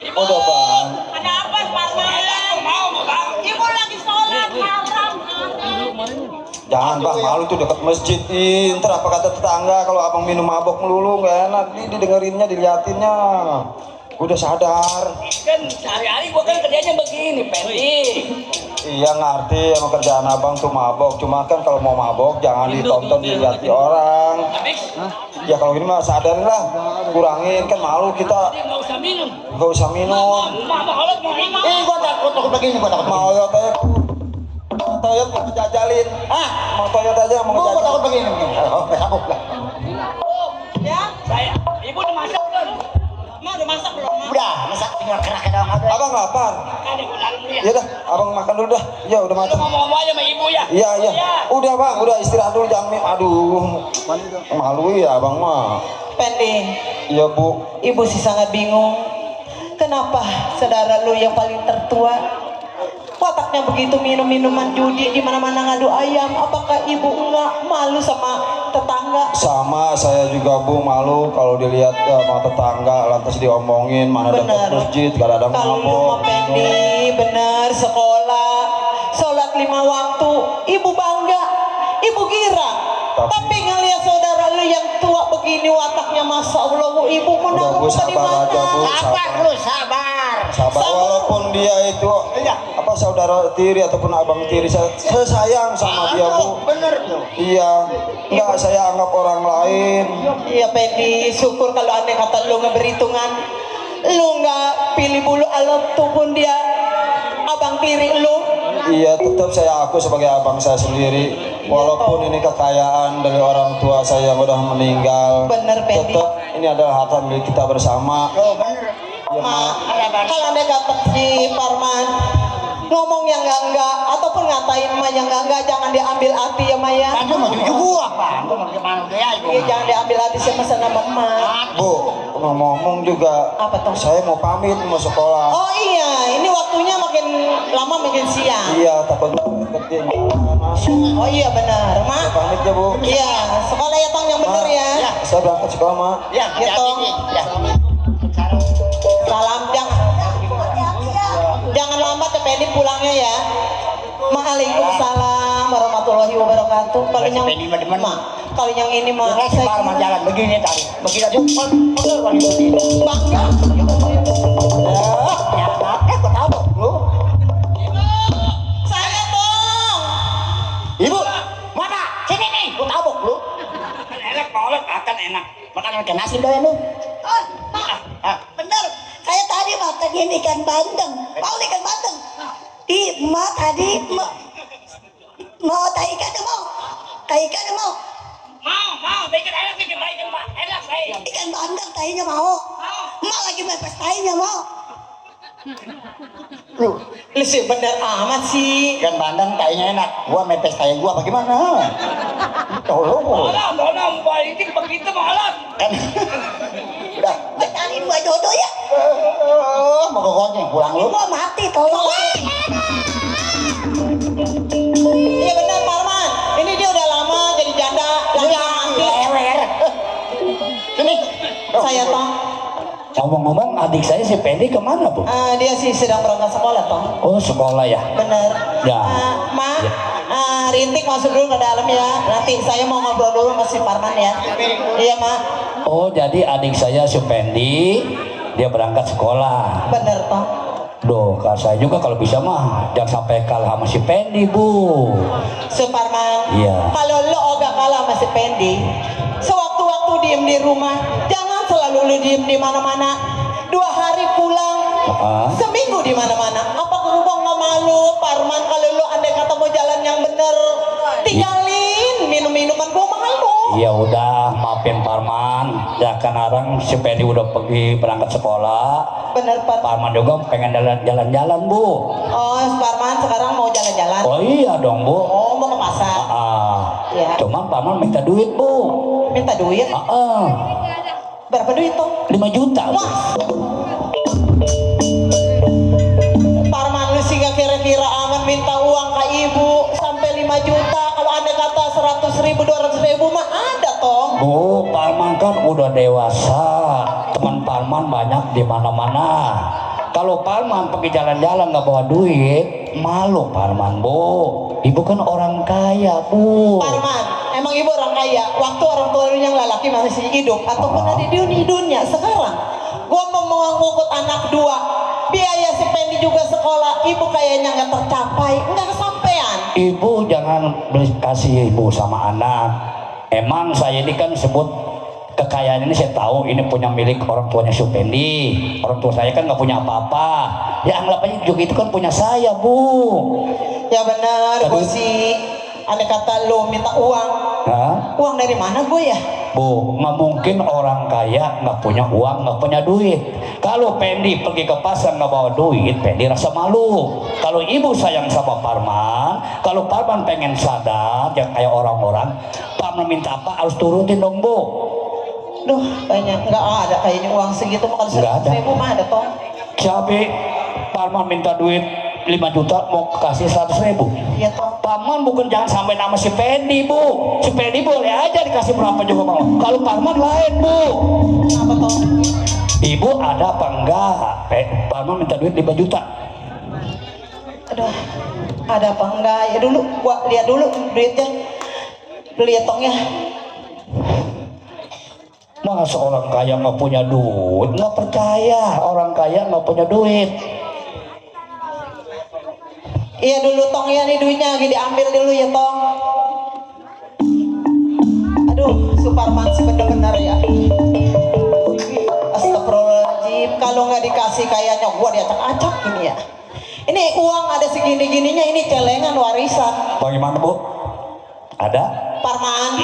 Speaker 9: Udah bang.
Speaker 8: Ada apa Parman? Mau bang? Ibu lagi sholat haram.
Speaker 9: Jangan bang, malu tuh dekat masjid. Ntar apa kata tetangga kalau abang minum mabok melulu gak enak. Nih didengerinnya, diliatinnya. Udah sadar.
Speaker 8: Kan sehari-hari gua kan kerjanya begini, Pendi.
Speaker 9: Iya ngerti emang kerjaan abang tuh mabok. Cuma kan kalau mau mabok jangan ditonton diliati orang. Ya kalau gini mah sadarin lah. Kurangin kan malu kita.
Speaker 8: Nggak usah minum.
Speaker 9: Gak usah minum.
Speaker 8: Mama olah mau minum.
Speaker 3: Gua takut begini, gua takut.
Speaker 9: Mau ya teh. Toyot mau ngejajalin. Mau Toyot aja mau
Speaker 3: Gua takut
Speaker 9: ngejajalin.
Speaker 3: begini. Oh, besok lah.
Speaker 8: Ya, saya. Ibu udah masak belum? Ma udah masak belum? Ma?
Speaker 3: Udah, masak tinggal kerak doang aja.
Speaker 9: Abang lapar.
Speaker 8: Ada gua dalam dulu ya.
Speaker 9: Ya dah, abang makan dulu dah. Ya udah
Speaker 8: Lu
Speaker 9: matang.
Speaker 8: ngomong aja sama ibu ya.
Speaker 9: Iya iya. Udah bang, udah istirahat dulu jangan aduh. Malu ya abang mah.
Speaker 7: Pendi,
Speaker 9: Iya bu.
Speaker 7: ibu sih sangat bingung. Kenapa saudara lu yang paling tertua wataknya begitu minum minuman judi di mana-mana ngadu ayam? Apakah ibu enggak malu sama tetangga?
Speaker 9: Sama saya juga bu malu kalau dilihat sama tetangga lantas diomongin mana dekat
Speaker 7: Benar.
Speaker 9: masjid gak ada
Speaker 7: Kalau lu
Speaker 9: mabok.
Speaker 7: mah Pendi bener sekolah sholat 5 waktu ibu bangga, ibu girang. Tapi ngelihat saudara lu yang tua begini wataknya, masya Allah, bu, ibu
Speaker 9: Udah
Speaker 7: menang
Speaker 9: bu
Speaker 7: di
Speaker 9: sabar
Speaker 7: mana?
Speaker 9: aja bu.
Speaker 3: Sabar lu, sabar.
Speaker 9: Sabar walaupun dia itu apa saudara tiri ataupun abang tiri saya sayang sama dia bu.
Speaker 3: Bener tuh.
Speaker 9: Iya, enggak saya anggap orang lain.
Speaker 7: Iya Pendi, syukur kalau aneh kata lu ngeberhitungan. Lu nggak pilih bulu alat tuh pun dia abang tiri lu.
Speaker 9: Iya, tetap saya aku sebagai abang saya sendiri. Walaupun ini kekayaan dari orang tua saya yang udah meninggal.
Speaker 7: Bener, Pendi.
Speaker 9: Tetap ini adalah harta milik kita bersama.
Speaker 3: Oh, bener.
Speaker 9: Ya,
Speaker 7: Ma,
Speaker 9: Ma.
Speaker 7: kalau anda kata si Parman ngomong yang enggak ataupun ngatain Ma yang enggak, jangan diambil hati ya Maya.
Speaker 3: Kan tuh mau cucu gua, Pak. Tuh mau gimana dia itu?
Speaker 7: Iya, jangan diambil hati sama sama Ma.
Speaker 9: Bu, ngomong-ngomong juga.
Speaker 7: Apa tuh?
Speaker 9: Saya mau pamit mau sekolah.
Speaker 7: Oh iya, ini waktunya makin lama makin siang.
Speaker 9: Iya, takut kerja.
Speaker 7: Oh iya benar, Ma.
Speaker 9: Pamit ya bu.
Speaker 7: Iya, sekolah ya Tong yang bener
Speaker 9: Ma,
Speaker 7: ya.
Speaker 9: Saya berangkat sekolah ma.
Speaker 3: Ya,
Speaker 7: Ya, Tong.
Speaker 3: ya.
Speaker 7: Salam, jangan lambat ya Pendi pulangnya ya. Waalaikumsalam warahmatullahi wabarakatuh. Kalau yang
Speaker 3: Pendi mah demen.
Speaker 7: Ma, kalau yang ini mah
Speaker 3: Saya
Speaker 7: saya
Speaker 3: Parman jalan begini tadi. Begini aja. Bener kalau begini.
Speaker 7: bangga.
Speaker 3: Ya, gua tahu lu.
Speaker 7: Saya Tong.
Speaker 3: Ibu, mana? Sini nih, gua tahu lu.
Speaker 8: Kan enak kolot akan enak.
Speaker 3: Makan ikan asin doyan lu.
Speaker 8: Oh, Ma. Bener. Saya tadi makan ini ikan bandeng. Mau ikan bandeng? Ma tadi mau tai ikan mau? Tai ikan mau? Mau. Bikin enak bikin baik Pak. Enak saya. Ikan bandeng tainya mau? Mau lagi mepes tainya mau?
Speaker 3: Lu,
Speaker 7: Lu sih bener amat sih.
Speaker 3: ikan bandeng kayaknya enak. Gua mepes kayak gua bagaimana? Tolong.
Speaker 8: Tolong politik begitu malam.
Speaker 3: Kan. Udah.
Speaker 8: Cari dua jodoh ya.
Speaker 3: Mau ke goceng pulang lu.
Speaker 8: Gua mati tolong.
Speaker 7: Iya benar Parman. Ini dia udah lama jadi janda, lagi mati.
Speaker 3: Lewer. Sini.
Speaker 7: Saya Tong.
Speaker 2: Ngomong-ngomong, adik saya si Pendi kemana bu?
Speaker 7: Dia sih sedang berangkat sekolah Tong.
Speaker 2: Oh sekolah ya.
Speaker 7: Bener.
Speaker 2: Ya.
Speaker 7: Ma, Rintik masuk dulu ke dalam ya. Nanti saya mau ngobrol dulu sama si Parman ya. Iya Ma.
Speaker 2: Oh jadi adik saya si Pendi dia berangkat sekolah.
Speaker 7: Bener Tong.
Speaker 6: Duh, kalau saya juga kalau bisa mah jangan sampai kalah sama si Pendi, Bu.
Speaker 7: Suparman,
Speaker 6: Iya.
Speaker 7: kalau lo ogah kalah sama si Pendi, sewaktu-waktu diem di rumah, jangan selalu lo diem di mana-mana. 2 hari pulang, seminggu di mana-mana. Apa gua nggak malu, Parman? Kalau lo andai kata mau jalan yang bener, tinggalin minum-minuman, gua malu.
Speaker 6: Ya udah, maafin Parman. Ya kan orang si Pendi udah pergi berangkat sekolah.
Speaker 7: Bener, Parman.
Speaker 6: Parman juga pengen jalan-jalan, Bu.
Speaker 7: Oh, Parman sekarang mau jalan-jalan.
Speaker 6: Oh iya dong, Bu.
Speaker 7: Oh, mau ke pasar. Ya.
Speaker 6: Cuman Parman minta duit, Bu.
Speaker 7: Minta duit? Berapa duit tuh?
Speaker 6: 5 juta.
Speaker 7: Wah. Parman lu sih gak kira-kira aman minta uang ke ibu sampai 5 juta. Kalau ada kata 100.000, 200.000 mah ada toh.
Speaker 6: Bu, Parman kan udah dewasa. Teman Parman banyak di mana-mana. Kalau Parman pergi jalan-jalan nggak bawa duit, malu Parman, Bu. Ibu kan orang kaya, Bu.
Speaker 7: Parman, emang ibu orang kaya? Waktu orang tua lu yang lelaki masih hidup ataupun ada di dunia sekarang? Gua mau mengangkut anak 2, biaya si Pendi juga sekolah, ibu kayaknya nggak tercapai, nggak kesampean.
Speaker 6: Ibu jangan beli kasih ibu sama anak. Emang saya ini kan sebut kekayaan ini saya tahu ini punya milik orang tuanya Supendi. Orang tua saya kan nggak punya apa-apa. Ya anggap aja juga itu kan punya saya, Bu.
Speaker 7: Ya benar, gue sih andai kata lo minta uang.
Speaker 6: Hah?
Speaker 7: Uang dari mana gue ya?
Speaker 6: Bu, nggak mungkin orang kaya nggak punya uang, nggak punya duit. Kalau Pendi pergi ke pasar nggak bawa duit, Pendi rasa malu. Kalau ibu sayang sama Parman, kalau Parman pengen sadar yang kayak orang-orang, Parman minta apa harus turutin dong, Bu.
Speaker 7: Duh, kayaknya nggak ada kayaknya uang segitu. Kalau
Speaker 6: Nggak ada.
Speaker 7: 100.000 mah ada toh.
Speaker 6: Cabe, Parman minta duit 5 juta mau kasih 100.000.
Speaker 7: Iya toh.
Speaker 6: Parman bukan jangan sampai nama si Pendi, Bu. Si Pendi boleh aja dikasih berapa juga mau. Kalau Parman lain, Bu.
Speaker 7: Apa toh?
Speaker 6: Ibu ada apa enggak? Parman minta duit 5 juta.
Speaker 7: Aduh, ada apa enggak? Ya dulu, gua lihat dulu duitnya. Lihat tongnya.
Speaker 6: Masa orang kaya nggak punya duit? Nggak percaya orang kaya nggak punya duit.
Speaker 7: Iya dulu tong ya nih duitnya lagi diambil dulu ya tong. Aduh, Suparman sih bener-bener ya. Astagfirullahaladzim, kalau nggak dikasih kayaknya gua diacak-acak ini ya. Ini uang ada segini-gininya, ini celengan warisan.
Speaker 6: Bagaimana, Bu? Ada?
Speaker 7: Parman,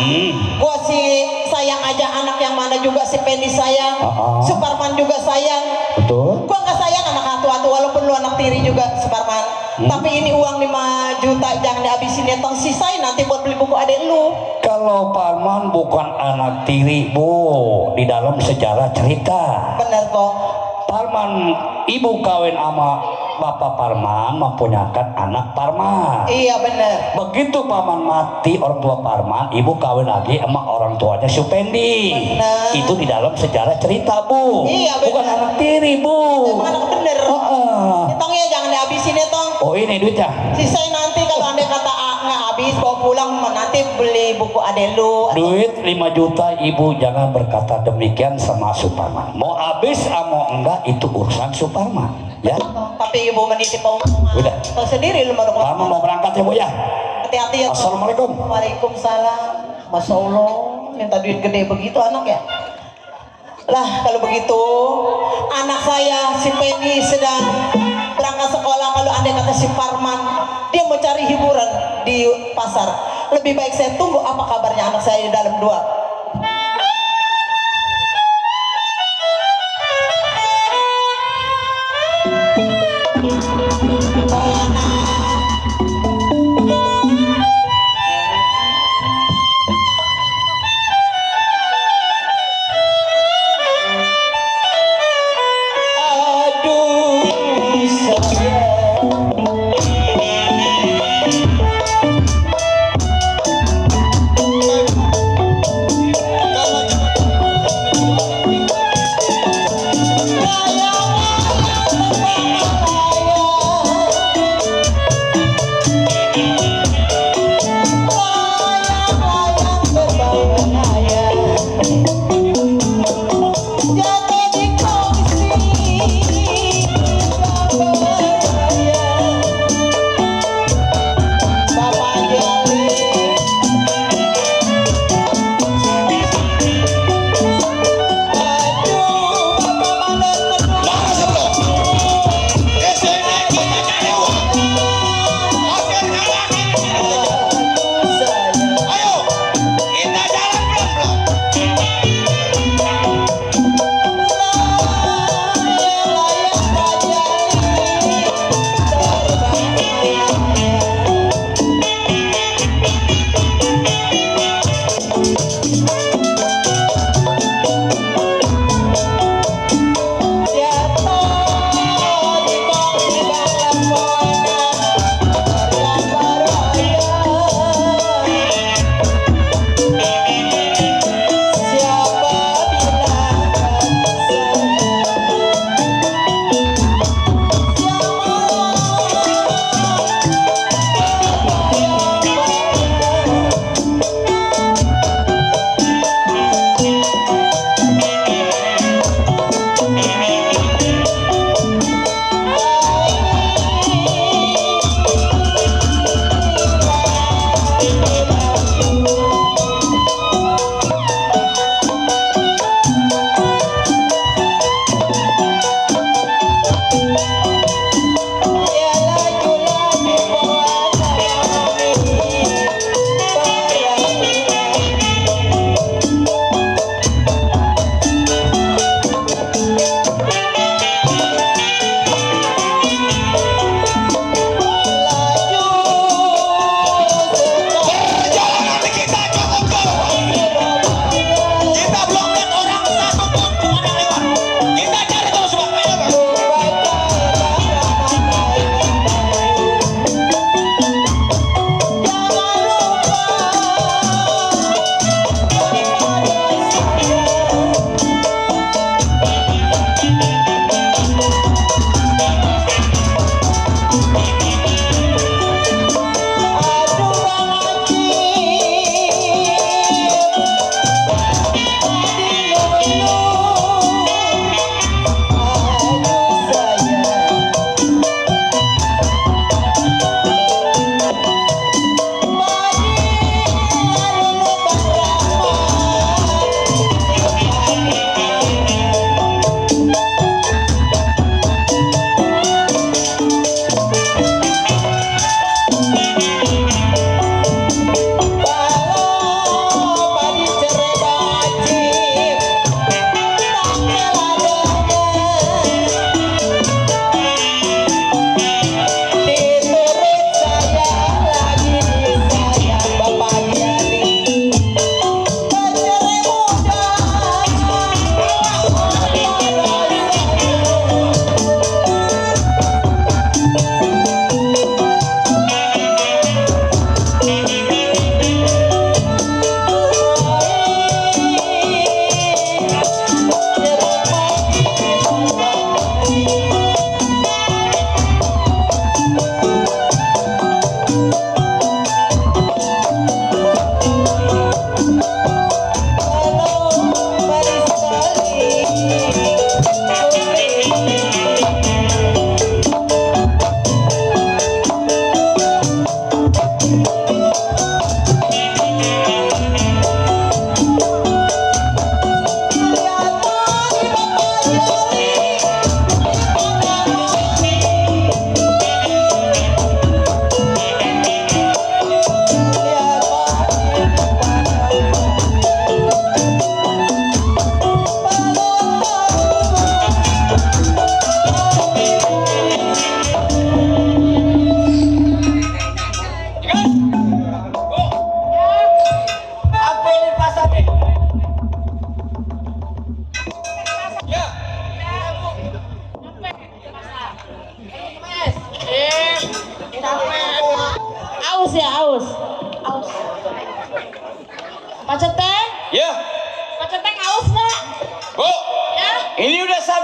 Speaker 7: gua sih sayang aja anak yang mana juga si Pendi sayang. Suparman juga sayang.
Speaker 6: Betul.
Speaker 7: Gua nggak sayang anak atu-atu walaupun lu anak tiri juga, Suparman. Tapi ini uang 5 juta jangan dihabisin ya tong, sisain nanti buat beli buku adek lu.
Speaker 6: Kalau Parman bukan anak tiri, Bu. Di dalam sejarah cerita.
Speaker 7: Bener kok.
Speaker 6: Parman, ibu kawin sama bapak Parman mempunyakan anak Parman.
Speaker 7: Iya bener.
Speaker 6: Begitu Parman mati, orang tua Parman, ibu kawin lagi sama orang tuanya Supendi.
Speaker 7: Bener.
Speaker 6: Itu di dalam sejarah cerita, Bu.
Speaker 7: Iya, bener.
Speaker 6: Bukan anak tiri, Bu.
Speaker 7: Emang anak bener. Ini tong ya jangan dihabisin ya tong.
Speaker 6: Oh ini duitnya.
Speaker 7: Sisain nanti kalau andai kata nggak habis bawa pulang nanti beli buku adek lu.
Speaker 6: Duit 5 juta, ibu jangan berkata demikian sama Suparman. Mau habis mau enggak itu urusan Suparman, ya.
Speaker 7: Tapi ibu menitip omongan.
Speaker 6: Udah.
Speaker 7: Tahu sendiri lu baru
Speaker 6: Parman mau berangkat ya, Bu ya.
Speaker 7: Hati-hati ya.
Speaker 6: Assalamualaikum.
Speaker 7: Waalaikumsalam. Masya Allah, minta duit gede begitu anak ya. Lah kalau begitu anak saya si Penny sedang berangkat sekolah. Kalau andai kata si Parman dia mau cari hiburan di pasar, lebih baik saya tunggu apa kabarnya anak saya di dalam 2.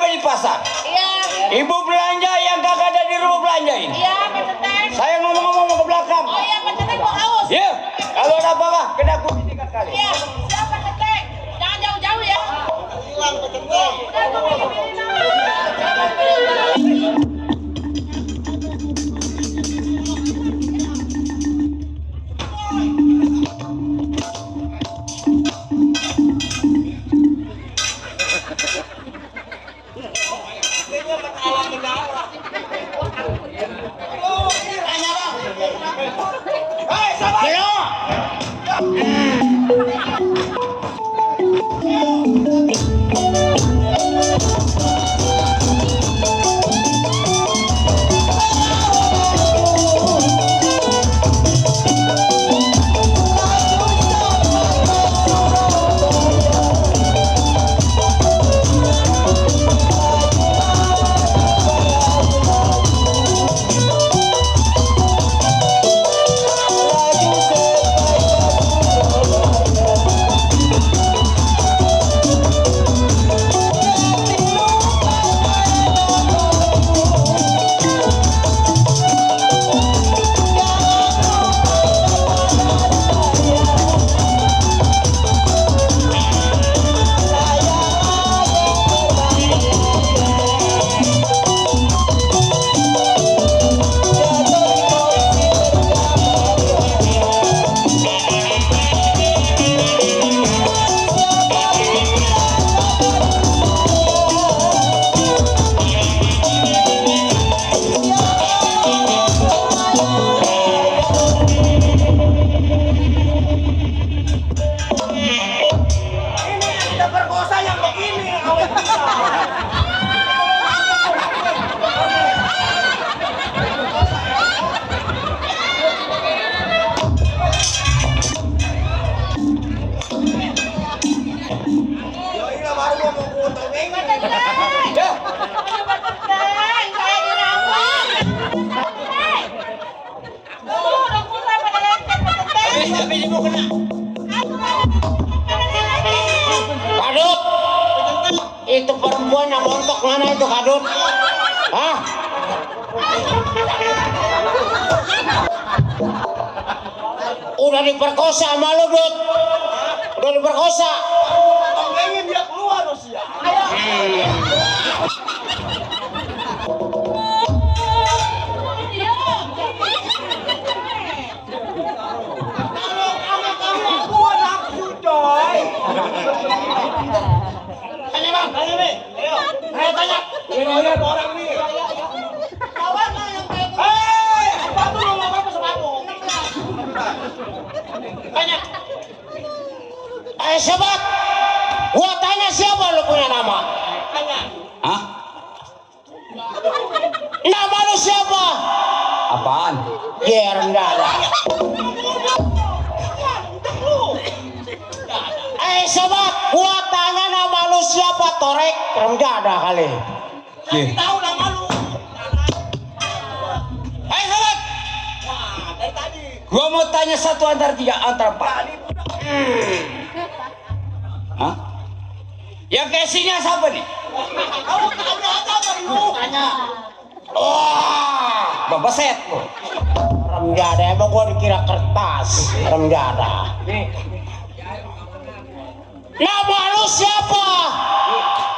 Speaker 2: di pasar.
Speaker 10: Iya.
Speaker 2: Ibu belanja yang kagak ada di rumah belanjain.
Speaker 10: Iya, Pak Teteh.
Speaker 2: Saya ngomong-ngomong ke belakang.
Speaker 10: Oh iya, Pak Teteh gua haus.
Speaker 2: Iya. Kalau ada apa-apa, kena kunci 3 kali.
Speaker 10: Iya, siap Pak Teteh. Jangan jauh-jauh ya.
Speaker 5: Hilang Pak Teteh.
Speaker 10: Udah gua pilih-pilih nama.
Speaker 3: Kadut, itu perempuan yang montok mana itu Kadut? Hah? Udah diperkosa sama lu, Dut. Udah diperkosa.
Speaker 2: Pengen dia keluar Rusia. Tanya bang, tanya nih. Ayo tanya. Ini orang nih.
Speaker 10: Kawan mah yang kayak gitu.
Speaker 2: Hei, sepatu lu mau apa sepatu? Tanya.
Speaker 3: Sobat, gua tanya siapa lu punya nama?
Speaker 2: Tanya.
Speaker 6: Hah?
Speaker 3: Nama lu siapa?
Speaker 6: Apaan?
Speaker 3: Ya rendah dah. Sobat, gua tanya nama lu siapa? Torek rendah dah kali.
Speaker 2: Tahu nama lu. Hei sobat. Wah, dari tadi.
Speaker 6: Gua mau tanya satu antara 3 antara 4. Hah? Yang casingnya siapa nih?
Speaker 2: Kamu tanya aja dari lu. Tanya.
Speaker 3: Wah,
Speaker 6: Bapak Set.
Speaker 3: rendah dah. Emang gua dikira kertas. Rendah dah. Nama lu siapa?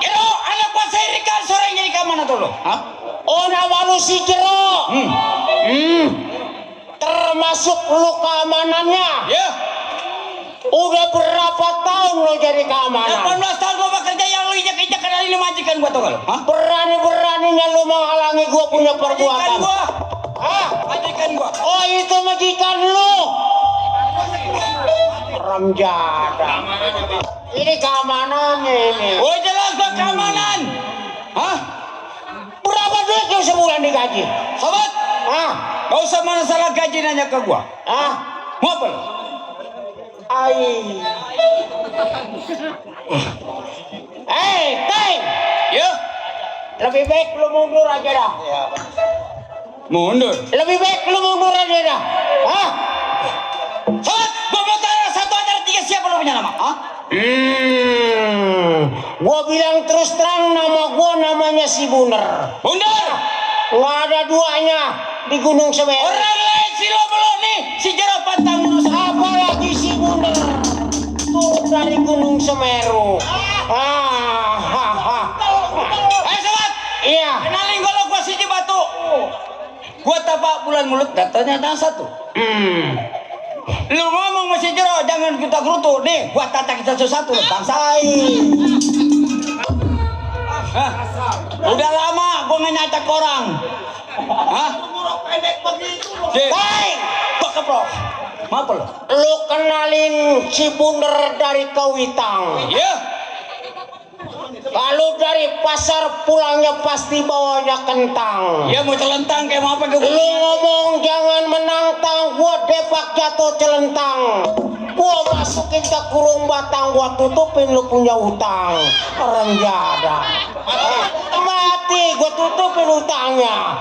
Speaker 6: Yo, anak gua serikan sore jadi ke mana tuh lo? Hah?
Speaker 3: Oh, nama lu si Jero. Termasuk lu keamanannya.
Speaker 6: Ya.
Speaker 3: Udah berapa tahun lo jadi keamanan?
Speaker 6: 18 tahun gua bekerja yang lu injak-injak karena ini majikan gua tuh. Hah?
Speaker 3: Berani-beraninya lu menghalangi gua punya
Speaker 6: Majikan
Speaker 3: perbuatan.
Speaker 6: gua.
Speaker 3: Hah?
Speaker 6: Majikan gua.
Speaker 3: Oh, itu majikan lu. Ramjada. Ini keamanannya ini.
Speaker 6: Oh, jelas gua keamanan. Hah?
Speaker 3: Berapa duit lu sebulan digaji?
Speaker 6: Sobat,
Speaker 3: Hah?
Speaker 6: gak usah masalah gaji nanya ke gua.
Speaker 3: Hah?
Speaker 6: Mau apa lu?
Speaker 3: Teng.
Speaker 6: Ya.
Speaker 3: Lebih baik lu mundur aja dah.
Speaker 6: Mundur.
Speaker 3: Lebih baik lu mundur aja dah. Hah?
Speaker 6: Sobat, gua mau tanya satu antara 3 siapa lu punya nama? Hah?
Speaker 3: Gua bilang terus terang nama gua nama si Bunder.
Speaker 2: Bundar.
Speaker 3: Nggak ada duanya di Gunung Semeru.
Speaker 2: Orang lain si lo belum nih, si Jero pantang urus.
Speaker 3: Apalagi si Bunder turun dari Gunung Semeru.
Speaker 2: Sobat.
Speaker 3: Iya.
Speaker 2: Kenalin kalau gua si Batu. Gua tapak bulan mulut datanya ada satu. Lu ngomong masih Jero, jangan kita gerutu. Nih, gua tatak satu-satu lo bangsa. Udah lama gua ngenyacak orang. Hah?
Speaker 8: Pendek begitu.
Speaker 3: Hei,
Speaker 2: Bro. Maaf lo.
Speaker 3: lu kenalin si Bunder dari Kawitang.
Speaker 2: Iya.
Speaker 3: Kalau dari pasar pulangnya pasti bawanya kentang.
Speaker 2: Iya mau celentang kayak mau apa
Speaker 3: Lu ngomong jangan menantang, gua depak jatuh celentang. Gua masukin ke kurung batang, gua tutupin lu punya utang. Renjada. Mati, gua tutupin utangnya.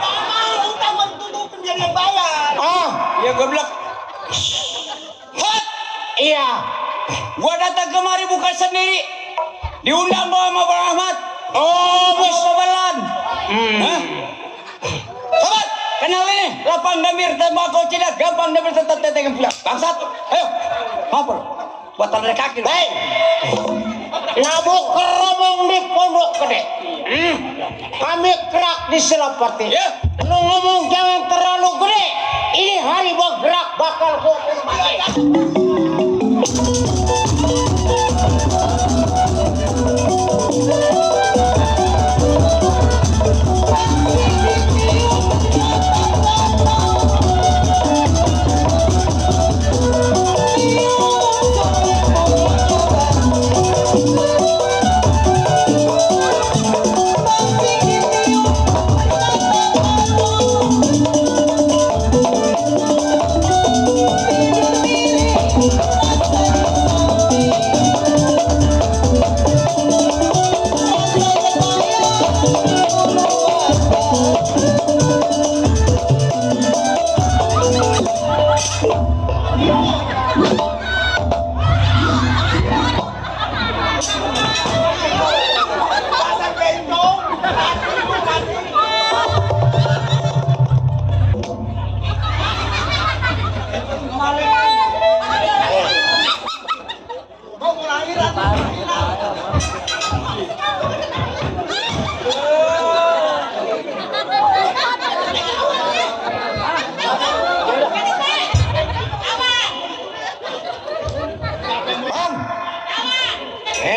Speaker 8: Utang mau ditutupin biar yang bayar.
Speaker 2: Iya goblok. Hot.
Speaker 3: Iya.
Speaker 2: Gua datang kemari bukan sendiri. Diundang bawa sama Bang Ahmad.
Speaker 3: Bos.
Speaker 2: Babalan. Hah? Sobat, kenal ini. Lapang Damir tembakau cidak, gampang Damir tetap teteng pulang. Bangsat. Ayo. Apa lo? Buat tanda kaki.
Speaker 3: Hei. Nabuk keromong di Pondok Gede. Kami kerak di Selapati.
Speaker 2: Ya.
Speaker 3: Lu ngomong jangan terlalu gede. Ini hari bergerak bakal gua mati.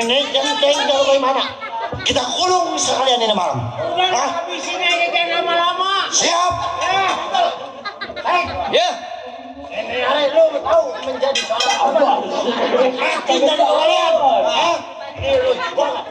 Speaker 3: Ini genteng dari bagaimana? Kita kulung sekalian ini malam. Habisin aja jangan lama-lama. Siap.
Speaker 2: Ya.
Speaker 3: Ini hari lu tahu menjadi seorang abang. Kita di kalian. Ini lu banget.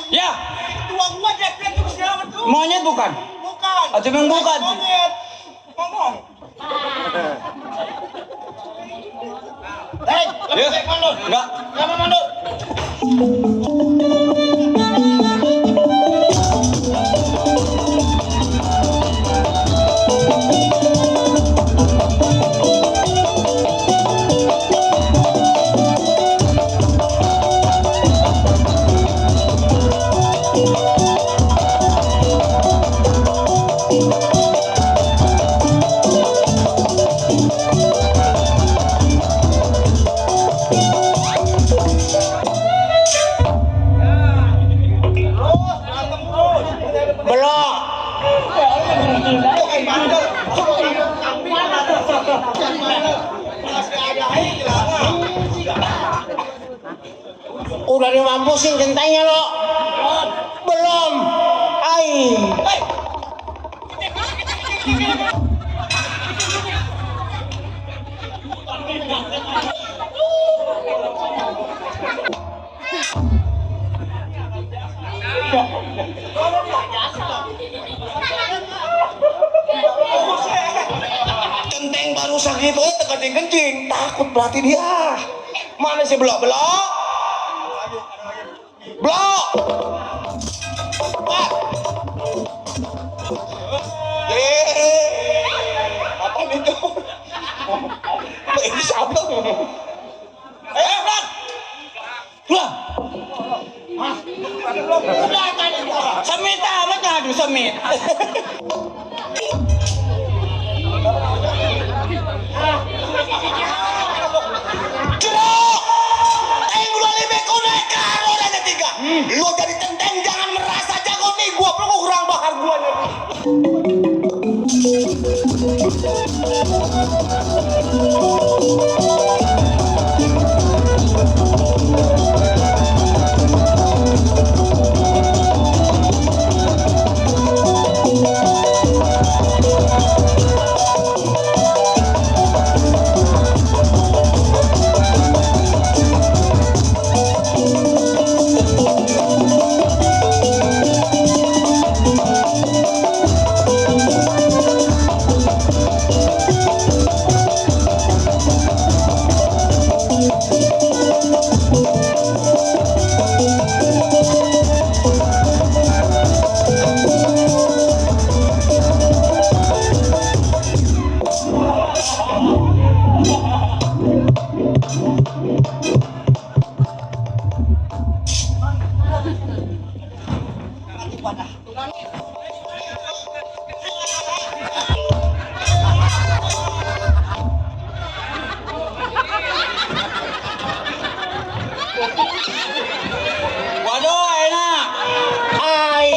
Speaker 2: Ya. Monyet bukan?
Speaker 8: Bukan.
Speaker 2: Atau memang bukan?
Speaker 8: Monyet. Ngomong.
Speaker 2: Ya.
Speaker 8: Mandor.
Speaker 2: Enggak.
Speaker 8: Kenapa mandor?
Speaker 3: Udah dimampusin gentengnya lo? Belum. Ai.
Speaker 2: Genteng baru segitu kencing-kencing, takut berarti dia. Mana sih Blok? Apa itu? Ini siapa? Blok! Semit amat ngadu semit. Jeruk! Udah lebih kunek karo dan ketiga. Lo jadi tenteng jangan merasa jago nih. Gua perlu kurang bakar gua nih. Waduh, enak.
Speaker 3: Ai.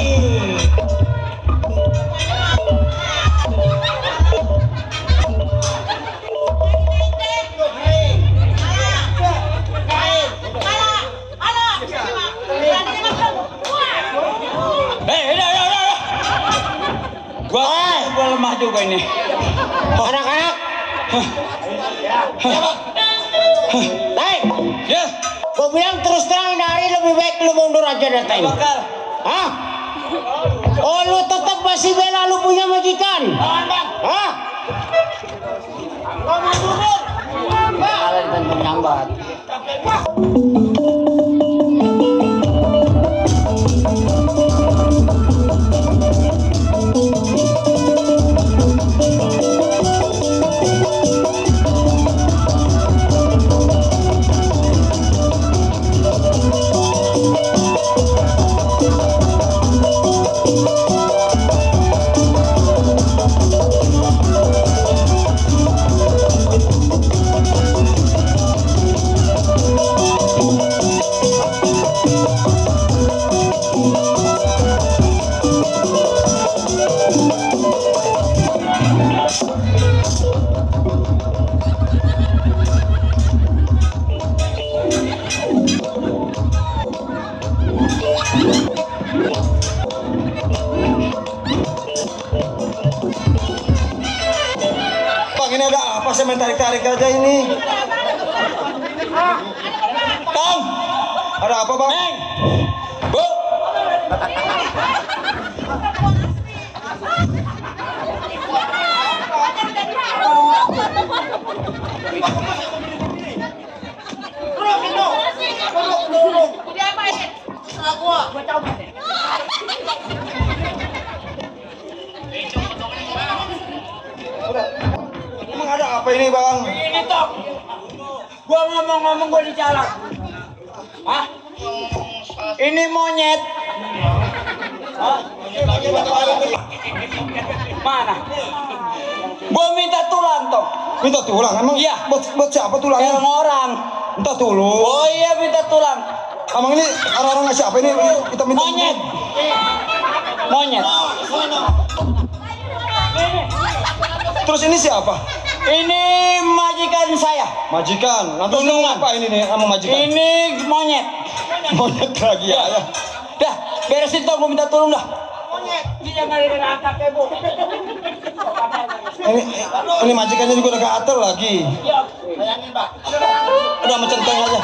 Speaker 2: Gua lemah juga ini.
Speaker 3: Anak-anak. Naik.
Speaker 2: Ya,
Speaker 3: Gue bilang terus terang ini hari lebih baik lu mundur aja dari tadi.
Speaker 2: bakal.
Speaker 3: Hah? Oh lu tetap masih bela lu punya majikan? Hah? Kalian tentu nyambat.
Speaker 9: Bang, ini ada apa? Saya main tarik-tarik aja ini.
Speaker 2: Tong,
Speaker 9: Ada apa, Bang?
Speaker 2: Neng, Bu.
Speaker 9: Emang ada apa ini, Bang?
Speaker 2: Ini Tong. Gua ngomong-ngomong gua di jalan. Hah? Ini monyet. Hah? Mana? Gua minta tulang, Tong.
Speaker 9: Minta tulang, emang?
Speaker 2: Iya.
Speaker 9: Buat siapa tulangnya?
Speaker 2: Yang orang.
Speaker 9: Minta tulang.
Speaker 2: Oh iya minta tulang.
Speaker 9: Emang ini orang-orang ngasih apa ini? Kita minta
Speaker 2: Monyet. Monyet.
Speaker 9: Terus ini siapa?
Speaker 2: Ini majikan saya.
Speaker 9: Majikan. Nanti
Speaker 2: Tunungan.
Speaker 9: apa ini nih sama majikan?
Speaker 2: Ini monyet.
Speaker 9: Monyet lagi ya.
Speaker 2: Dah, beresin tol, gua minta tolong dah.
Speaker 9: Ini majikannya juga udah gatel lagi. Udah sama centeng aja.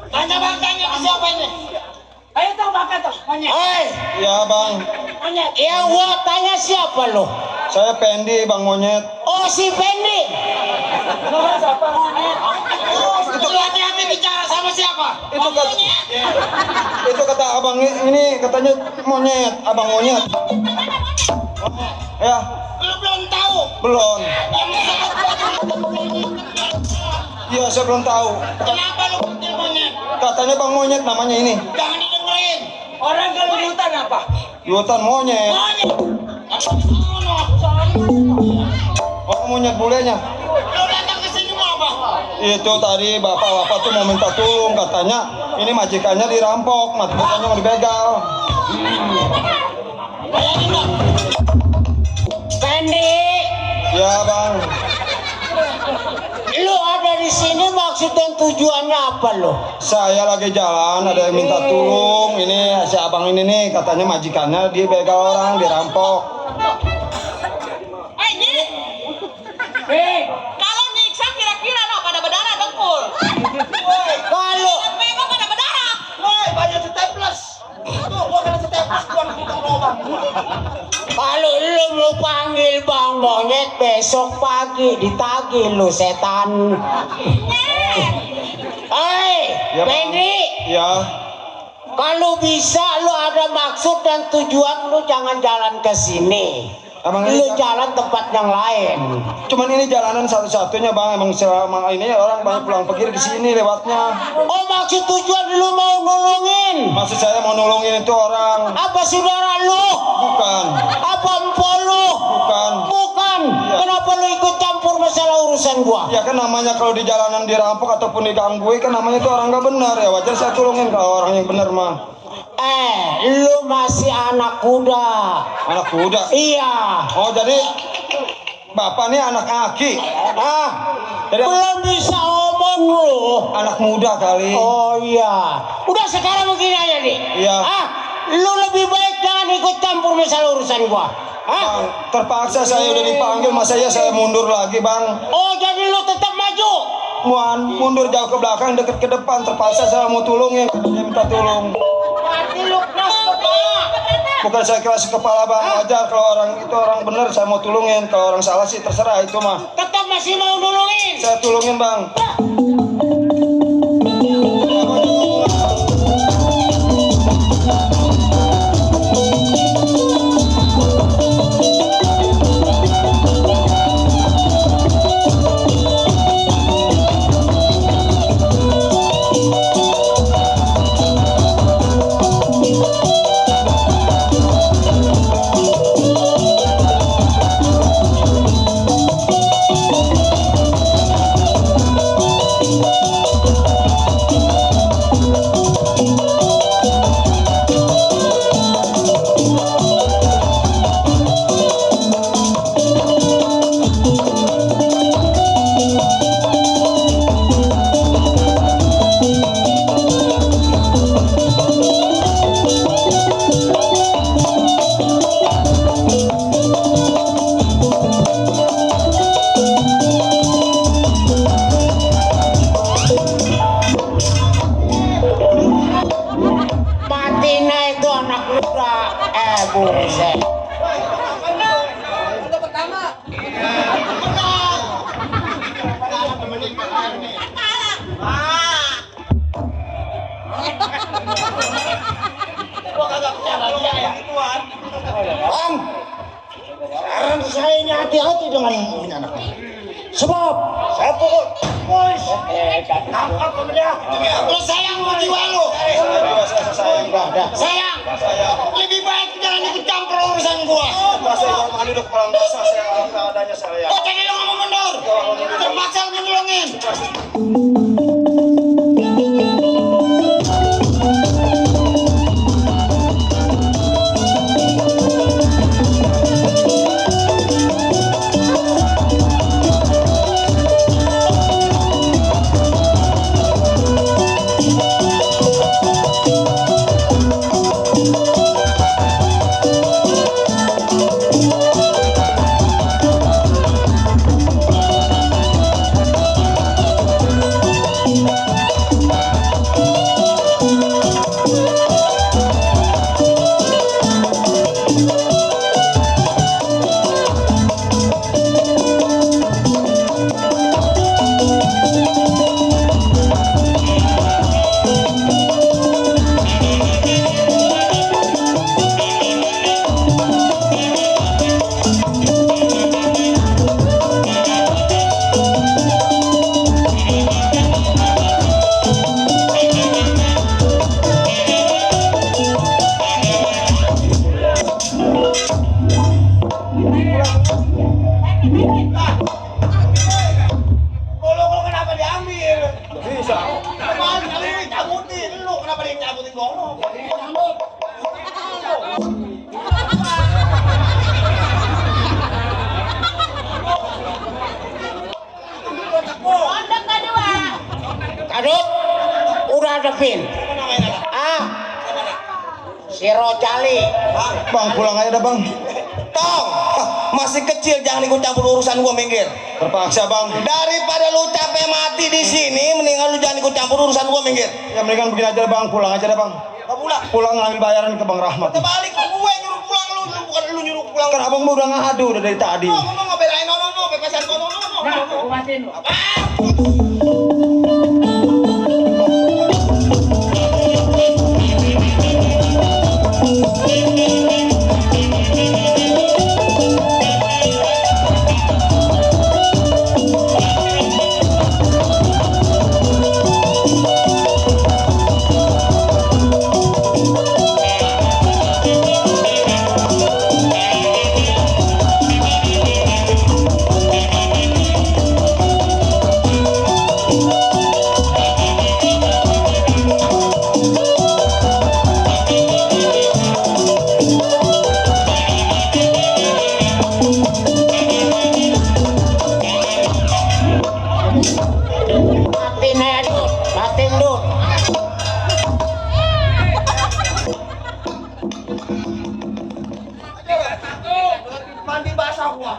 Speaker 10: Tanya bang, tanya ke siapa ini? Ayo tuh bang, tuh monyet.
Speaker 9: Ya bang,
Speaker 10: Monyet.
Speaker 3: Yang gua tanya siapa lo?
Speaker 9: saya Pendi bang monyet.
Speaker 3: Oh si Pendi.
Speaker 10: Siapa monyet? Itu hati-hati bicara sama siapa?
Speaker 9: Itu kata abang ini katanya monyet, abang monyet. Ya,
Speaker 10: Lu belum tahu.
Speaker 9: belum. Iya saya belum tahu.
Speaker 10: Kenapa lu panggil monyet?
Speaker 9: Katanya bang monyet namanya ini.
Speaker 10: Jangan didengerin. Orang kalau di hutan apa?
Speaker 9: Di hutan monyet.
Speaker 10: Monyet. Sono.
Speaker 9: Oh monyet bulenya.
Speaker 10: Lu datang ke sini mau apa?
Speaker 9: Itu tadi bapak-bapak tuh mau minta tolong katanya ini majikannya dirampok, majikannya mau dibegal.
Speaker 10: Bayangin dong.
Speaker 3: Pendi.
Speaker 9: Ya bang,
Speaker 3: Lu ada di sini maksud dan tujuannya apa lo?
Speaker 9: saya lagi jalan ada yang minta tolong. Ini si abang ini nih katanya majikannya dibegal orang, dirampok.
Speaker 10: Nyik. Kalau nyiksa kira-kira no pada berdarah dengkul.
Speaker 3: Kalau
Speaker 10: Memang pada berdarah. Woi, banyak staples. Tuh, gua kena staples gua
Speaker 3: kalau lu panggil bang monyet besok pagi ditagih lu setan.
Speaker 9: Ya, Bang.
Speaker 3: Pendi.
Speaker 9: Ya,
Speaker 3: Kalau bisa lu ada maksud dan tujuan lu jangan jalan ke sini.
Speaker 9: Emang
Speaker 3: Lu
Speaker 9: ini
Speaker 3: jalan tempat yang lain.
Speaker 9: cuman ini jalanan satu-satunya bang. Emang selama ini orang banyak pulang pergi di sini lewatnya.
Speaker 3: Oh maksud tujuan lu mau nolongin?
Speaker 9: Maksud saya mau nolongin itu orang.
Speaker 3: Apa saudara lu?
Speaker 9: Bukan,
Speaker 3: Apa empol lu?
Speaker 9: bukan.
Speaker 3: Bukan.
Speaker 9: Iya.
Speaker 3: Kenapa lu ikut campur masalah urusan gua?
Speaker 9: Ya kan namanya kalau di jalanan dirampok ataupun digangguin kan namanya itu orang nggak benar. Ya wajar saya tolongin kalau orang yang benar mah.
Speaker 3: Lu masih anak muda.
Speaker 9: Anak kuda.
Speaker 3: Iya.
Speaker 9: Oh jadi bapak nih anak aki. Jadi
Speaker 3: Belum bisa omong lu.
Speaker 9: anak muda kali.
Speaker 3: Oh iya. Udah sekarang begini aja nih.
Speaker 9: Iya.
Speaker 3: Lu lebih baik jangan ikut campur masalah urusan gua.
Speaker 9: Bang, terpaksa saya udah dipanggil, masa ya saya mundur lagi bang.
Speaker 3: Oh jadi lu tetap maju.
Speaker 9: Mundur jauh ke belakang, deket ke depan. Terpaksa saya mau tolongin, dia minta tolong.
Speaker 3: Berarti lu keras kepala.
Speaker 9: Bukan saya keras kepala bang, wajar kalau orang itu orang benar saya mau tolongin. Kalau orang salah sih terserah itu mah.
Speaker 3: Tetap masih mau nolongin.
Speaker 9: Saya tolongin bang.
Speaker 3: Matina itu anak muda. Buset. Bang, sekarang saya ini hati-hati dengan ini anaknya. Sebab saya pukul. Tangkap sama dia. Lu sayang sama jiwa lu. Sayang. Lebih baik jangan ikut campur urusan gua.
Speaker 9: Saya duduk kepala basah, saya adanya saya.
Speaker 3: Oh, jadi lu ngomong mundur. Terpaksa lu nolongin. Aduh, udah ada pin. Si Rojali.
Speaker 5: Bang, pulang aja dah bang.
Speaker 2: Tong, masih kecil jangan ikut campur urusan gua, minggir.
Speaker 5: Terpaksa bang.
Speaker 2: Daripada lu capek mati di sini, mendingan lu jangan ikut campur urusan gua, minggir.
Speaker 5: Ya mendingan begini aja bang, pulang aja dah bang.
Speaker 2: Gak pulang.
Speaker 5: Pulang ngambil bayaran ke Bang Rahmat.
Speaker 2: Kebalik ke gue nyuruh pulang lu, bukan lu nyuruh pulang.
Speaker 5: Kan abang udah ngadu udah dari tadi.
Speaker 2: Ngomong belain no, bebasan no.
Speaker 10: Nah, kumatin lu.
Speaker 3: Matiin dulu.
Speaker 2: Mandi basah gua.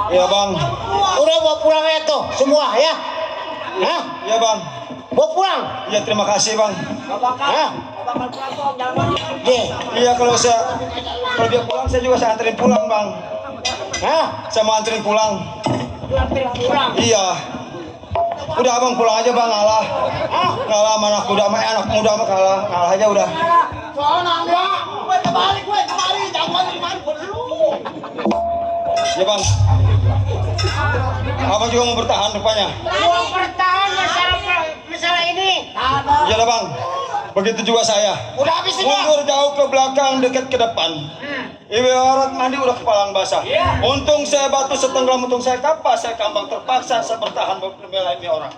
Speaker 5: Iya bang.
Speaker 3: Udah bawa pulang ya tuh semua ya. Hah?
Speaker 5: Iya bang.
Speaker 3: Bawa pulang.
Speaker 5: Iya terima kasih bang.
Speaker 3: Hah?
Speaker 5: Iya kalau dia pulang saya juga saya anterin pulang bang.
Speaker 3: Hah?
Speaker 5: Saya mau anterin pulang. Iya. Udah abang pulang aja bang, ngalah. Ngalah sama anak muda sama anak muda sama kalah aja udah.
Speaker 2: Soalnya gue kembali, jangan gimana perlu.
Speaker 5: Ya bang. Abang juga mau bertahan rupanya.
Speaker 3: Mau bertahan masalah ini.
Speaker 5: Iya dah bang. Begitu juga saya.
Speaker 3: Udah habis semua.
Speaker 5: Mundur jauh ke belakang, dekat ke depan. Ibarat mandi udah kepalang basah. Untung saya batu setenggelam, untung saya kapas, saya kambang terpaksa saya bertahan membela ini orang.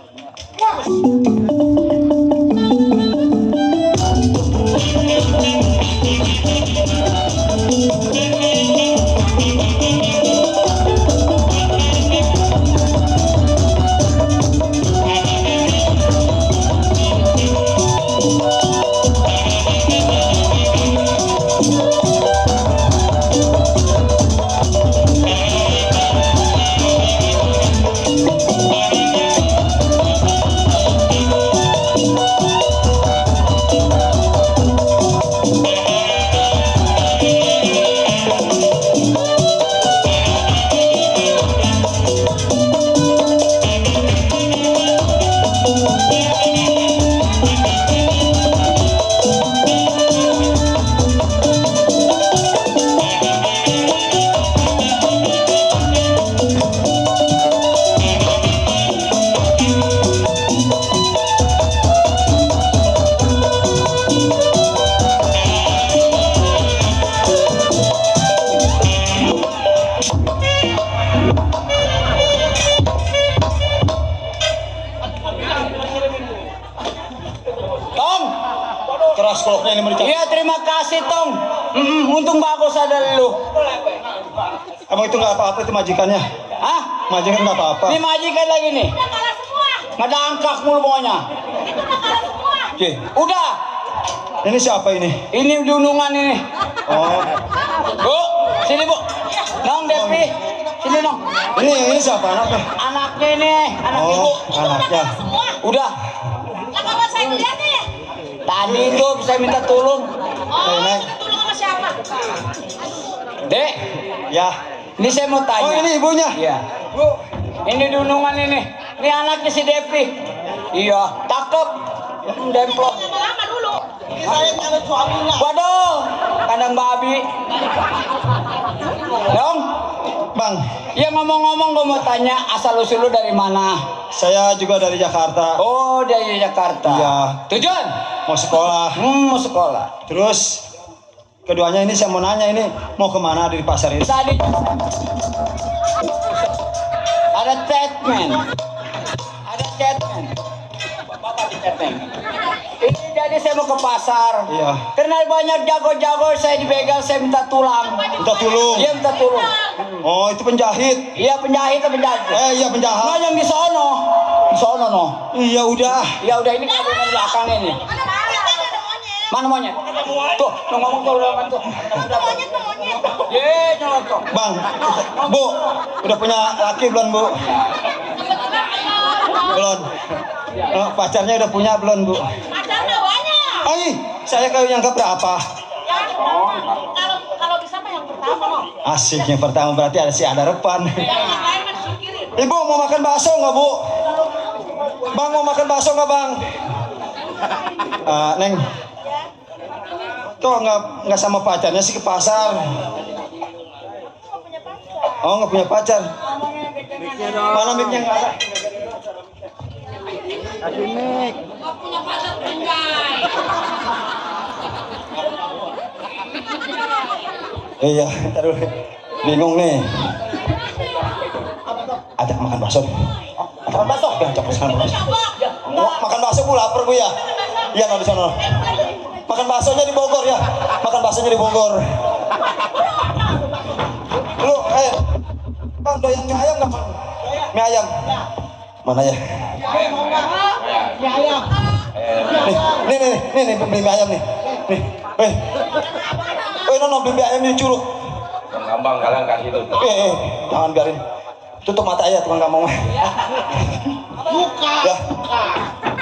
Speaker 5: Keras koloknya ini merica.
Speaker 10: Iya, terima kasih Tong. Untung bagus ada lu.
Speaker 5: Abang itu nggak apa-apa itu majikannya.
Speaker 10: Hah?
Speaker 5: Majikan nggak apa-apa.
Speaker 10: Ini majikan lagi nih. Nggak ada angkak mulu pokoknya.
Speaker 5: Oke.
Speaker 10: Udah.
Speaker 5: Ini siapa ini?
Speaker 10: Ini dunungan ini.
Speaker 5: Oh.
Speaker 10: Bu, sini Bu. Nong Devi. Sini Nong.
Speaker 5: Ini siapa anaknya?
Speaker 10: Anaknya ini, anak ibu.
Speaker 5: Oh, anaknya.
Speaker 10: Udah.
Speaker 8: Lah kalau saya lihat nih.
Speaker 10: Tadi itu bisa minta tolong.
Speaker 5: Naik.
Speaker 8: Tolong sama siapa?
Speaker 10: Dek,
Speaker 5: Ya.
Speaker 10: ini saya mau tanya.
Speaker 5: Oh ini ibunya.
Speaker 10: Iya. Bu, ini dunungan ini. Ini anaknya si Devi. Iya, cakep. Demplok.
Speaker 8: Lama dulu.
Speaker 5: Ini saya calon suaminya.
Speaker 10: Waduh, kandang babi. Dong,
Speaker 5: Bang,
Speaker 10: ya ngomong-ngomong gue mau tanya asal usul lu dari mana?
Speaker 5: saya juga dari Jakarta.
Speaker 10: Oh, dari Jakarta.
Speaker 5: Iya.
Speaker 10: Tujuan?
Speaker 5: Mau sekolah.
Speaker 10: Mau sekolah.
Speaker 5: Terus keduanya ini saya mau nanya ini mau kemana di pasar ini?
Speaker 10: Tadi ada statement. Ada statement. Bapak di statement. Ini jadi saya mau ke pasar.
Speaker 5: Iya.
Speaker 10: Karena banyak jago-jago saya dibegal, saya minta tulang.
Speaker 5: Minta tulung.
Speaker 10: Iya minta tulung.
Speaker 5: Oh itu penjahit.
Speaker 10: Iya penjahit atau penjahit?
Speaker 5: Iya penjahat.
Speaker 10: Nah yang di sono. Di sono no.
Speaker 5: Iya udah.
Speaker 10: Ya udah ini kabingan belakang ini. Mana monyet? Tuh, lo ngomong tuh udah tuh. Ye, nyolot.
Speaker 5: Bang, Bu, udah punya laki belum Bu? Belum. Pacarnya udah punya belum Bu?
Speaker 8: Pacarnya banyak.
Speaker 5: Ai, saya kayak yang keberapa?
Speaker 8: Kalau bisa mah yang pertama loh.
Speaker 5: Asik yang pertama berarti ada repan.
Speaker 8: Yang lain mah disingkirin.
Speaker 5: Ibu mau makan bakso nggak Bu? Bang mau makan bakso nggak Bang? Neng, kok nggak sama pacarnya sih ke pasar? Oh nggak punya pacar. Mana mic-nya nggak ada? Iya, taruh bingung nih. Ajak makan bakso. Makan bakso? Ya, ajak makan bakso. Makan bakso Bu, lapar Bu ya? Iya, no, di sana. Makan baksonya di Bogor ya. Makan baksonya di Bogor. Lu, Bang, doyan mie ayam nggak Bang? Mie ayam. Mana ya? Mie ayam. Nih, beli mie ayam nih. Nih, no, beli mie ayam ini curug.
Speaker 4: Gampang kalian kasih itu.
Speaker 5: Jangan biarin. Tutup mata ya tukang kamu. Buka. Ya.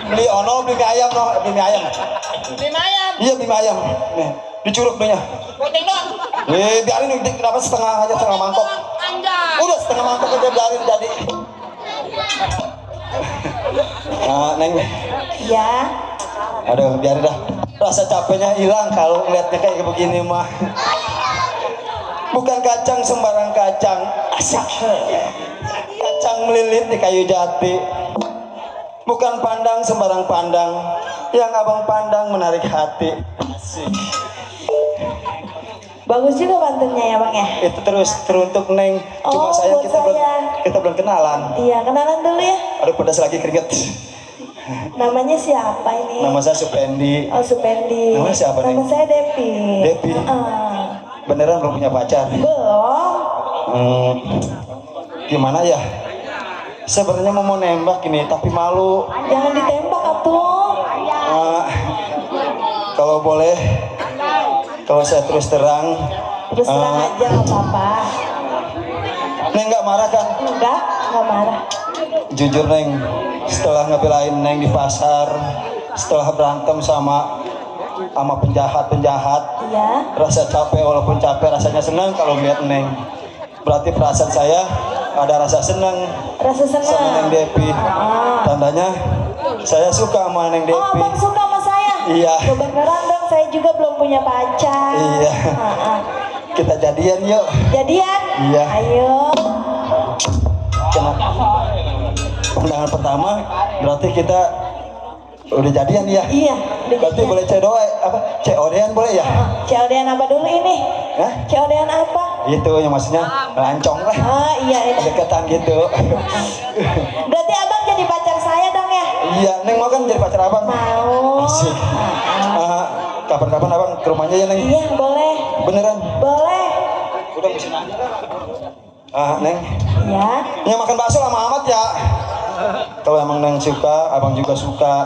Speaker 5: Beli beli mie ayam, beli mie ayam.
Speaker 10: Beli ayam.
Speaker 5: Iya, beli mie ayam. Nih, di curug belinya.
Speaker 10: Putih dong.
Speaker 5: Biarin kenapa setengah aja, setengah mangkok.
Speaker 10: Anjay.
Speaker 5: Udah setengah mangkok aja biarin jadi. Nah, Neng.
Speaker 7: Ya.
Speaker 5: Aduh, biarin dah. Rasa capeknya hilang kalau ngeliatnya kayak begini mah. Bukan kacang sembarang kacang, asik. Kacang melilit di kayu jati. Bukan pandang sembarang pandang, yang abang pandang menarik hati. Asik.
Speaker 7: Bagus juga pantunnya ya Bang ya.
Speaker 5: Itu terus teruntuk Neng. Cuma
Speaker 7: Oh,
Speaker 5: sayang
Speaker 7: buat saya.
Speaker 5: kita belum kenalan.
Speaker 7: Iya, kenalan dulu ya.
Speaker 5: Aduh, pedas lagi keringet.
Speaker 7: Namanya siapa ini?
Speaker 5: Nama saya Supendi.
Speaker 7: Oh, Supendi.
Speaker 5: Namanya siapa,
Speaker 7: Nama
Speaker 5: Neng?
Speaker 7: saya Devi.
Speaker 5: Devi. Beneran belum punya pacar?
Speaker 7: Belum.
Speaker 5: Gimana ya? Sebenarnya mau nembak ini tapi malu.
Speaker 7: Jangan ditembak atuh.
Speaker 5: Kalau boleh, kalau saya terus terang.
Speaker 7: Terus terang aja nggak apa-apa.
Speaker 5: Neng nggak marah kan?
Speaker 7: Enggak marah.
Speaker 5: Jujur Neng, setelah ngebelain Neng di pasar, setelah berantem sama penjahat,
Speaker 7: Iya.
Speaker 5: rasa capek walaupun capek rasanya senang kalau lihat Neng. Berarti perasaan saya ada rasa senang
Speaker 7: Rasa senang.
Speaker 5: sama Neng Devi. Tandanya saya suka sama Neng
Speaker 7: Oh,
Speaker 5: Devi.
Speaker 7: Abang suka sama saya?
Speaker 5: Iya.
Speaker 7: Kebenaran dong, saya juga belum punya pacar.
Speaker 5: Iya. Kita jadian yuk.
Speaker 7: Jadian?
Speaker 5: Iya.
Speaker 7: Ayo.
Speaker 5: Kenapa? Pandangan pertama berarti kita udah jadian ya?
Speaker 7: Iya.
Speaker 5: Berarti boleh COD-an boleh ya?
Speaker 7: COD-an apa dulu ini?
Speaker 5: Hah?
Speaker 7: COD-an apa?
Speaker 5: Itu yang maksudnya lancong lah.
Speaker 7: Iya ini.
Speaker 5: Deketan gitu.
Speaker 7: Berarti abang jadi pacar saya dong ya?
Speaker 5: Iya, Neng mau kan jadi pacar abang?
Speaker 7: Mau.
Speaker 5: Asik. Kapan-kapan abang ke rumahnya ya Neng?
Speaker 7: Iya boleh.
Speaker 5: Beneran?
Speaker 7: Boleh.
Speaker 5: Udah mesin aja. Neng.
Speaker 7: Ya.
Speaker 5: Yang makan bakso lama amat ya. Kalau emang Neng suka, abang juga suka.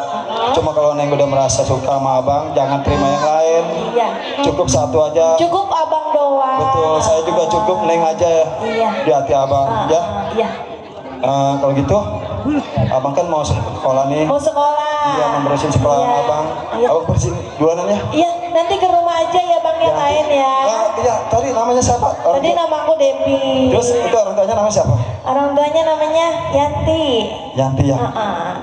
Speaker 5: Cuma kalau Neng udah merasa suka sama abang, jangan terima yang lain.
Speaker 7: Iya.
Speaker 5: Cukup satu aja.
Speaker 7: Cukup abang doang.
Speaker 5: Betul, saya juga cukup Neng aja.
Speaker 7: Iya.
Speaker 5: Di hati abang, ya.
Speaker 7: Iya.
Speaker 5: Kalau gitu, abang kan mau sekolah nih.
Speaker 7: Mau sekolah.
Speaker 5: Iya, memberesin sekolah
Speaker 7: Iya.
Speaker 5: abang.
Speaker 7: Iya.
Speaker 5: Abang bersihin duluan ya.
Speaker 7: Iya, nanti ke rumah aja ya bang yang lain ya.
Speaker 5: Iya, tadi namanya siapa?
Speaker 7: Tadi nama aku Depi.
Speaker 9: Terus itu orang tuanya namanya siapa?
Speaker 7: Orang tuanya namanya Yanti.
Speaker 9: Yanti ya.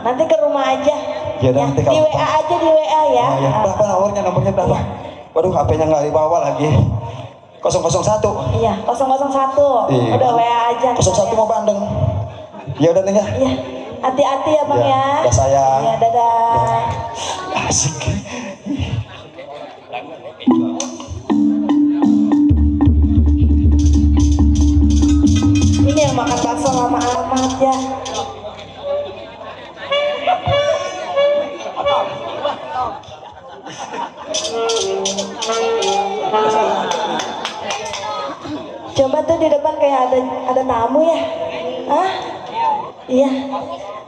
Speaker 7: Nanti ke rumah aja.
Speaker 9: Ya udah, nanti
Speaker 7: di
Speaker 9: kamu-
Speaker 7: WA aja di WA ya.
Speaker 9: Oh, ya. Berapa nomornya berapa?
Speaker 7: Iya.
Speaker 9: Waduh, HP-nya nggak dibawa lagi. 001.
Speaker 7: Iya, 001.
Speaker 9: Iya.
Speaker 7: Udah WA aja.
Speaker 9: 01 mau Bandeng. Ya udah nih ya.
Speaker 7: Iya. Hati-hati ya Bang
Speaker 9: Ya,
Speaker 7: ya.
Speaker 9: dah sayang.
Speaker 7: Iya, dadah.
Speaker 9: Asik.
Speaker 7: Ini yang makan bakso lama amat ya. Coba tuh di depan kayak ada tamu ya. Hah? Iya.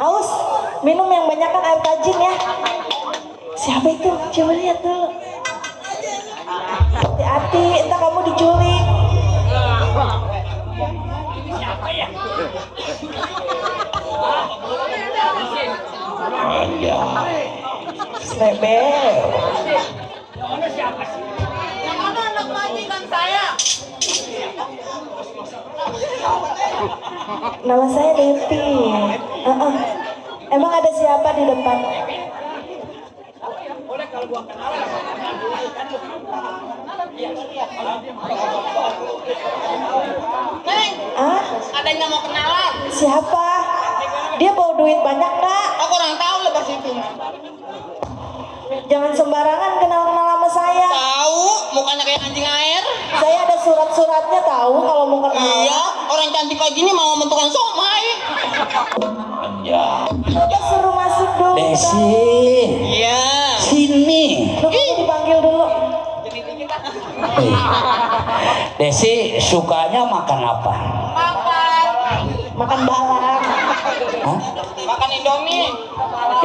Speaker 7: Aus, minum yang banyak kan air tajin ya. Siapa itu? Coba lihat dulu. Hati-hati, entar kamu diculik. Slebel. Nama saya Devi. Emang ada siapa di depan? Ah?
Speaker 8: Ada yang mau kenalan?
Speaker 7: Siapa? Dia bawa duit banyak nggak?
Speaker 8: Aku kurang tahu lepas itu.
Speaker 7: Jangan sembarangan kenal-kenal sama saya.
Speaker 8: Tahu, mukanya kayak anjing air.
Speaker 7: Saya ada surat-suratnya tahu kalau mau kenal.
Speaker 8: Iya, orang cantik kayak gini mau menentukan somai.
Speaker 6: Ya.
Speaker 7: Ya suruh masuk dulu.
Speaker 6: Desi.
Speaker 8: Iya.
Speaker 6: Sini.
Speaker 7: Lu kamu dipanggil dulu.
Speaker 6: Desi sukanya makan apa?
Speaker 7: Makan balak.
Speaker 6: Hah?
Speaker 8: Makan Indomie.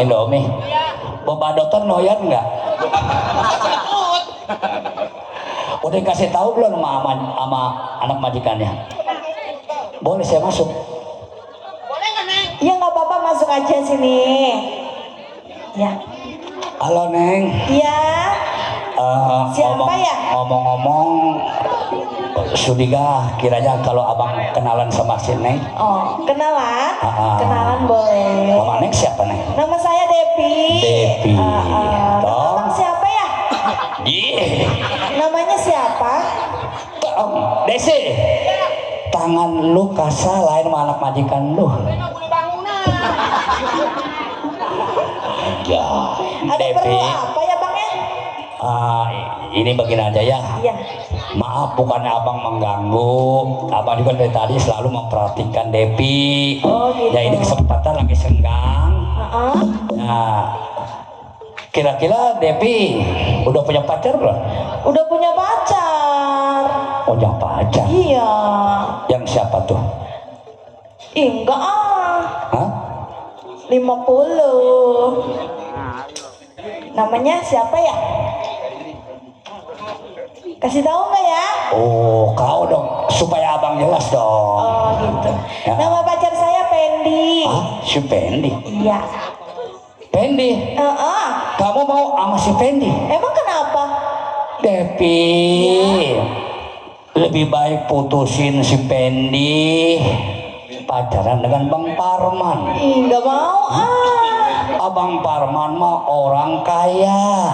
Speaker 6: Indomie. Boba Doton noyan nggak? Udah kasih tahu belum sama anak majikannya? Boleh saya masuk?
Speaker 8: Boleh nggak, Neng?
Speaker 7: Iya nggak apa-apa, masuk aja sini. Ya.
Speaker 6: Halo Neng.
Speaker 7: Iya. Siapa ya?
Speaker 6: Ngomong-ngomong, Sudiga kiranya kalau abang kenalan sama si Neng.
Speaker 7: Oh, kenalan? Kenalan boleh.
Speaker 6: Nama Neng siapa Neng?
Speaker 7: Nama saya Devi.
Speaker 6: Devi.
Speaker 7: Abang siapa ya?
Speaker 6: Iya.
Speaker 7: Namanya siapa?
Speaker 6: Desi. Tangan lu kasar lain sama anak majikan lu. Ya.
Speaker 7: Ada perlu apa ya Bang ya?
Speaker 6: Ini begini aja ya.
Speaker 7: Iya.
Speaker 6: Maaf bukannya abang mengganggu. Abang juga dari tadi selalu memperhatikan Devi.
Speaker 7: Oh, gitu.
Speaker 6: Ya ini kesempatan lagi senggang. Nah, kira-kira Devi udah punya pacar belum?
Speaker 7: Udah punya pacar.
Speaker 6: Punya pacar?
Speaker 7: Iya.
Speaker 6: Yang siapa tuh?
Speaker 7: Ih, enggak ah.
Speaker 6: Hah?
Speaker 7: 50. Namanya siapa ya? Kasih tahu nggak ya?
Speaker 6: Oh, kau dong supaya abang jelas dong.
Speaker 7: Oh gitu.
Speaker 6: Ya.
Speaker 7: Nama pacar saya Pendi.
Speaker 6: Si Pendi.
Speaker 7: Iya.
Speaker 6: Pendi. Kamu mau sama si Pendi?
Speaker 7: Emang kenapa?
Speaker 6: Devi. Lebih baik putusin si Pendi. Pacaran dengan Bang Parman.
Speaker 7: Ih, nggak mau
Speaker 6: Abang Parman mah orang kaya.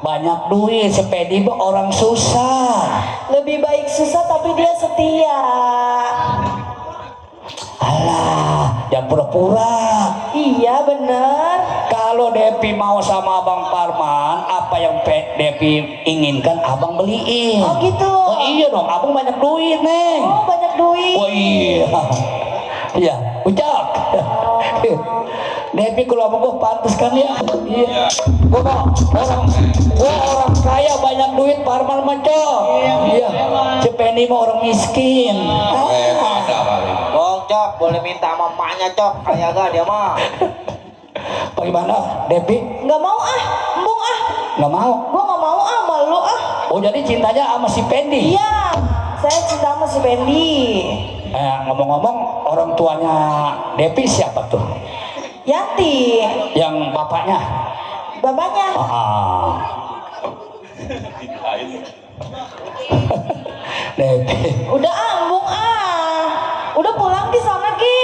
Speaker 6: Banyak duit, si Pendi mah orang susah.
Speaker 7: Lebih baik susah tapi dia setia.
Speaker 6: Alah, yang pura-pura.
Speaker 7: Iya bener.
Speaker 6: Kalau Devi mau sama Abang Parman, apa yang Devi inginkan abang beliin.
Speaker 7: Oh gitu.
Speaker 6: Oh iya dong, abang banyak duit Neng.
Speaker 7: Oh banyak duit.
Speaker 6: Oh iya. Iya, ucap. Devi kalau sama gue pantas kan ya. Iya. Gua orang kaya banyak duit, Parman macam. Iya. Cepeni mah orang miskin.
Speaker 3: Bang Cok, boleh minta sama emaknya Cok, kayak gak dia mah.
Speaker 6: Bagaimana, Devi?
Speaker 7: Nggak mau embung
Speaker 6: Nggak mau?
Speaker 7: Gua nggak mau malu
Speaker 6: Oh jadi cintanya sama si Pendi?
Speaker 7: Iya, saya cinta sama si Pendi.
Speaker 6: Ngomong-ngomong, orang tuanya Devi siapa tuh?
Speaker 7: Yanti.
Speaker 6: Yang bapaknya?
Speaker 7: Bapaknya.
Speaker 6: Depi.
Speaker 7: Udah ambung udah pulang di sana Ki.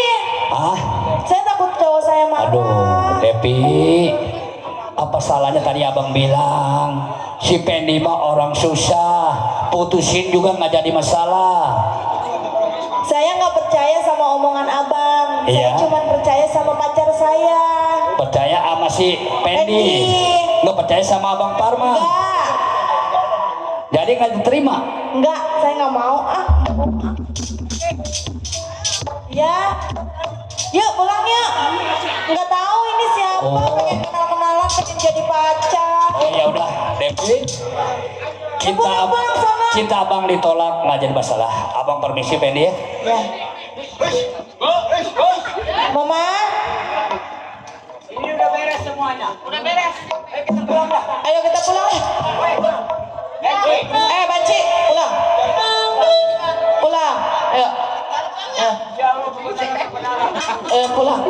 Speaker 7: Saya takut cowok saya marah.
Speaker 6: Aduh, Depi. Apa salahnya tadi abang bilang si Pendi mah orang susah, putusin juga nggak jadi masalah.
Speaker 7: Saya nggak percaya sama omongan abang.
Speaker 6: Iya.
Speaker 7: Saya cuma percaya sama pacar saya.
Speaker 6: Percaya sama si Pendi, nggak percaya sama abang Parman.
Speaker 7: Enggak.
Speaker 6: Jadi nggak diterima.
Speaker 7: Enggak, saya nggak mau Ya, yuk pulang yuk. Nggak tahu ini siapa, pengen kenal-kenalan, pengen jadi pacar.
Speaker 6: Ya udah, Devi. Cinta abang ditolak nggak jadi masalah. Abang permisi Pendi ya.
Speaker 7: Ya. Mama.
Speaker 1: Ini udah beres semuanya. Udah beres. Ayo kita pulang dah.
Speaker 7: Ayo kita pulang. Banci, pulang. Pulang. Ayo. Pulang.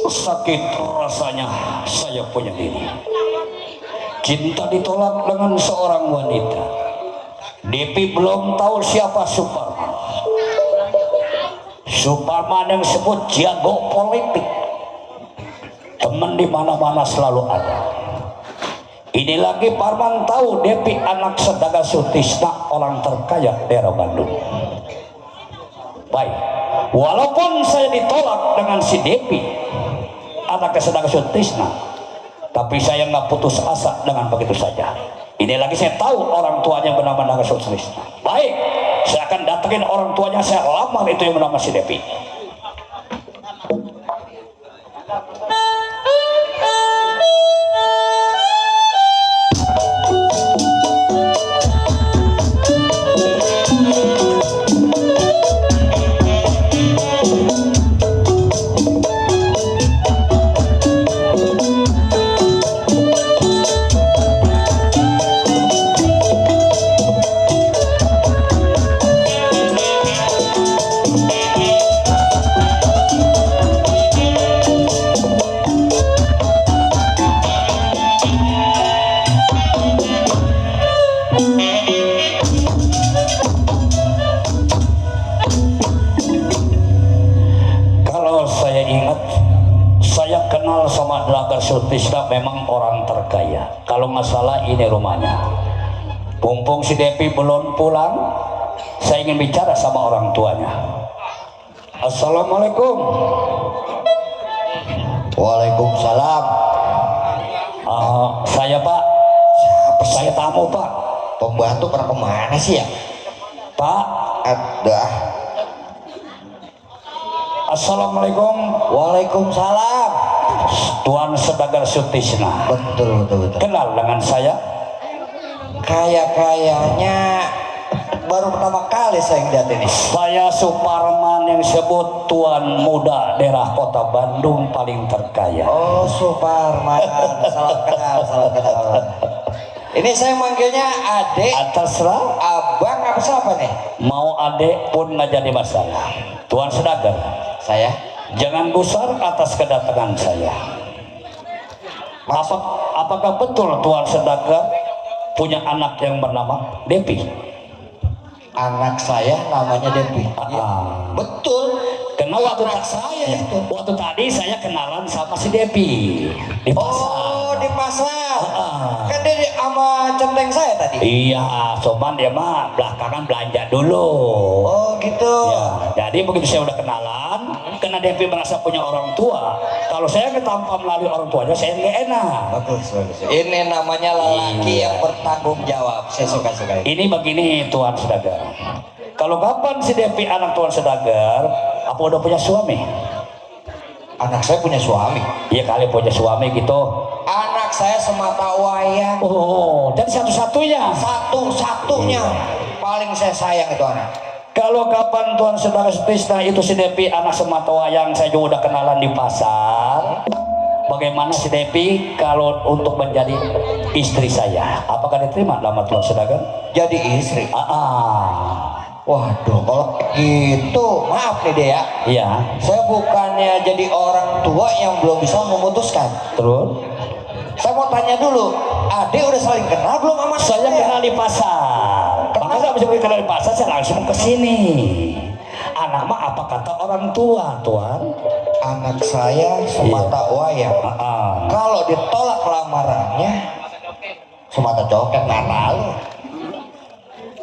Speaker 6: Sakit rasanya saya punya diri. Cinta ditolak dengan seorang wanita. Depi belum tahu siapa Suparman. Suparman yang disebut jago politik. Teman di mana-mana selalu ada. Ini lagi Parman tahu Depi anak Sedaga Sutisna, orang terkaya daerah Bandung. Baik, walaupun saya ditolak dengan si Depi anak Sedaga Sutisna, tapi saya nggak putus asa dengan begitu saja. Ini lagi saya tahu orang tuanya bernama Naga Sutisna. Baik, saya akan datengin orang tuanya, saya lamar itu yang bernama si Depi. Sutisna memang orang terkaya. Kalau nggak salah ini rumahnya. Mumpung si Depi belum pulang, saya ingin bicara sama orang tuanya. Assalamualaikum.
Speaker 3: Waalaikumsalam.
Speaker 6: Saya Pak. Saya tamu Pak.
Speaker 3: Pembantu pada kemana sih ya?
Speaker 6: Pak.
Speaker 3: Ada.
Speaker 6: Assalamualaikum.
Speaker 3: Waalaikumsalam.
Speaker 6: Tuan Sedagar Sutisna.
Speaker 3: Betul.
Speaker 6: Kenal dengan saya?
Speaker 3: Kayaknya baru pertama kali saya ngeliat ini.
Speaker 6: Saya Suparman yang disebut Tuan Muda daerah Kota Bandung paling terkaya.
Speaker 3: Oh, Suparman. Salam kenal. Ini saya manggilnya Adek.
Speaker 6: Terserah.
Speaker 3: Abang apa siapa nih?
Speaker 6: Mau adek pun nggak jadi masalah. Tuan Sedagar.
Speaker 3: Saya.
Speaker 6: Jangan gusar atas kedatangan saya. Apakah betul Tuan Sedagar punya anak yang bernama Depi?
Speaker 3: Anak saya namanya Depi. Betul.
Speaker 6: Karena waktu tadi saya kenalan sama si Depi di pasar.
Speaker 3: Oh, di pasar. Kan dia sama centeng saya tadi.
Speaker 6: Iya, cuman dia mah belakangan belanja dulu.
Speaker 3: Oh gitu.
Speaker 6: Ya, jadi begitu saya udah kenalan, karena Devi merasa punya orang tua. Kalau saya tanpa melalui orang tuanya, saya nggak enak.
Speaker 3: Bagus. Ini namanya lelaki yang bertanggung jawab. Saya suka.
Speaker 6: Ini begini Tuan Sedagar. Kalau kapan si Devi anak Tuan Sedagar, apa udah punya suami?
Speaker 3: Anak saya punya suami.
Speaker 6: Iya kali punya suami gitu.
Speaker 3: Anak saya semata wayang.
Speaker 6: Oh, dan satu-satunya.
Speaker 3: Satu-satunya. Paling saya sayang itu anak.
Speaker 6: Kalau kapan Tuan Sedagar Sutisna itu si Devi anak semata wayang, saya juga udah kenalan di pasar. Bagaimana si Devi kalau untuk menjadi istri saya? Apakah diterima nama Tuan Sedagar?
Speaker 3: Jadi istri? Waduh, kalau gitu maaf nih deh ya.
Speaker 6: Iya.
Speaker 3: Saya bukan bukannya jadi orang tua yang belum bisa memutuskan.
Speaker 6: Terus
Speaker 3: Saya mau tanya dulu, Ade udah saling kenal belum sama
Speaker 6: saya kenal di pasar. Maka saya bisa kenal di pasar, saya langsung ke sini. Anak mah apa kata orang tua, Tuan?
Speaker 3: Anak saya semata wayang. Kalau ditolak lamarannya, semata coket nggak tahu.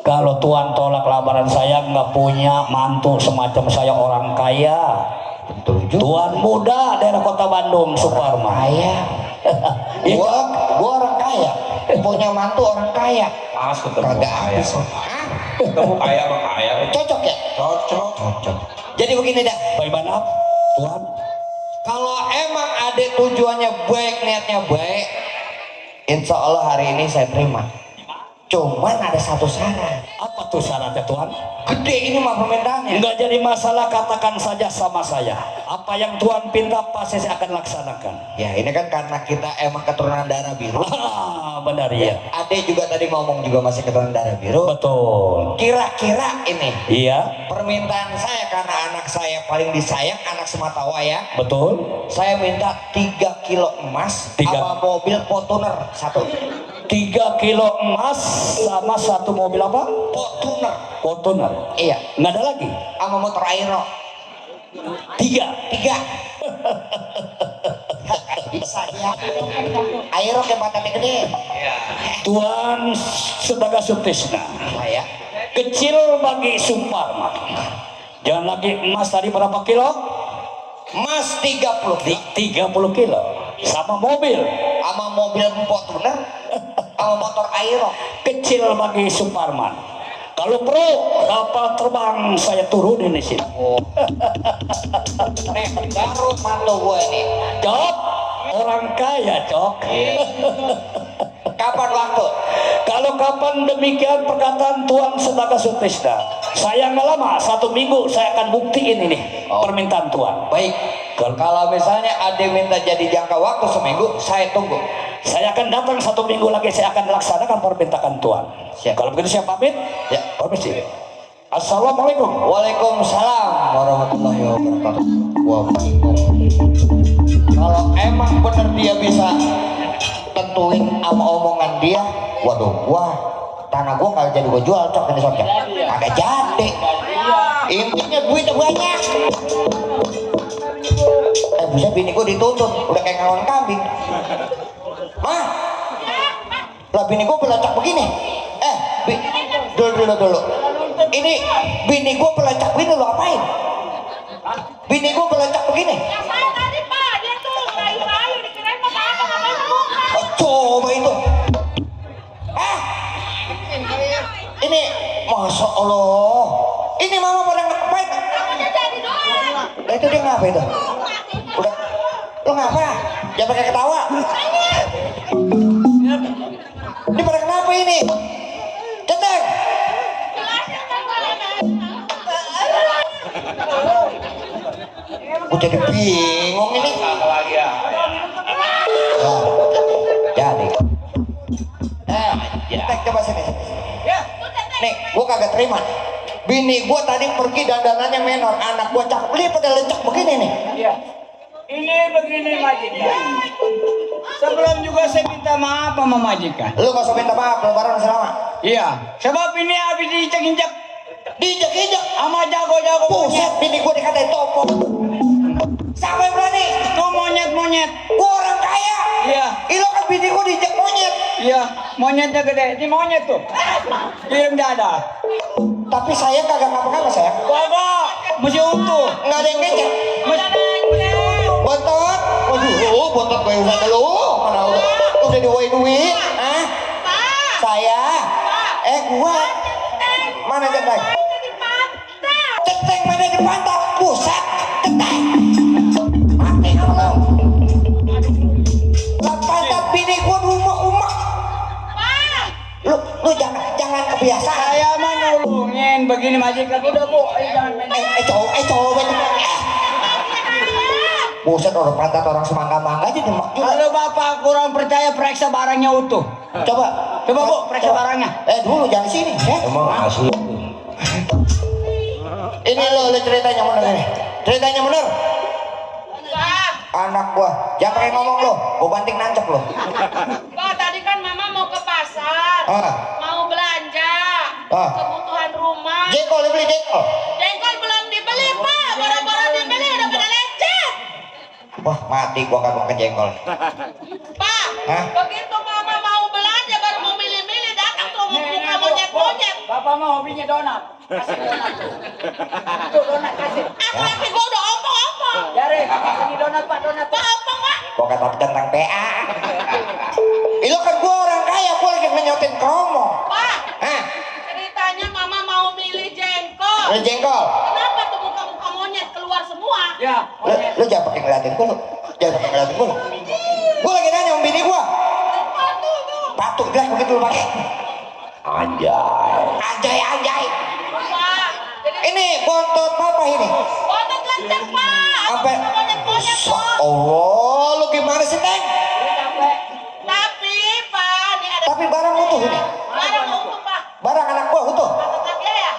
Speaker 6: Kalau Tuan tolak lamaran saya, nggak punya mantu semacam saya orang kaya.
Speaker 3: Betul juga.
Speaker 6: Tuan muda daerah kota Bandung, Suparman.
Speaker 3: Kaya.
Speaker 6: Iya,
Speaker 3: Gua orang kaya, punya mantu orang kaya.
Speaker 4: Pas ketemu
Speaker 3: Kagak
Speaker 4: kaya.
Speaker 3: habis.
Speaker 4: Ketemu kaya sama kaya.
Speaker 3: Cocok ya?
Speaker 4: Cocok.
Speaker 3: Jadi begini dah.
Speaker 6: Bagaimana, Tuan?
Speaker 3: Kalau emang Ade tujuannya baik, niatnya baik, insya Allah hari ini saya terima. Cuman ada satu syarat.
Speaker 6: Apa tuh syaratnya, Tuan?
Speaker 3: Gede ini mah permintaannya.
Speaker 6: Enggak jadi masalah, katakan saja sama saya. Apa yang Tuan pinta pasti saya akan laksanakan.
Speaker 3: Ya ini kan karena kita emang keturunan darah biru.
Speaker 6: Benar ya.
Speaker 3: Ade juga tadi ngomong juga masih keturunan darah biru.
Speaker 6: Betul.
Speaker 3: Kira-kira ini
Speaker 6: Iya,
Speaker 3: permintaan saya karena anak saya paling disayang, anak semata wayang.
Speaker 6: betul.
Speaker 3: Saya minta 3 kilo emas sama mobil Fortuner 1.
Speaker 6: 3 kilo emas sama 1 mobil apa?
Speaker 3: Fortuner.
Speaker 6: Fortuner.
Speaker 3: Iya.
Speaker 6: Nggak ada lagi.
Speaker 3: Sama motor Aero.
Speaker 6: 3.
Speaker 3: 3. Bisa ya. Aero ke batangnya gede.
Speaker 6: Tuan Sedaga Sutisna.
Speaker 3: Saya.
Speaker 6: Kecil bagi Suparman. Jangan lagi emas tadi berapa kilo?
Speaker 3: Emas 30.
Speaker 6: 30 kilo. Sama mobil.
Speaker 3: Sama mobil Fortuner. Sama motor Aero.
Speaker 6: Kecil bagi Suparman. Kalau perlu kapal terbang saya turunin di sini.
Speaker 3: Nih, baru mantu gue nih.
Speaker 6: Cok, orang kaya, Cok.
Speaker 3: Kapan waktu?
Speaker 6: Kalau kapan demikian perkataan Tuan Sedaga Sutisna, saya nggak lama, 1 minggu saya akan buktiin ini permintaan Tuan.
Speaker 3: Baik. Kalau misalnya Ade minta jadi jangka waktu seminggu, saya tunggu.
Speaker 6: Saya akan datang 1 minggu lagi, saya akan laksanakan permintaan Tuan.
Speaker 3: Siap.
Speaker 6: Kalau begitu saya pamit.
Speaker 3: Ya.
Speaker 6: Permisi. Assalamualaikum.
Speaker 3: Waalaikumsalam warahmatullahi wabarakatuh. Kalau emang bener dia bisa tentuin sama omongan dia, waduh, tanah gua kalau jadi gua jual cok ini soalnya kagak jadi. Intinya duitnya banyak. Bisa bini gua dituntut udah kayak ngawon kambing. Mah, lah bini gua pelacak begini. Dulu. Ini bini gua pelacak begini lo apain? Bini gua pelacak begini. Coba itu. Ini Masya Allah. Ini mama pada ngapain? Itu dia ngapa itu? Udah. Lo ngapa? Jangan pakai ketawa. Ini pada kenapa ini? Centeng. Gue jadi bingung ini. Jadi. Tek coba sini. Nih, gue kagak terima. Bini gue tadi pergi dandanannya menor, anak gue cakep, lihat pada lecak begini nih.
Speaker 1: Iya. Ini begini majikan. Sebelum juga saya minta maaf sama majikan.
Speaker 3: Lu gak usah minta maaf, lebaran masih lama.
Speaker 1: Iya. Sebab ini habis diinjak-injak
Speaker 3: Diinjak-injak
Speaker 1: sama jago-jago
Speaker 3: buset,
Speaker 1: monyet.
Speaker 3: bini gue dikatain topo. Siapa yang berani?
Speaker 1: Tuh monyet-monyet.
Speaker 3: Gue orang kaya.
Speaker 1: Iya.
Speaker 3: Ilo kan bini gue diinjak monyet.
Speaker 1: Iya. Monyetnya gede. Ini monyet tuh. Kirim dada.
Speaker 3: Tapi saya kagak ngapa-ngapa saya.
Speaker 1: Kagak. Masih utuh.
Speaker 3: Nggak ada yang ngecek. Bontot. Waduh, bontot gue usah dulu. Mana udah diwai duit? Ah? Saya. Gua. Mana centeng? Centeng mana di pantat? Pusat. Centeng. Mati kamu. Lah pantat bini gua rumah. Lu jangan kebiasaan.
Speaker 1: Saya mah nulungin begini majikan. Udah bu. Jangan main.
Speaker 3: Coba. Buset, orang pantat orang semangka-mangka aja demak juga.
Speaker 1: Kalau bapak kurang percaya, periksa barangnya utuh.
Speaker 3: Coba
Speaker 1: Bu, periksa barangnya.
Speaker 3: Dulu jangan sini ya.
Speaker 4: Emang asli.
Speaker 3: Ini lo ceritanya bener ini. Ceritanya bener. Anak gua, jangan pakai ngomong lo, gua banting nancep lo.
Speaker 11: Pak, tadi kan mama mau ke pasar, mau belanja, kebutuhan rumah.
Speaker 3: Jengkol dibeli jengkol.
Speaker 11: Jengkol belum dibeli Pak, baru-baru dibeli udah pada lecet.
Speaker 3: Wah mati gua kagak makan jengkol.
Speaker 11: Pak, begitu mama mau belanja baru mau milih-milih datang tuh muka monyet-monyet.
Speaker 10: Bapak mau hobinya donat. Kasih donat. Tuh donat kasih.
Speaker 11: Tapi gua udah ompong-ompong.
Speaker 10: Jari, kasih donat Pak, donat.
Speaker 11: Pak, ompong Pak.
Speaker 3: Gua kata tentang PA. Itu kan gua orang kaya, gua lagi menyotin kromo.
Speaker 11: Pak, ceritanya mama mau milih jengkol.
Speaker 3: Milih jengkol.
Speaker 11: Kenapa tuh muka-muka monyet keluar semua?
Speaker 10: Ya,
Speaker 3: Lu jangan pakai ngeliatin gua lu. Jangan pakai ngeliatin gua lu. Gua lagi nanya sama bini gua. Patung bilang begitu lu pakai. Anjay.
Speaker 11: Pak, jadi
Speaker 3: Ini bontot papa ini.
Speaker 11: bontot lancang Pak.
Speaker 3: Apa?
Speaker 11: Monyet-monyet tuh.
Speaker 3: Allah, lu gimana sih, Teng?
Speaker 11: Tapi Pak, ini ada
Speaker 3: Tapi barang utuh ini.
Speaker 11: barang utuh Pak.
Speaker 3: Barang anak gua utuh.
Speaker 11: Patut ya?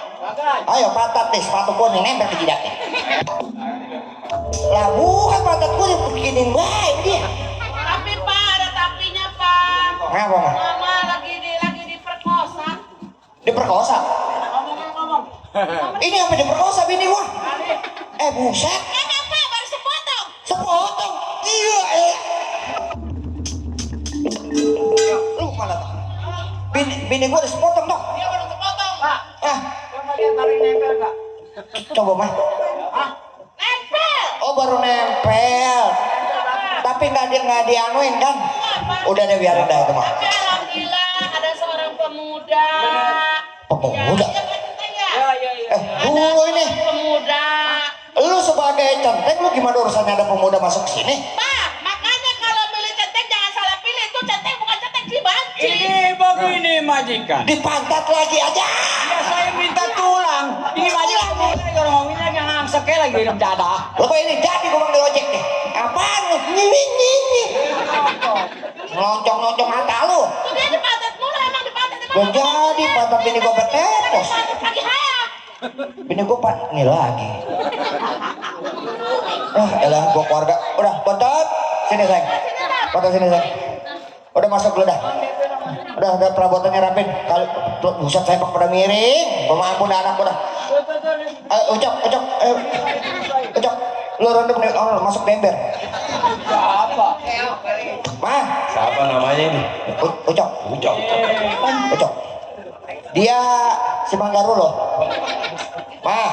Speaker 3: Ayo patat nih, sepatu kuning nempel ke jidatnya. Lah bukan patat gua dibikinin baik dia.
Speaker 11: Tapi Pak, ada tapinya Pak.
Speaker 3: Ngapa, Mas?
Speaker 11: Mama lagi diperkosa.
Speaker 3: Diperkosa?
Speaker 10: ngomong.
Speaker 3: Ini apa diperkosa bini gua? Buset.
Speaker 11: Kenapa baru sepotong?
Speaker 3: Sepotong. Iya. Lu mana tuh? Bini gua udah sepotong dong.
Speaker 11: Dia baru sepotong.
Speaker 10: Pak, coba lihat taring nempel enggak?
Speaker 3: Coba mah.
Speaker 11: Nempel.
Speaker 3: Oh baru nempel. Tapi nggak dianuin kan? Udah deh biarin dah itu mah.
Speaker 11: Tapi alhamdulillah ada seorang pemuda.
Speaker 3: Pemuda?
Speaker 10: Ya.
Speaker 3: Lu ini.
Speaker 11: Pemuda.
Speaker 3: Lu sebagai centeng lu gimana urusannya ada pemuda masuk sini?
Speaker 11: Pak, makanya kalau milih centeng jangan salah pilih. Itu centeng bukan centeng dibanci.
Speaker 10: Ini begini majikan.
Speaker 3: Dipantat lagi aja.
Speaker 10: Ya saya minta tulang. Ini majikan mulai orang ngomongin lagi ngangsek lagi hidup jadah.
Speaker 3: Lo ini jadi gua manggil ojek nih. Apaan lu? Nyini. Ngeloncong mata lu.
Speaker 11: Itu dia dipantat mulu emang dipantat.
Speaker 3: Gak jadi pantat bini gua betepos.
Speaker 11: Dipantat lagi hayang.
Speaker 3: Bini gua ini lagi. Elah gua keluarga. Udah bontot. Sini sayang. Bontot sini sayang. Udah masuk dulu dah. Udah perabotannya rapin. Kalau buset saya pada miring. Pemampun anak udah. Ucok. Ucok. Lu ronde nih, masuk ember.
Speaker 10: Siapa?
Speaker 3: Mah,
Speaker 4: Siapa namanya ini?
Speaker 3: Ucok. Dia si Manggaru loh. Mah,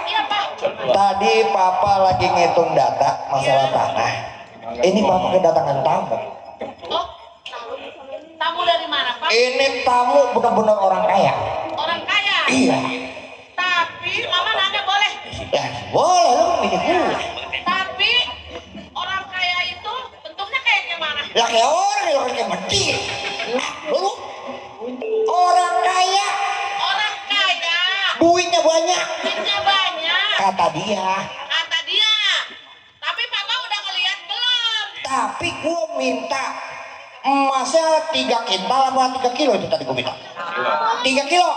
Speaker 11: Iya Pak.
Speaker 3: tadi papa lagi ngitung data masalah tanah. Ini papa kedatangan tamu.
Speaker 11: Oh, tamu dari mana Pak?
Speaker 3: Ini tamu benar-benar orang kaya.
Speaker 11: Orang kaya.
Speaker 3: Iya.
Speaker 11: Tapi mama nanya boleh.
Speaker 3: Ya, boleh lu milih gue.
Speaker 11: Tapi orang kaya itu bentuknya kayak gimana?
Speaker 3: Lah kayak orang kayak mati. Lu orang kaya,
Speaker 11: Orang kaya.
Speaker 3: duitnya banyak.
Speaker 11: Duitnya banyak.
Speaker 3: Kata dia.
Speaker 11: Kata dia. Tapi papa udah ngeliat belum?
Speaker 3: Tapi gue minta emasnya 3 kintal apa 3 kilo itu tadi gue minta. 3 kilo.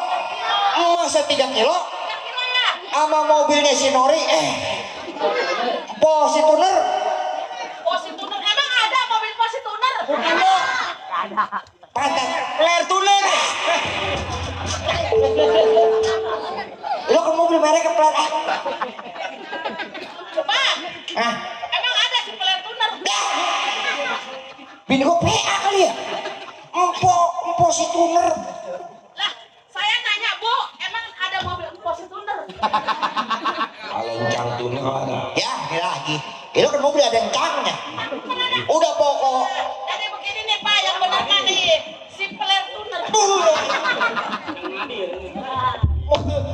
Speaker 3: Emasnya 3 kilo.
Speaker 11: 3 kilo ya?
Speaker 3: Sama mobilnya si Nori. Posituner.
Speaker 11: Posituner. Emang ada mobil posituner?
Speaker 3: Pantat.
Speaker 10: Ler tuner.
Speaker 3: Lo kan mobil merek pelan.
Speaker 11: Pak,
Speaker 3: Ah,
Speaker 11: emang ada si peler tuner?
Speaker 3: bini gue PA kali ya. Empo si tuner.
Speaker 11: Lah, saya nanya Bu, emang ada mobil posituner?
Speaker 4: Kalau encang tuner ada.
Speaker 3: Ya, ini lagi. Itu kan mobil ada encangnya. Udah pokok.
Speaker 11: Jadi begini nih Pak, yang benar kan nih si peler tuner.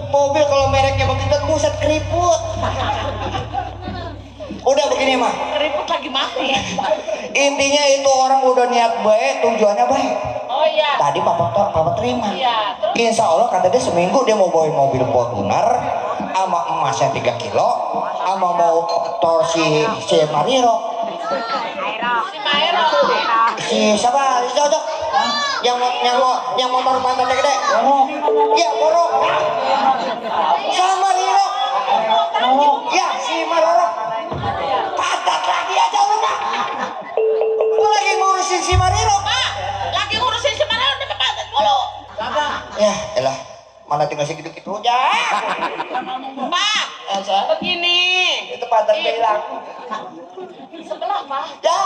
Speaker 3: Mobil kalau mereknya begitu buset keriput. Udah begini mah.
Speaker 11: Keriput lagi mati.
Speaker 3: Intinya itu orang udah niat baik, tujuannya baik.
Speaker 11: Oh iya.
Speaker 3: Tadi papa terima.
Speaker 11: Iya, terus?
Speaker 3: Insya Allah kata dia seminggu dia mau bawain mobil Fortuner sama emasnya 3 kilo sama motor si Mariro.
Speaker 11: Si Maero.
Speaker 3: Si siapa? Si Cocok. Yang motor pantatnya gede. Iya, Moro. Sama Riro. Ya, si Maroro. Pantat lagi aja lu.
Speaker 2: Mana tinggal segitu-gitu aja.
Speaker 11: Pak, begini.
Speaker 2: Itu padan bilang.
Speaker 11: Sebelah, Pak.
Speaker 2: Ya,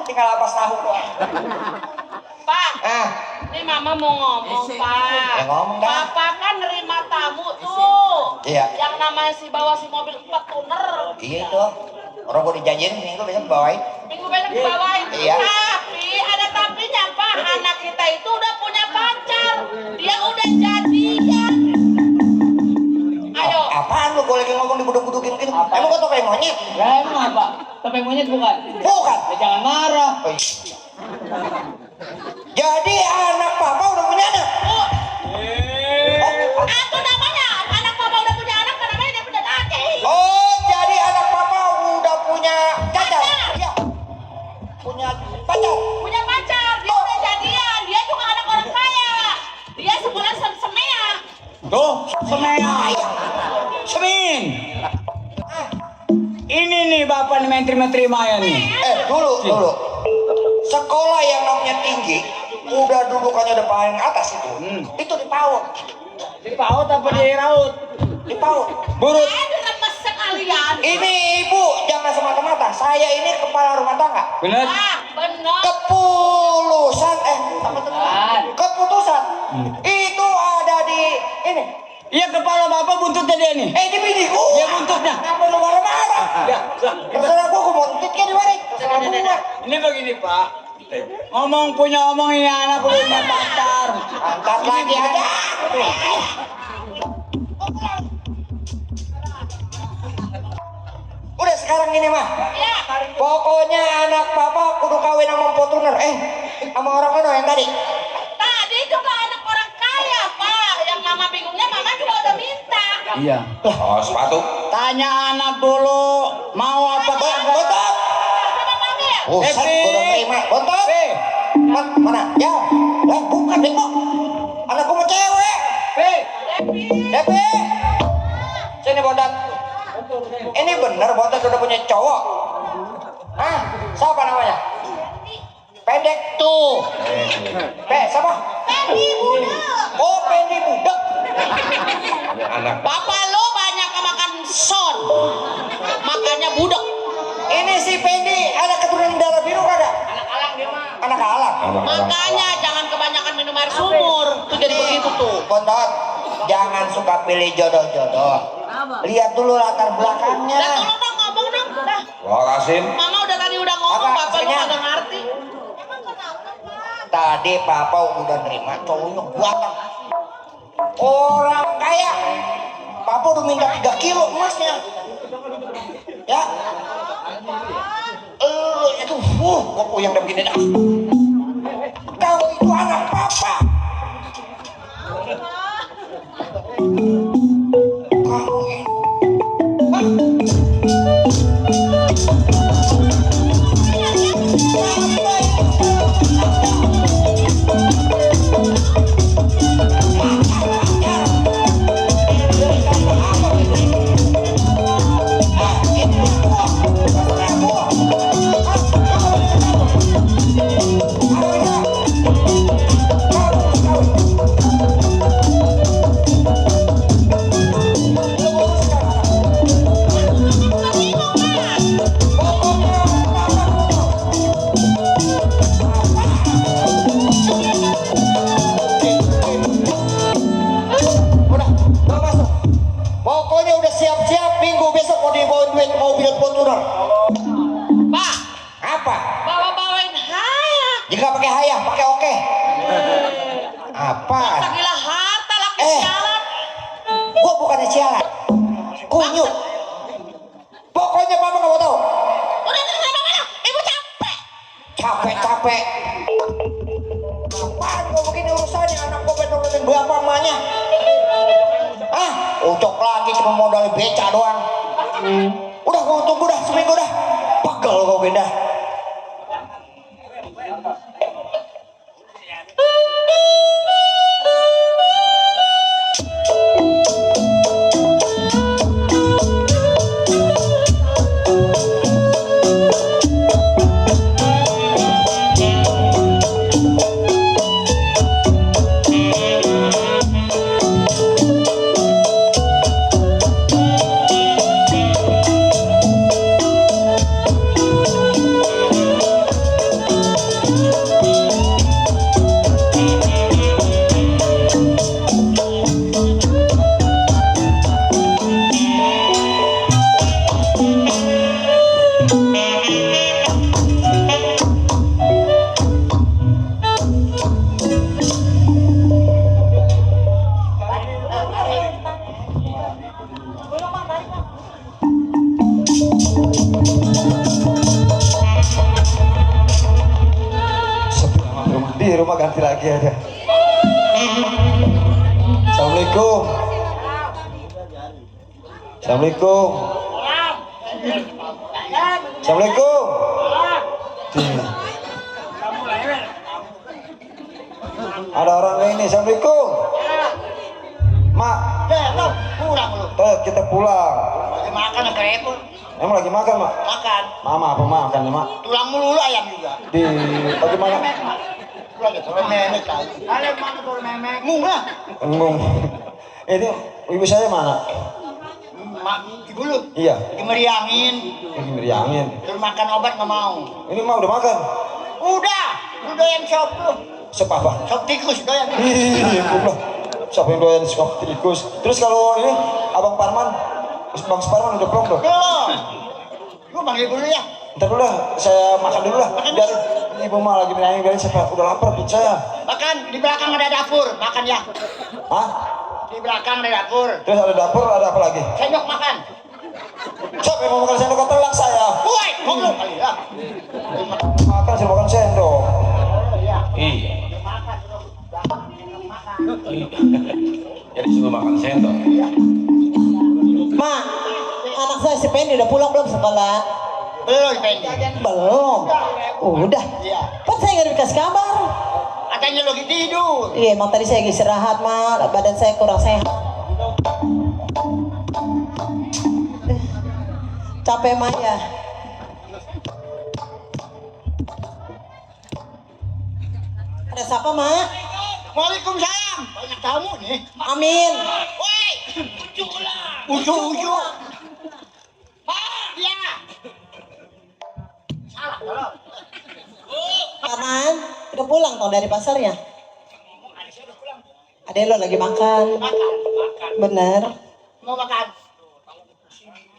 Speaker 2: tinggal lapas tahu doang.
Speaker 11: Pak,
Speaker 2: Ah,
Speaker 11: ini Mama mau ngomong, Pak.
Speaker 2: Ya, ngomong dah.
Speaker 11: Papa kan nerima tamu tuh.
Speaker 2: Iya.
Speaker 11: Yang namanya bawa si mobil 4 tuner.
Speaker 2: iya tuh. Orang gua dijanjiin minggu besok bawain.
Speaker 11: Minggu besok dibawain.
Speaker 2: Iya.
Speaker 11: Tapi ada tapinya, Pak. Anak kita itu udah punya pacar. Dia udah jadian. Ayo.
Speaker 2: Apaan lu? Gua lagi ngomong dibuduk-budukin gitu. Emang gua topeng monyet?
Speaker 10: Ya emang apa? Topeng monyet bukan?
Speaker 2: Bukan.
Speaker 10: Ya, jangan marah.
Speaker 2: Oh, iya. Jadi anak papa udah punya anak.
Speaker 11: Aku namanya anak Papa udah punya anak, namanya dia punya laki.
Speaker 2: Oh, jadi anak papa udah punya pacar. Iya. Punya pacar.
Speaker 11: Punya pacar, dia udah jadian. Dia juga anak orang kaya. Dia sebulan semea.
Speaker 10: Tuh, semea. Semin. Ini nih bapak nih main terima-terima ya nih.
Speaker 2: Dulu. Sekolah yang namanya tinggi, udah dudukannya udah paling atas itu. Itu di PAUD.
Speaker 10: Di paut apa di raut?
Speaker 2: Di PAUD.
Speaker 10: Burut.
Speaker 11: Lemes sekalian.
Speaker 2: Ini ibu jangan semata-mata. Saya ini kepala rumah tangga.
Speaker 10: Bener?
Speaker 11: Benar.
Speaker 2: Keputusan itu ada di ini.
Speaker 10: Iya kepala bapak buntutnya dia nih.
Speaker 2: Di biniku.
Speaker 10: Dia buntutnya.
Speaker 2: Kenapa lu marah-marah?
Speaker 10: Ya,
Speaker 2: Terserah gua mau ntit kan di mana? Terserah gua.
Speaker 10: ini begini Pak. Ngomong punya omong ini anak udah punya pacar.
Speaker 2: Angkat lagi aja. Udah sekarang ini mah.
Speaker 11: Ya.
Speaker 2: Pokoknya anak papa kudu kawin sama Fortuner. Sama orang mana yang tadi?
Speaker 11: Tadi juga anak orang kaya, Pak. Yang Mama bingungnya, Mama juga udah minta.
Speaker 10: Iya.
Speaker 4: Oh, sepatu.
Speaker 10: Tanya anak dulu mau apa
Speaker 2: Bontot.
Speaker 11: Sama Mami ya?
Speaker 2: Buset, gua udah terima. Bontot. Mana? Ya. Bukan deh kok. Anak gua mau cewek. Depi. Sini Bontot. Ini bener Bontot udah punya cowok. Hah? Siapa namanya? Pendek tuh. Siapa?
Speaker 11: Pendi budak.
Speaker 2: Oh, Pendi budak.
Speaker 4: Anak.
Speaker 11: Bapak lo banyak makan son. Makanya budak.
Speaker 2: Ini si Pendi ada keturunan darah biru kagak?
Speaker 11: Anak alang dia mah.
Speaker 2: Anak alang.
Speaker 11: Makanya jangan kebanyakan minum air sumur. Tuh jadi begitu tuh.
Speaker 2: Bontot, jangan suka pilih jodoh-jodoh. Lihat dulu latar belakangnya.
Speaker 11: Udah tolong dong ngomong dong. Udah.
Speaker 4: Wah, Kasim.
Speaker 11: Mama udah tadi udah ngomong,
Speaker 2: Apa?
Speaker 11: Bapak lu
Speaker 2: Maksudnya?
Speaker 11: kagak ngerti.
Speaker 2: Tadi papa udah nerima cowoknya buatan. Orang kaya. Papa udah minta 3 kilo emasnya. Ya. Itu kok puyeng udah begini dah. Kau itu anak papa. Kau ini. Pokoknya udah siap-siap minggu besok mau dibawain duit mobil Fortuner.
Speaker 11: Pak,
Speaker 2: Apa?
Speaker 11: bawa-bawain haya.
Speaker 2: Jika pakai hayah, pakai oke. Apa?
Speaker 11: Masa gila harta laki sialan.
Speaker 2: Gua bukannya sialan. Kunyuk. Pokoknya papa nggak mau tahu.
Speaker 11: Udah mana? Ibu capek.
Speaker 2: Capek. Apaan gua begini urusannya anak gua bener-bener bapak emaknya. Ucok lagi cuma modal beca doang. Udah gua tunggu dah seminggu dah. Pegel gua pindah.
Speaker 9: rumah ganti lagi aja. Assalamualaikum. Assalamualaikum. Assalamualaikum. Ada orang ini. Assalamualaikum. Mak.
Speaker 10: Pulang lu.
Speaker 9: Kita pulang.
Speaker 10: Lagi makan kerepot.
Speaker 9: Emang lagi makan, Mak?
Speaker 10: Makan.
Speaker 9: Mama apa makan ya, Mak?
Speaker 10: Tulang mulu ayam juga.
Speaker 9: Di bagaimana?
Speaker 10: Lagi tulang memek kali. Kalian mana tulang memek? Murah.
Speaker 9: Ngomong. Ini ibu saya mana?
Speaker 10: Mak, ibu lu.
Speaker 9: Iya.
Speaker 10: Lagi meriangin.
Speaker 9: Lagi meriangin.
Speaker 10: Terus makan obat nggak mau.
Speaker 9: Ini mah udah makan.
Speaker 10: Udah. Lu doyan sop lu.
Speaker 9: Sop apa?
Speaker 10: Sop tikus doyan.
Speaker 9: Ih, goblok. Siapa yang doyan sop tikus? Terus kalau ini Abang Parman, Bang Parman udah pulang belum?
Speaker 10: Belum. Lu panggil dulu ya.
Speaker 9: Ntar dulu lah, saya makan dulu lah. Biar ibu mah lagi menyanyi, biarin siapa udah lapar perut saya.
Speaker 10: Makan di belakang ada dapur, makan ya.
Speaker 9: Hah?
Speaker 10: Di belakang ada dapur.
Speaker 9: Terus ada dapur, ada apa lagi?
Speaker 10: Sendok makan.
Speaker 9: Siapa yang mau makan sendok telak saya?
Speaker 10: Woi, goblok kali ya.
Speaker 9: Makan saya makan sendok.
Speaker 4: Iya. Jadi suruh makan sendok.
Speaker 7: Ma, anak saya si Pendi udah pulang belum sekolah?
Speaker 10: Belum, Pendi.
Speaker 7: Belum. Udah.
Speaker 10: Iya.
Speaker 7: Kan saya nggak dikasih kabar.
Speaker 10: Katanya lagi tidur.
Speaker 7: Iya, emang tadi saya lagi istirahat, Ma. Badan saya kurang sehat. Capek, Ma ya. Ada siapa, Ma?
Speaker 10: Waalaikumsalam. Banyak tamu nih.
Speaker 7: Amin.
Speaker 10: Woi, uju. Ya. Salah, tolong.
Speaker 7: Paman, udah pulang toh dari pasarnya? Adek lo lagi makan.
Speaker 10: Makan.
Speaker 7: Bener.
Speaker 10: Mau makan?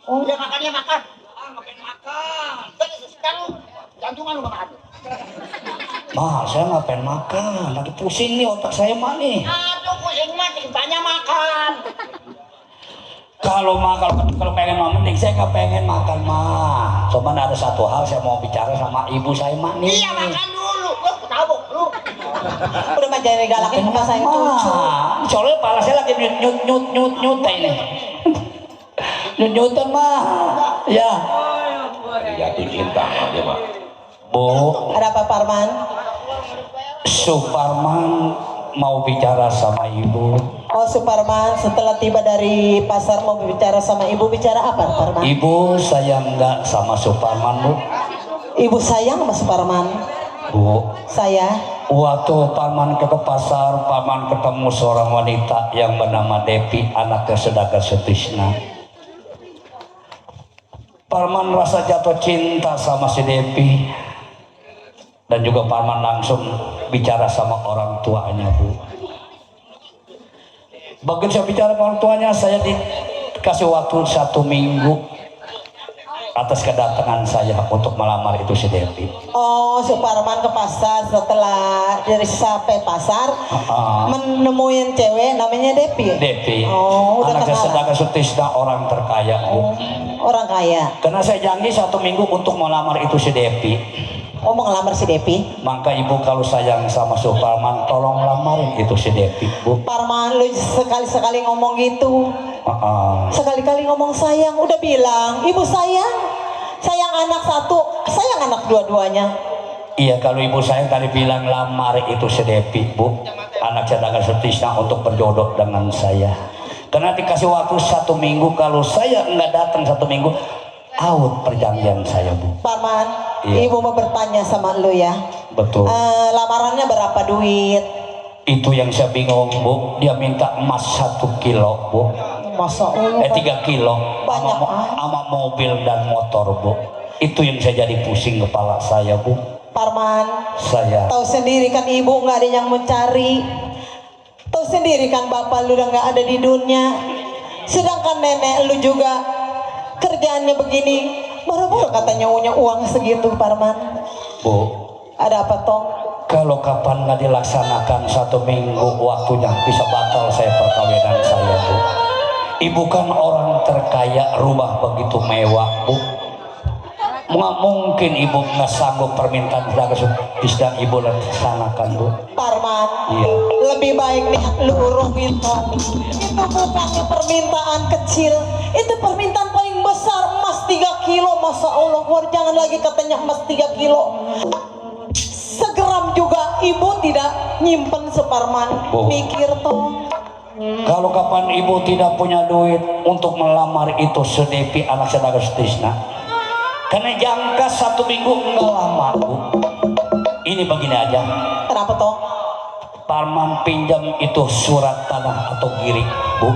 Speaker 7: Oh,
Speaker 10: Dia makannya makan. Makan. Sekarang jantungan lu makan.
Speaker 6: Ma, saya ngapain makan? Lagi pusing nih otak saya, Ma nih.
Speaker 10: Aduh, pusing mah banyak makan.
Speaker 6: Kalau pengen mah mending saya nggak pengen makan, Ma. Cuman ada satu hal saya mau bicara sama ibu saya, Ma nih.
Speaker 10: Iya, makan dulu. Lu tabuk lu.
Speaker 7: udah mah jangan galakin muka saya cucu.
Speaker 6: Soalnya kepala saya lagi nyut ini. Nyutan, Ma. Ya.
Speaker 4: Jatuh cinta dia, Mak.
Speaker 6: Bu,
Speaker 7: Ada apa, Parman?
Speaker 6: Suparman mau bicara sama ibu.
Speaker 7: Oh, Suparman setelah tiba dari pasar mau bicara sama ibu. Bicara apa, Parman?
Speaker 6: Ibu sayang nggak sama Suparman, Bu?
Speaker 7: Ibu sayang sama Suparman.
Speaker 6: Bu,
Speaker 7: Saya.
Speaker 6: waktu Parman ke pasar, Parman ketemu seorang wanita yang bernama Depi, anaknya Sedaka Sutisna. Parman merasa jatuh cinta sama si Depi, dan juga Parman langsung bicara sama orang tuanya, Bu. Begitu saya bicara sama orang tuanya, saya dikasih waktu 1 minggu atas kedatangan saya untuk melamar itu si Depi.
Speaker 7: Oh, Suparman ke pasar setelah dari sampai pasar menemuin cewek namanya Depi.
Speaker 6: Depi,
Speaker 7: Oh, udah
Speaker 6: anaknya
Speaker 7: kenalan.
Speaker 6: Sedaka Sutisna, orang terkaya, Bu.
Speaker 7: Orang kaya.
Speaker 6: Karena saya janji 1 minggu untuk melamar itu si Depi.
Speaker 7: Oh, mau ngelamar si Depi?
Speaker 6: Maka ibu kalau sayang sama Suparman, tolong lamarin itu si Depi, Bu.
Speaker 7: Parman, lu sekali-sekali ngomong gitu. Sekali-kali ngomong sayang, udah bilang, ibu sayang. Sayang anak satu, sayang anak dua-duanya.
Speaker 6: Iya, kalau ibu sayang tadi bilang lamar itu si Depi, Bu. Anak Sedaka Sutisna untuk berjodoh dengan saya. Karena dikasih waktu 1 minggu, kalau saya nggak datang 1 minggu, out perjanjian saya, Bu.
Speaker 7: Parman,
Speaker 6: Iya.
Speaker 7: ibu mau bertanya sama lu ya.
Speaker 6: Betul.
Speaker 7: Lamarannya berapa duit?
Speaker 6: Itu yang saya bingung, Bu. Dia minta emas 1 kilo, Bu.
Speaker 7: Masa Allah.
Speaker 6: 3 kilo.
Speaker 7: Banyak,
Speaker 6: Sama mobil dan motor, Bu. Itu yang saya jadi pusing kepala saya, Bu.
Speaker 7: Parman,
Speaker 6: Saya.
Speaker 7: tahu sendiri kan ibu nggak ada yang mencari. Tahu sendiri kan bapak lu udah nggak ada di dunia. Sedangkan nenek lu juga kerjaannya begini. Baru-baru katanya punya uang segitu, Parman.
Speaker 6: Bu,
Speaker 7: Ada apa, Tong?
Speaker 6: kalau kapan nggak dilaksanakan 1 minggu waktunya, bisa batal saya perkawinan saya, Bu. Ibu kan orang terkaya, rumah begitu mewah, Bu. Nggak mungkin ibu nggak sanggup permintaan Saudara Sutisna ibu laksanakan, Bu.
Speaker 7: Parman,
Speaker 6: Iya.
Speaker 7: lebih baik nih lu urungin toh. Itu bukannya permintaan kecil, itu permintaan paling besar, emas 3 kilo. Masa Allah, jangan lagi katanya emas 3 kilo. Segram juga ibu tidak nyimpen separman.
Speaker 6: Oh.
Speaker 7: Mikir toh.
Speaker 6: Kalau kapan ibu tidak punya duit untuk melamar itu Sudepi anak Saudara Sutisna, karena jangka 1 minggu enggak lama, Bu. Ini begini aja.
Speaker 7: Kenapa toh?
Speaker 6: Parman pinjam itu surat tanah atau girik, Bu.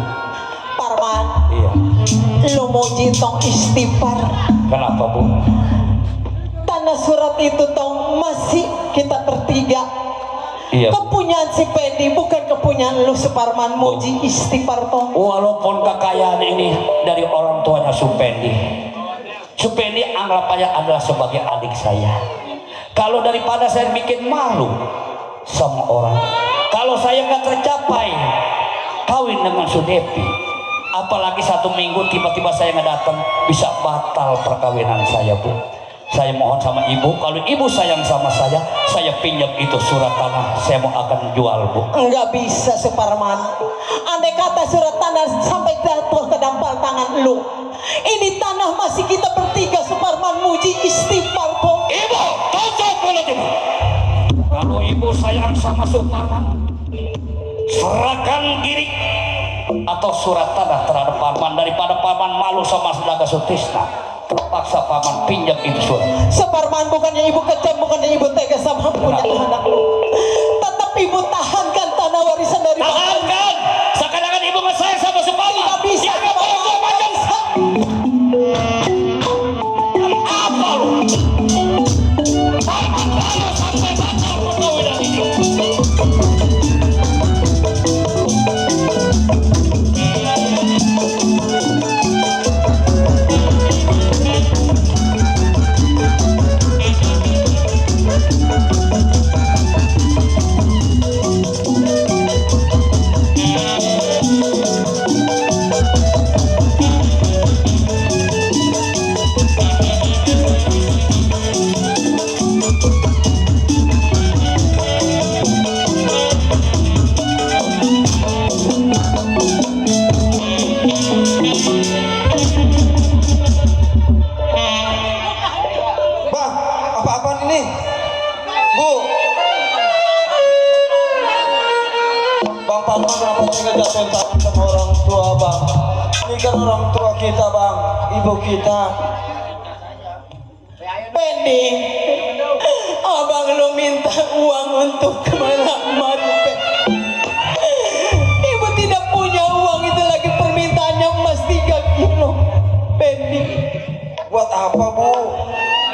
Speaker 7: Parman,
Speaker 6: Iya.
Speaker 7: lu mau jitong istighfar.
Speaker 6: Kenapa, Bu?
Speaker 7: Tanah surat itu tong masih kita bertiga.
Speaker 6: Iya.
Speaker 7: Kepunyaan si Pendi bukan kepunyaan lu Suparman. Muji istighfar tong.
Speaker 6: Walaupun kekayaan ini dari orang tuanya Supendi, Supendi anggap aja adalah sebagai adik saya. Kalau daripada saya bikin malu sama orang, kalau saya nggak tercapai kawin dengan Sudepi, apalagi 1 minggu tiba-tiba saya nggak datang, bisa batal perkawinan saya, Bu. Saya mohon sama ibu, kalau ibu sayang sama saya pinjam itu surat tanah, saya mau akan jual, Bu.
Speaker 7: Enggak bisa Suparman. Andai kata surat tanah sampai jatuh ke dampar tangan lu, ini tanah masih kita bertiga Suparman. Muji istighfar tong.
Speaker 6: Ibu, tutup mulut ibu. Kalau ibu sayang sama Suparman, serahkan diri atau surat tanah terhadap Parman, daripada Parman malu sama Saudara Sutisna. Terpaksa Paman pinjam itu surat.
Speaker 7: Suparman, bukannya ibu kejam, bukannya ibu tega sama punya anak lu. Tetap ibu tahankan tanah warisan dari
Speaker 6: Tahankan! Seakan-akan ibu nggak sayang sama Suparman.
Speaker 7: Tidak bisa,
Speaker 6: Dia nggak boleh tua macam apa lu? Parman malu sampai batal perkawinan ini.
Speaker 9: Bang, apa-apaan ini? Bu. Bang Parman kenapa tega jatuhin tangan sama orang tua, Bang? Ini kan orang tua kita, Bang. Ibu kita.
Speaker 7: Pendi, abang lu minta uang untuk melamar. Ibu tidak punya uang, itu lagi permintaannya emas 3 kilo. Pendi,
Speaker 9: Buat apa, Bu?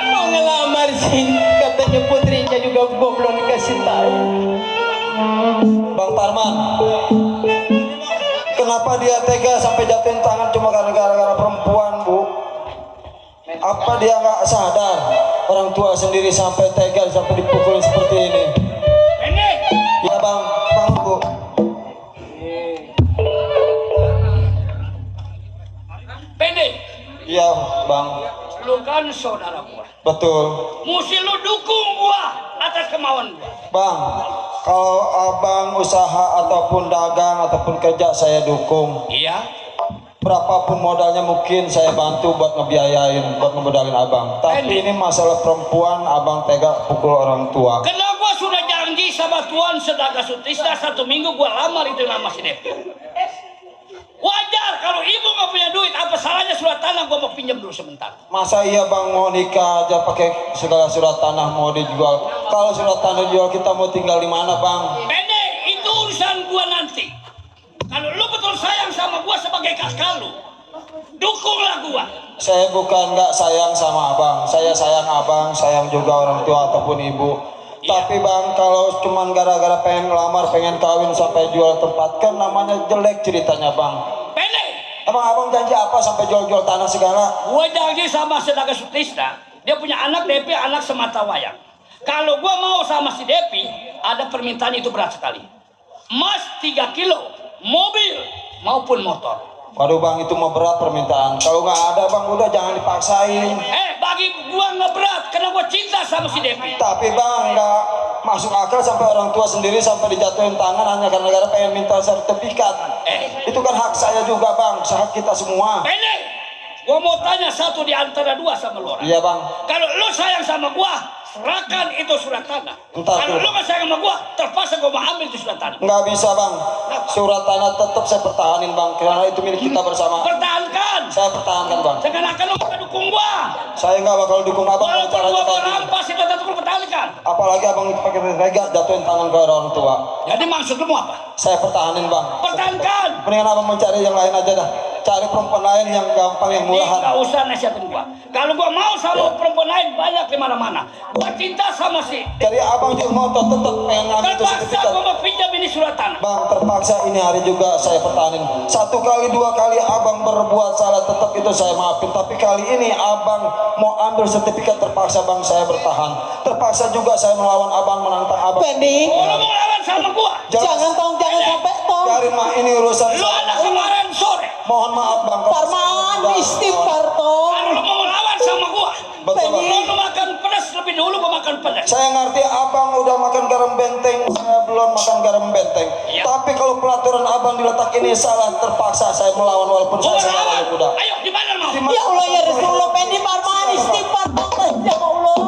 Speaker 7: mau ngelamar sih, katanya putrinya juga belum dikasih tahu.
Speaker 9: Bang Parman, kenapa dia tega sampai jatuhin tangan cuma gara-gara perempuan, Bu? Apa dia nggak sadar orang tua sendiri sampai tega sampai dipukulin seperti ini?
Speaker 6: Ini
Speaker 9: Ya Bang, bangun Bu.
Speaker 6: pendek.
Speaker 9: Iya Bang,
Speaker 6: Lu kan saudara gua.
Speaker 9: betul.
Speaker 6: Mesti lu dukung gua atas kemauan gua.
Speaker 9: Bang, kalau abang usaha ataupun dagang ataupun kerja saya dukung.
Speaker 6: Iya.
Speaker 9: Berapapun modalnya mungkin saya bantu buat ngebiayain, buat ngemodalin abang. Tapi ini masalah perempuan, abang tega pukul orang tua.
Speaker 6: Karena gua sudah janji sama Tuan Saudara Sutisna 1 minggu gua lamar itu nama si Devi. Wajar kalau ibu nggak punya duit, apa salahnya surat tanah gua mau pinjam dulu sebentar.
Speaker 9: Masa iya bang mau nikah aja pakai segala surat tanah mau dijual? Kalau surat tanah dijual kita mau tinggal di mana bang?
Speaker 6: Pendek, itu urusan gua nanti. Kalau lu betul sayang sama gua sebagai kakak lu, dukunglah gua.
Speaker 9: Saya bukan nggak sayang sama abang, saya sayang abang, sayang juga orang tua ataupun ibu. Tapi bang, kalau cuman gara-gara pengen ngelamar, pengen kawin sampai jual tempat, kan namanya jelek ceritanya bang.
Speaker 6: Pendek,
Speaker 9: Emang abang janji apa sampai jual-jual tanah segala?
Speaker 6: gua janji sama Saudara Sutisna, dia punya anak Depi, anak sematawayang. Kalau gua mau sama si Depi, ada permintaan itu berat sekali. Emas 3 kilo, mobil maupun motor.
Speaker 9: Waduh bang, itu mah berat permintaan. Kalau nggak ada bang, udah jangan dipaksain.
Speaker 6: Bagi gua nggak berat karena gua cinta sama si Devi.
Speaker 9: Tapi bang, nggak masuk akal sampai orang tua sendiri sampai dijatuhin tangan hanya gara-gara pengen minta sertifikat. Itu kan hak saya juga bang, hak kita semua.
Speaker 6: Pendek, gua mau tanya satu di antara dua sama lu orang.
Speaker 9: Iya bang.
Speaker 6: Kalau lu sayang sama gua, serahkan itu surat tanah.
Speaker 9: Entar
Speaker 6: Kalau
Speaker 9: tuh.
Speaker 6: lu nggak sayang sama gua, terpaksa gua mau ambil itu surat tanah.
Speaker 9: Nggak bisa bang, surat tanah tetap saya pertahanin bang, karena itu milik kita bersama.
Speaker 6: Pertahankan.
Speaker 9: Saya pertahankan bang.
Speaker 6: Seakan-akan lu bakal dukung gua.
Speaker 9: Saya nggak bakal dukung abang kalau
Speaker 6: Walaupun
Speaker 9: caranya
Speaker 6: gua mau
Speaker 9: kayak gini.
Speaker 6: rampas itu tetap gua pertahankan.
Speaker 9: Apalagi abang itu pakai regat jatuhin tangan ke orang tua.
Speaker 6: Jadi maksud lu mau apa?
Speaker 9: Saya pertahanin bang.
Speaker 6: Pertahankan.
Speaker 9: Mendingan abang mencari yang lain aja dah. Cari perempuan lain yang gampang, yang murahan.
Speaker 6: Nggak usah nasihatin gua. Kalau gua mau sama perempuan lain banyak di mana-mana. Gua cinta sama si.
Speaker 9: Jadi abang juga mau tetap pengen ngambil itu
Speaker 6: Terpaksa
Speaker 9: sertifikat.
Speaker 6: gua mau pinjam ini surat tanah.
Speaker 9: Bang, terpaksa ini hari juga saya pertahanin. 1 kali 2 kali abang berbuat salah tetap itu saya maafin. Tapi kali ini abang mau ambil sertifikat, terpaksa bang saya bertahan. Terpaksa juga saya melawan abang, menantang abang.
Speaker 7: Pendi,
Speaker 6: Lu mau lawan sama gua?
Speaker 7: jangan tong, jangan sampai tong.
Speaker 9: Biarin mah, ini urusan
Speaker 6: Lu anak kemarin sore.
Speaker 9: Mohon maaf bang. kalau
Speaker 7: Parman,
Speaker 9: saya-
Speaker 7: istighfar tong.
Speaker 6: Kalau lu mau lawan sama gua,
Speaker 9: Betul bang.
Speaker 6: lu makan pedas lebih dulu gua makan pedas.
Speaker 9: Saya ngerti abang udah makan garam benteng, saya belum makan garam benteng.
Speaker 6: Iya.
Speaker 9: Tapi kalau pelaturan abang diletak ini salah, terpaksa saya melawan walaupun
Speaker 6: Gua
Speaker 9: saya
Speaker 6: lawan.
Speaker 9: sudah kuda.
Speaker 6: Ayo di mana mau?
Speaker 7: Ya Allah ya Rasulullah, Pendi Parman, istighfar tong. Ya Allah.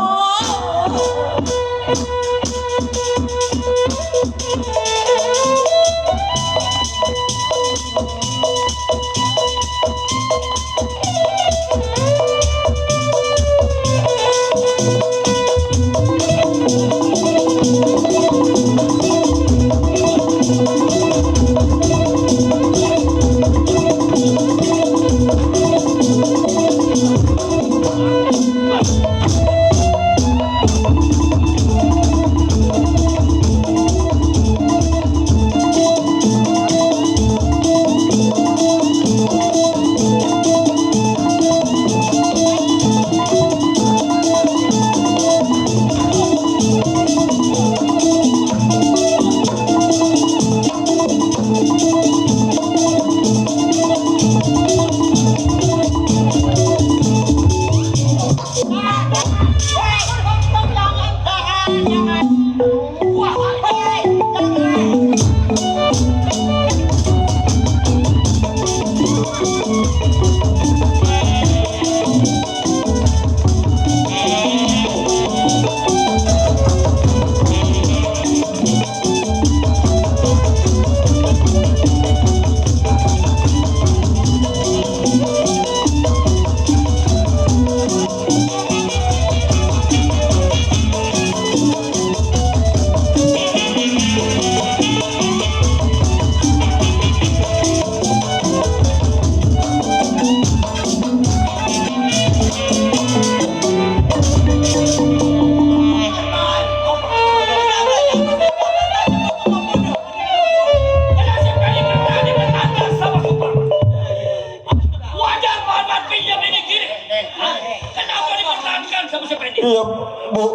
Speaker 9: Iya bu,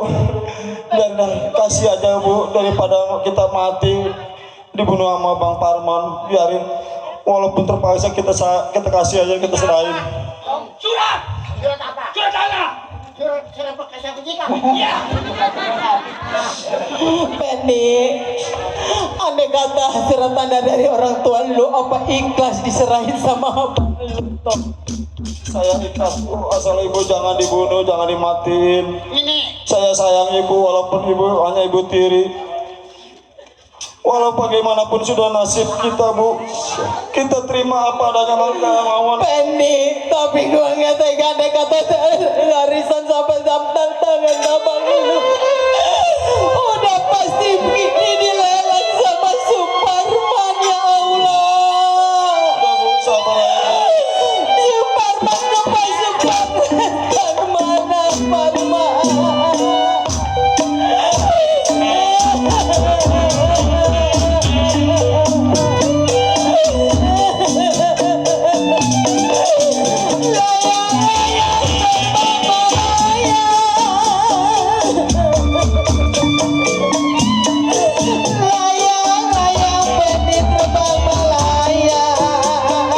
Speaker 9: dan kasih aja bu, daripada kita mati dibunuh sama Bang Parman, biarin. Walaupun terpaksa kita kasih aja, kita serahin.
Speaker 6: Surat.
Speaker 11: Surat apa?
Speaker 6: Surat tanah.
Speaker 11: Surat bekas penjikan.
Speaker 6: Iya.
Speaker 7: Pendi, andai kata surat tanda dari orang tua lu, apa ikhlas diserahin sama abang lu tong?
Speaker 9: Saya ikhlas bu, asal ibu jangan dibunuh, jangan dimatiin.
Speaker 11: Ini.
Speaker 9: Saya sayang ibu, walaupun ibu hanya ibu tiri. Walau bagaimanapun sudah nasib kita bu, kita terima apa adanya mauan.
Speaker 7: Pendi, tapi gua nggak tega andai kata warisan sampai daftar tangan abang lu. Udah pasti begini dilelang sama Suparman, ya Allah.
Speaker 9: Udah bu, sabar aja.
Speaker 7: Suparman lupa Suparman, Parman. Layang, layang, Pendi terbang melayang.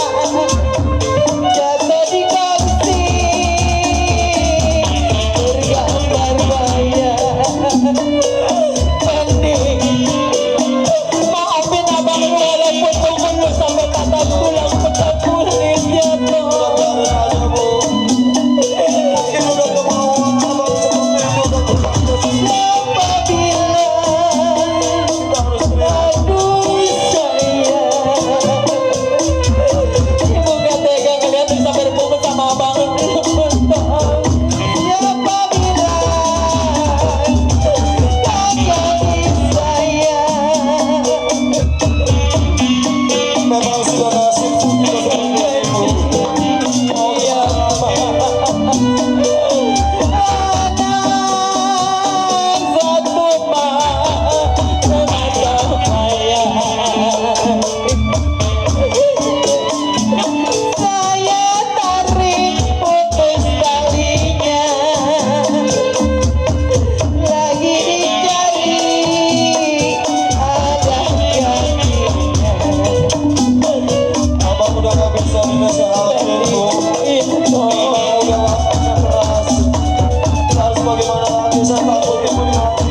Speaker 9: bisa takut ibu di hati.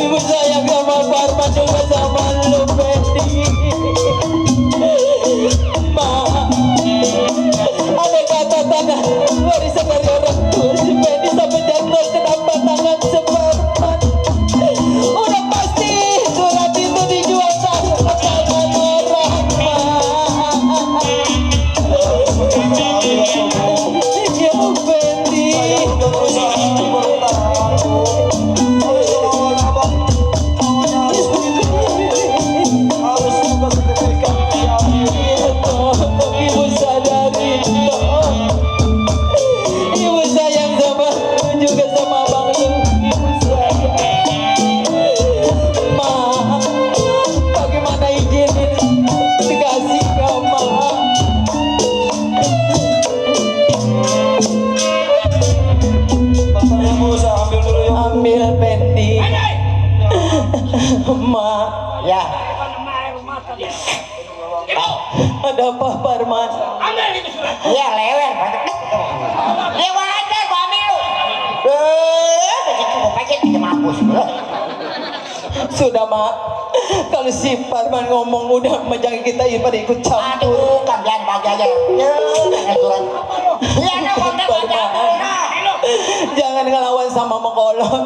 Speaker 7: Ibu sayang sama Parman juga sama lu, Fendi. Ma, ada kata tangan warisan dari orang tua si Fendi sampai jatuh kenapa tangan separman. Udah pasti surat itu dijual sama tangan orang, Ma. Ya Fendi. Ibu sadari dong. Ibu sayang sama juga sama abang lu. Ibu sayang. Ma, bagaimana izinin dikasih ke Ma?
Speaker 9: Bentar ya Bu, saya ambil dulu ya.
Speaker 7: Ambil Fendi. Ma,
Speaker 3: Ya.
Speaker 7: ada apa Parman?
Speaker 3: Iya lewer. Lewer aja gua ambil lu. Begitu gua pakai kita mampus.
Speaker 7: Sudah Ma, kalau si Parman ngomong udah jangan kita pada ikut campur.
Speaker 3: Aduh, kalian bagian. Ya, aturan. Iya, nah,
Speaker 7: Parman, jangan ngelawan sama Mengkolot.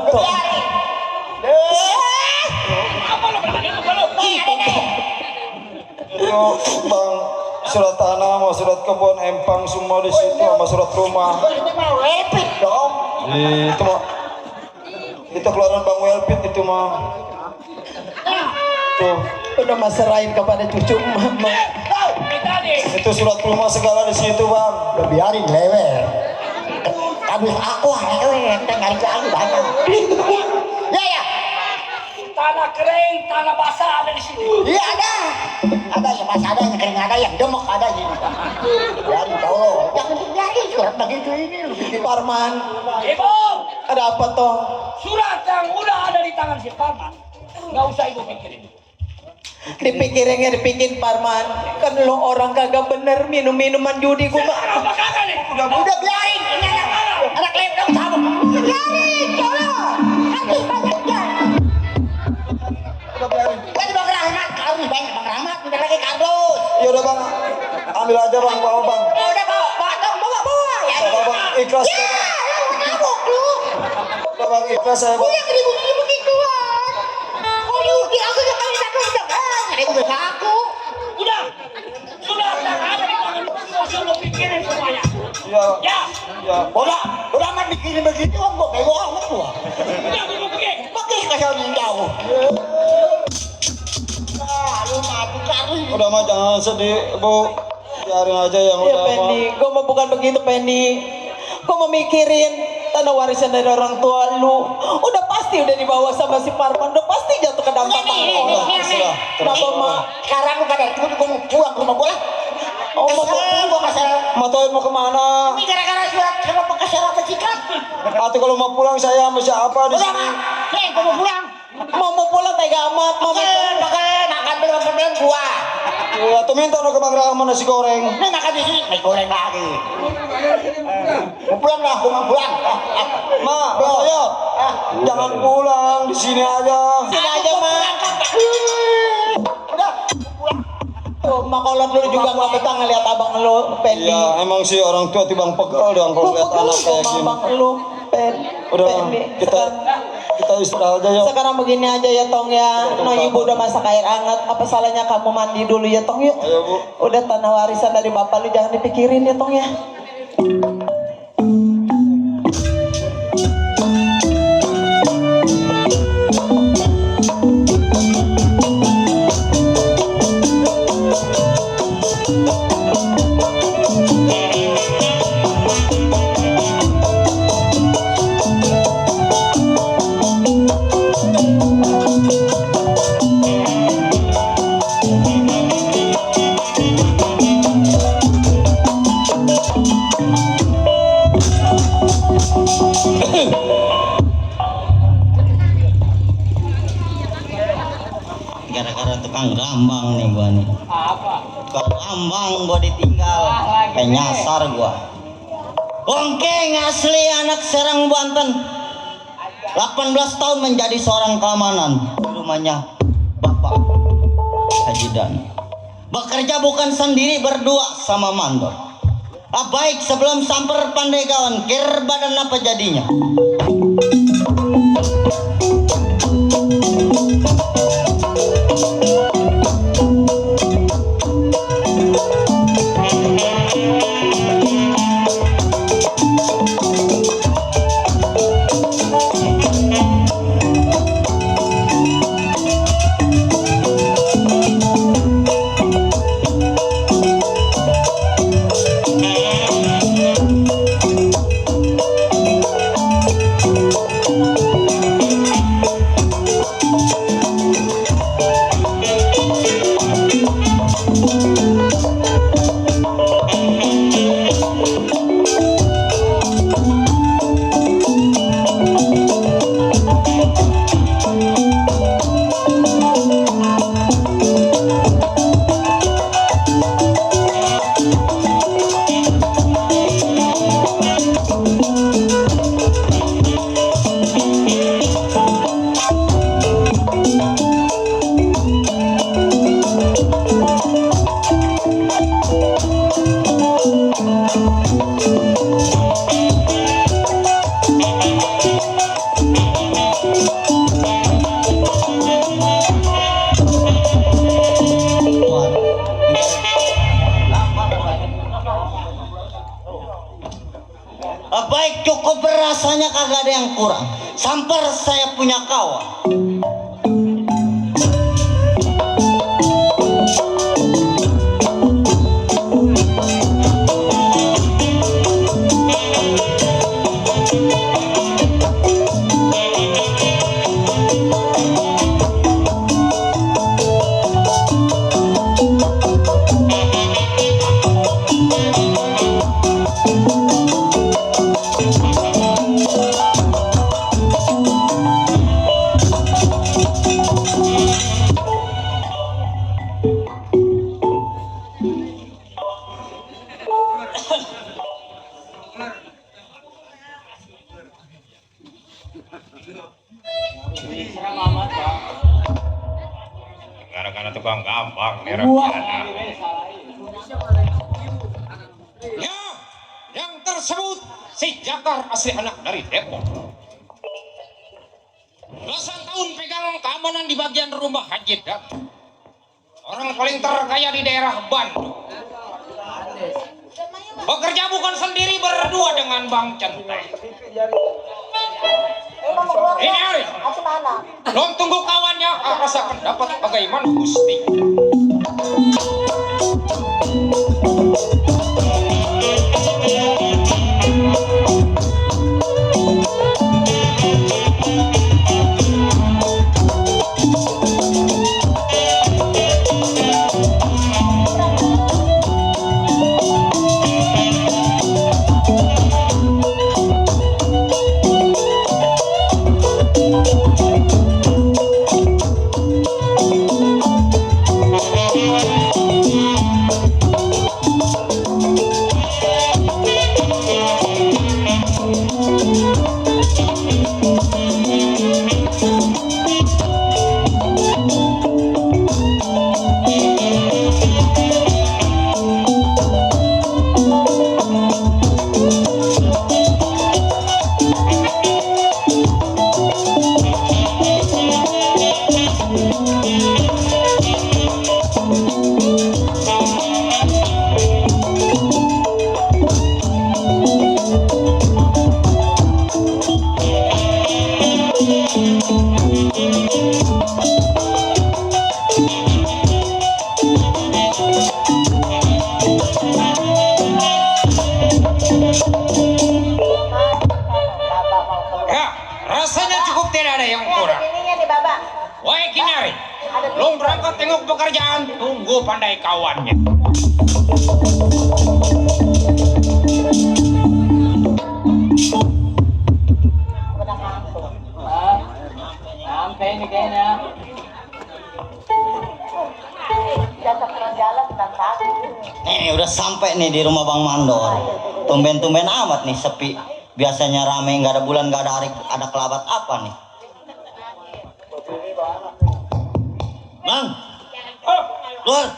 Speaker 9: Itu Bang, surat tanah sama surat kebun empang semua di situ sama surat rumah.
Speaker 3: Repit dong.
Speaker 9: Itu mah itu keluaran Bang Welpit itu mah. Tuh,
Speaker 7: Udah Mas serahin kepada cucu Mama.
Speaker 9: itu surat rumah segala di situ Bang.
Speaker 3: Udah biarin lewer. Habis aku lewer, tinggal lagi banyak. Ya.
Speaker 1: Tanah kering, tanah basah ada di sini.
Speaker 3: Iya ada. Ada yang basah, ada yang kering, ada yang demok, ada yang. Biarin tolong. Jangan dibiarin surat begitu ini.
Speaker 7: Parman,
Speaker 1: Ibu,
Speaker 7: ada apa toh?
Speaker 1: surat yang udah ada di tangan si Parman. Nggak usah ibu pikirin.
Speaker 7: Dipikirinnya dipikirin Parman. Kan lo orang kagak bener minum-minuman judi gua.
Speaker 1: Apa kagak nih?
Speaker 3: Udah biarin. Ini anak lepdong sama. Biarin, tolong. Habis banyaknya.
Speaker 9: Udah biarin.
Speaker 3: Kan Bang Rahmat, kali banyak Bang Rahmat, bentar lagi kardus.
Speaker 9: Ya udah Bang, ambil aja Bang, bawa Bang.
Speaker 3: Udah bawa dong, bawa. Ya.
Speaker 9: Bawa Bang, ikhlas ya Bang.
Speaker 3: Nabok lu.
Speaker 9: Udah Bang, ikhlas saya Bang.
Speaker 3: Udah ribu-ribu gituan. Oh, Yudi, aku udah kali satu udah banyak. Ribu besar aku.
Speaker 1: Udah, surat yang ada di tangan nggak usah lo pikirin semuanya.
Speaker 9: Iya.
Speaker 1: Ya,
Speaker 9: Ya.
Speaker 3: Udah amat bikin begitu, gua bego amat gua.
Speaker 1: udah ibu pergi.
Speaker 3: Pakai kasih yang jauh. Lu mati kali.
Speaker 9: Udah mah jangan sedih Bu. Biarin aja yang
Speaker 7: Iya
Speaker 9: udah
Speaker 7: Pendi,
Speaker 9: Bang.
Speaker 7: gua mau bukan begitu Pendi. Gua mau mikirin tanah warisan dari orang tua lu. Udah pasti udah dibawa sama si Parman, udah pasti jatuh ke dalam tangan orang.
Speaker 9: Sudah.
Speaker 7: Kenapa Mak?
Speaker 3: Sekarang lu pada itu gua mau pulang ke rumah gua lah.
Speaker 7: Oh, mau
Speaker 3: Kesel gua kesel.
Speaker 9: Matoin mau kemana?
Speaker 3: Ini gara-gara surat kenapa kesel apa sikap?
Speaker 9: Atau kalau mau pulang saya sama siapa di
Speaker 3: Udah
Speaker 9: sini?
Speaker 3: Mak, nih gua mau pulang.
Speaker 7: mau pulang tega amat, mau
Speaker 3: Makan belum gua.
Speaker 9: Ya, tuh minta no ke Bang Rahman nasi goreng.
Speaker 3: Ini makan di sini, naik goreng lagi. Mau pulang lah, gua mau pulang.
Speaker 9: Ma, ayo. Jangan pulang, di sini aja.
Speaker 7: sini aja Mak.
Speaker 3: Udah.
Speaker 7: Tuh, Mengkolot lu juga nggak betah ngeliat abang lu Pendi.
Speaker 9: Iya, emang sih orang tua tibang pegel dong kalau lihat anak kayak
Speaker 7: sama
Speaker 9: gini.
Speaker 7: abang lu Pendi.
Speaker 9: Udah, kita istirahat aja yuk.
Speaker 7: Sekarang begini aja ya Tong ya. No ibu udah masak air hangat. Apa salahnya kamu mandi dulu ya Tong yuk.
Speaker 9: Ayo Bu.
Speaker 7: Udah tanah warisan dari bapak lu jangan dipikirin ya Tong ya.
Speaker 10: Gara-gara tukang gambang nih gua nih.
Speaker 1: Apa?
Speaker 10: Tukang gambang gua ditinggal. Kayak nyasar gua.
Speaker 3: Bongkeng asli anak Serang Banten. 18 tahun menjadi seorang keamanan di rumahnya Bapak Haji Dan. Bekerja bukan sendiri, berdua sama mandor. Baik sebelum samper pandai kawan, kir badan apa jadinya? Baik cukup berasanya kagak ada yang kurang. Samper saya punya kawan.
Speaker 1: Gara-gara tukang gampang merek ya, yang tersebut si Jakar asli anak dari Depok. Belasan tahun pegang keamanan di bagian rumah Haji Dan. Orang paling terkaya di daerah Bandung. Bekerja bukan sendiri, berdua dengan Bang Centeng. Ini Ari, belum tunggu kawannya, rasakan dapat bagaimana Gusti. Ya, rasanya cukup, tidak ada yang kurang. Woi Kinari, belum berangkat tengok pekerjaan, tunggu pandai kawannya.
Speaker 10: Sampai ini kayaknya.
Speaker 3: Udah sampai nih di rumah Bang Mandor.
Speaker 10: Tumben-tumben amat nih sepi. Biasanya rame, nggak ada bulan, nggak ada hari, ada kelabat apa nih? Bang, keluar.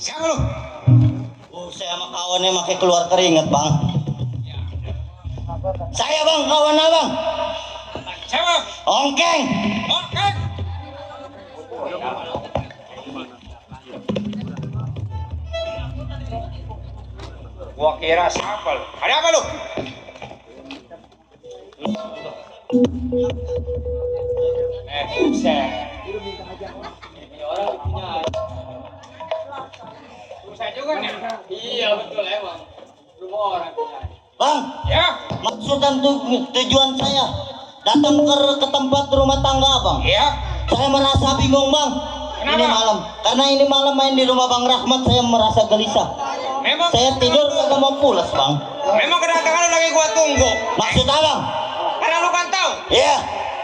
Speaker 2: Siapa lu?
Speaker 10: Saya sama kawannya makai keluar keringet, Bang. Saya, Bang, kawan abang.
Speaker 2: Siapa?
Speaker 10: Ongkeng.
Speaker 2: Oke. Gua kira siapa lu? Ada apa lu? Buset. Ini orang punya. Susah juga nih. Iya betul emang. Rumah orang punya.
Speaker 10: Bang,
Speaker 2: Ya.
Speaker 10: maksud dan tujuan saya datang ke tempat rumah tangga abang.
Speaker 2: Iya.
Speaker 10: Saya merasa bingung, Bang.
Speaker 2: Kenapa?
Speaker 10: Ini malam. Karena ini malam main di rumah Bang Rahmat, saya merasa gelisah.
Speaker 2: Memang.
Speaker 10: Saya tidur kagak mau pulas, Bang.
Speaker 2: Memang kedatangan lu lagi gua tunggu.
Speaker 10: Maksud abang?
Speaker 2: Karena lu kan tahu.
Speaker 10: Iya.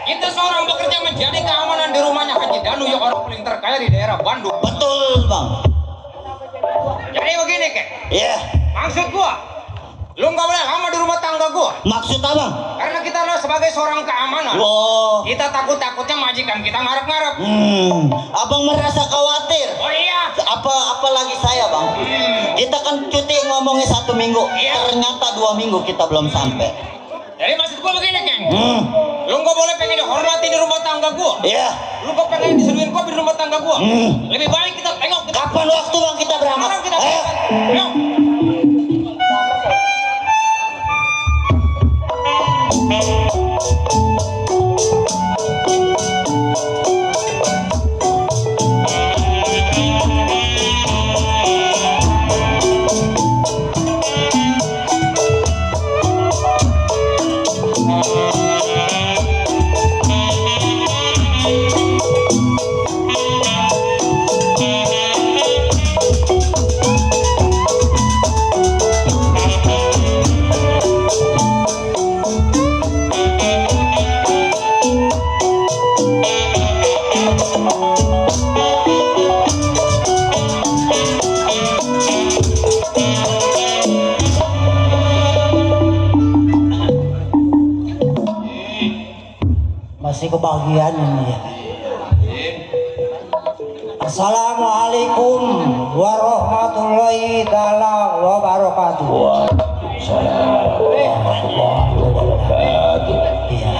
Speaker 2: Kita seorang bekerja menjadi keamanan di rumahnya Haji Danu yang orang paling terkaya di daerah Bandung.
Speaker 10: Betul, Bang.
Speaker 2: Jadi begini, Kek.
Speaker 10: Iya.
Speaker 2: Maksud gua, lu nggak boleh lama di rumah tangga gua.
Speaker 10: Maksud abang?
Speaker 2: Karena kita adalah sebagai seorang keamanan.
Speaker 10: Oh.
Speaker 2: Kita takut-takutnya majikan kita ngarep-ngarep.
Speaker 10: Abang merasa khawatir.
Speaker 2: Oh iya.
Speaker 10: Apalagi saya, Bang. Kita kan cuti ngomongnya 1 minggu.
Speaker 2: Iya.
Speaker 10: Ternyata 2 minggu kita belum sampai.
Speaker 2: Jadi maksud gua begini, Keng. Lu nggak boleh pengen dihormati di rumah tangga gua.
Speaker 10: Iya.
Speaker 2: Lu kok pengen diseduhin kopi di rumah tangga gua. Lebih baik kita tengok.
Speaker 10: Kapan waktu, Bang, kita berangkat?
Speaker 2: Sekarang kita
Speaker 10: Ayo.
Speaker 2: Ayo.
Speaker 3: masih kebagian ini ya. Assalamualaikum warahmatullahi taala wabarakatuh.
Speaker 4: Waalaikumsalam warahmatullahi wabarakatuh.
Speaker 3: Iya.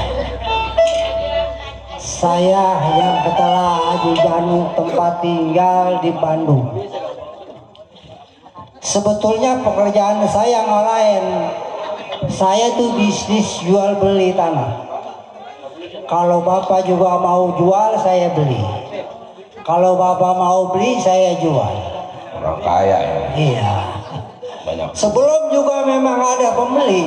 Speaker 3: Saya yang ketelah Haji Janu tempat tinggal di Bandung. Sebetulnya pekerjaan saya nggak lain. Saya tuh bisnis jual beli tanah. Kalau Bapak juga mau jual, saya beli. Kalau Bapak mau beli, saya jual.
Speaker 4: Orang kaya ya.
Speaker 3: Iya.
Speaker 4: Banyak.
Speaker 3: Sebelum juga memang ada pembeli.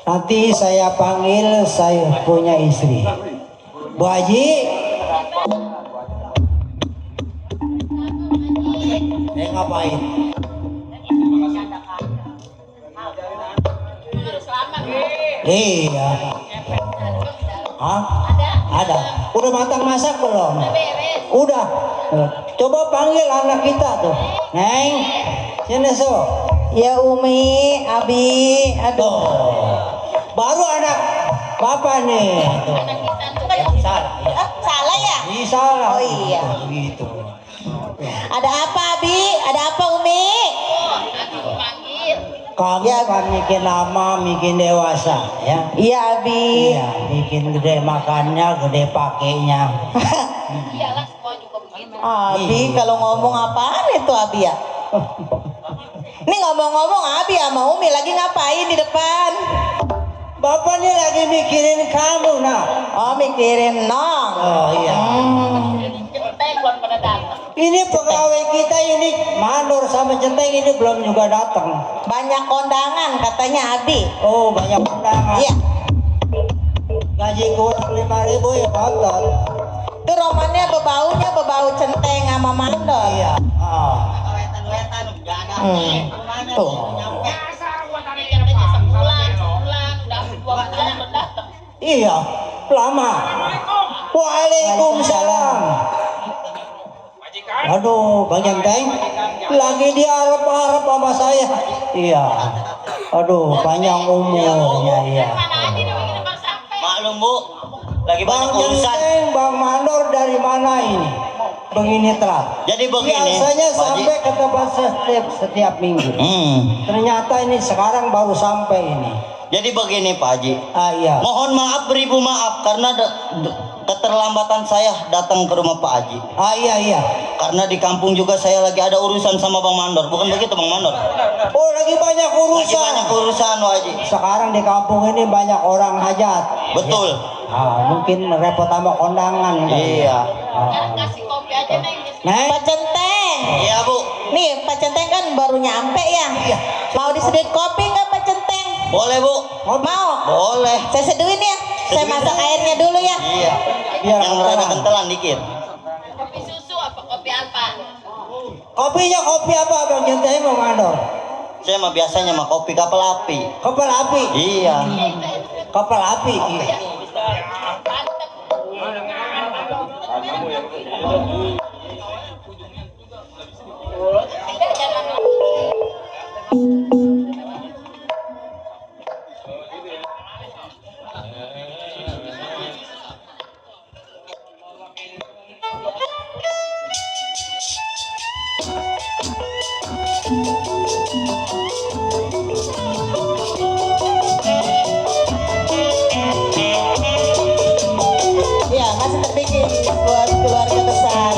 Speaker 3: Nanti saya panggil, saya punya istri. Bu Haji. Ngapain? Iya. Hah? Ada. Udah matang masak belum? Udah. Coba panggil anak kita tuh. Neng, sini so.
Speaker 7: Ya Umi, Abi, aduh.
Speaker 3: Baru anak Bapak nih. Tuh. Salah. Ya.
Speaker 7: Salah ya?
Speaker 3: Iya salah.
Speaker 7: Oh iya.
Speaker 3: Gitu.
Speaker 7: Ada apa Abi? Ada apa Umi?
Speaker 3: Kamu
Speaker 7: Ya.
Speaker 3: kan bikin lama, bikin dewasa, ya?
Speaker 7: Iya Abi.
Speaker 3: Iya, bikin gede makannya, gede pakainya.
Speaker 7: Abi kalau ngomong apaan itu Abi ya? Ini ngomong-ngomong Abi sama Umi lagi ngapain di depan?
Speaker 3: Bapak nih lagi mikirin kamu, nak.
Speaker 7: Oh mikirin Nong.
Speaker 3: Oh iya. Ini pegawai kita ini Mandor sama Centeng ini belum juga datang.
Speaker 7: Banyak kondangan katanya Abi.
Speaker 3: Oh banyak undangan.
Speaker 7: Iya.
Speaker 3: Gaji kurang 5.000 ya kotor.
Speaker 7: Itu romannya bebau Centeng sama Mandor.
Speaker 3: Iya. Oh.
Speaker 7: Tuh.
Speaker 3: Iya. Lama. Waalaikumsalam. Aduh, Bang Centeng lagi diharap-harap sama saya. Iya. Aduh, panjang umurnya ya.
Speaker 2: Maklum Bu, lagi banyak
Speaker 3: Bang
Speaker 2: urusan.
Speaker 3: Centeng, Bang Mandor dari mana ini? Begini telat.
Speaker 2: Jadi begini,
Speaker 3: Biasanya
Speaker 2: Pak Haji.
Speaker 3: sampai ke tempat setiap minggu. Ternyata ini sekarang baru sampai ini.
Speaker 2: Jadi begini Pak Haji.
Speaker 3: Ah iya.
Speaker 2: Mohon maaf beribu maaf karena keterlambatan saya datang ke rumah Pak Haji.
Speaker 3: Ah iya.
Speaker 2: Karena di kampung juga saya lagi ada urusan sama Bang Mandor. Bukan begitu Bang Mandor?
Speaker 3: Oh lagi banyak
Speaker 2: Lagi
Speaker 3: urusan.
Speaker 2: banyak urusan Pak Haji.
Speaker 3: Sekarang di kampung ini banyak orang hajat.
Speaker 2: Betul.
Speaker 3: Ah mungkin repot sama kondangan.
Speaker 2: Iya.
Speaker 11: Kasih kopi aja
Speaker 3: Neng.
Speaker 7: Pak Centeng.
Speaker 2: Iya Bu.
Speaker 7: Nih Pak Centeng kan baru nyampe ya. Mau disediain kopi nggak Pak Centeng?
Speaker 2: Boleh Bu.
Speaker 7: Mau?
Speaker 2: Boleh.
Speaker 7: Saya seduin ya. Saya
Speaker 2: Seduin
Speaker 7: masak
Speaker 2: dah.
Speaker 7: airnya dulu ya.
Speaker 2: Iya.
Speaker 3: Biar
Speaker 2: Yang rada kentelan dikit.
Speaker 11: kopi susu apa kopi apa?
Speaker 3: Kopinya kopi apa Bang Centeng Bang Mandor?
Speaker 2: Saya mah biasanya mah kopi kapal api.
Speaker 3: Kapal api.
Speaker 2: Iya.
Speaker 3: Kapal api. Iya.
Speaker 7: Iya masih terbikin buat keluarga besar.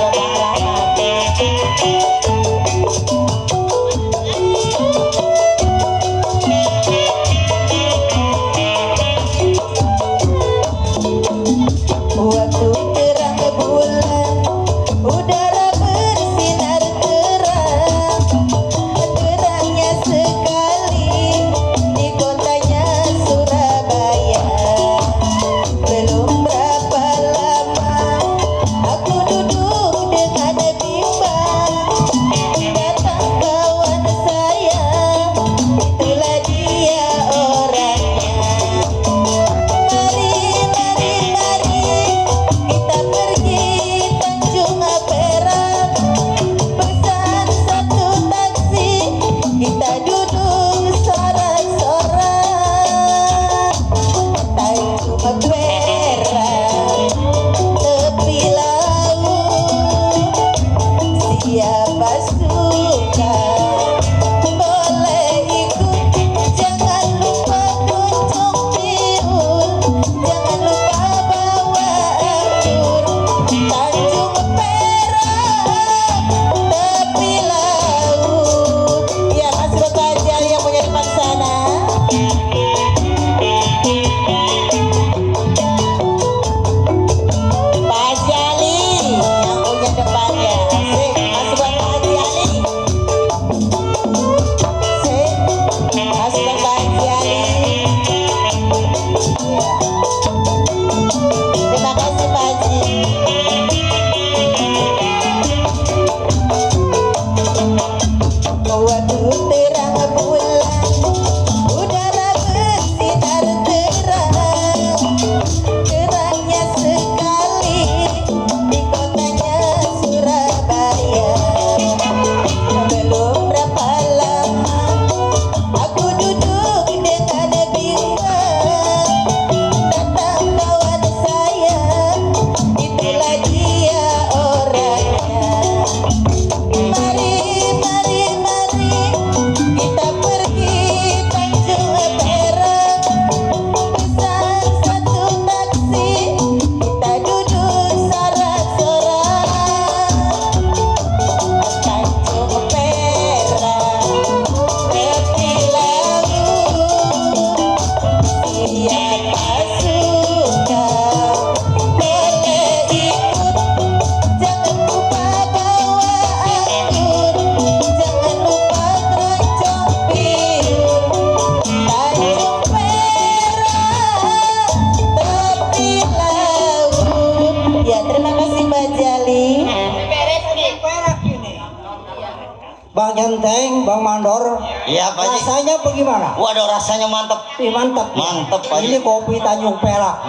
Speaker 3: Bang Genteng, Bang Mandor.
Speaker 2: Iya Pak Haji.
Speaker 3: Rasanya bagaimana?
Speaker 2: Waduh rasanya mantep.
Speaker 3: Mantap.
Speaker 2: Mantep Pak Haji.
Speaker 3: Ini kopi Tanjung Perak.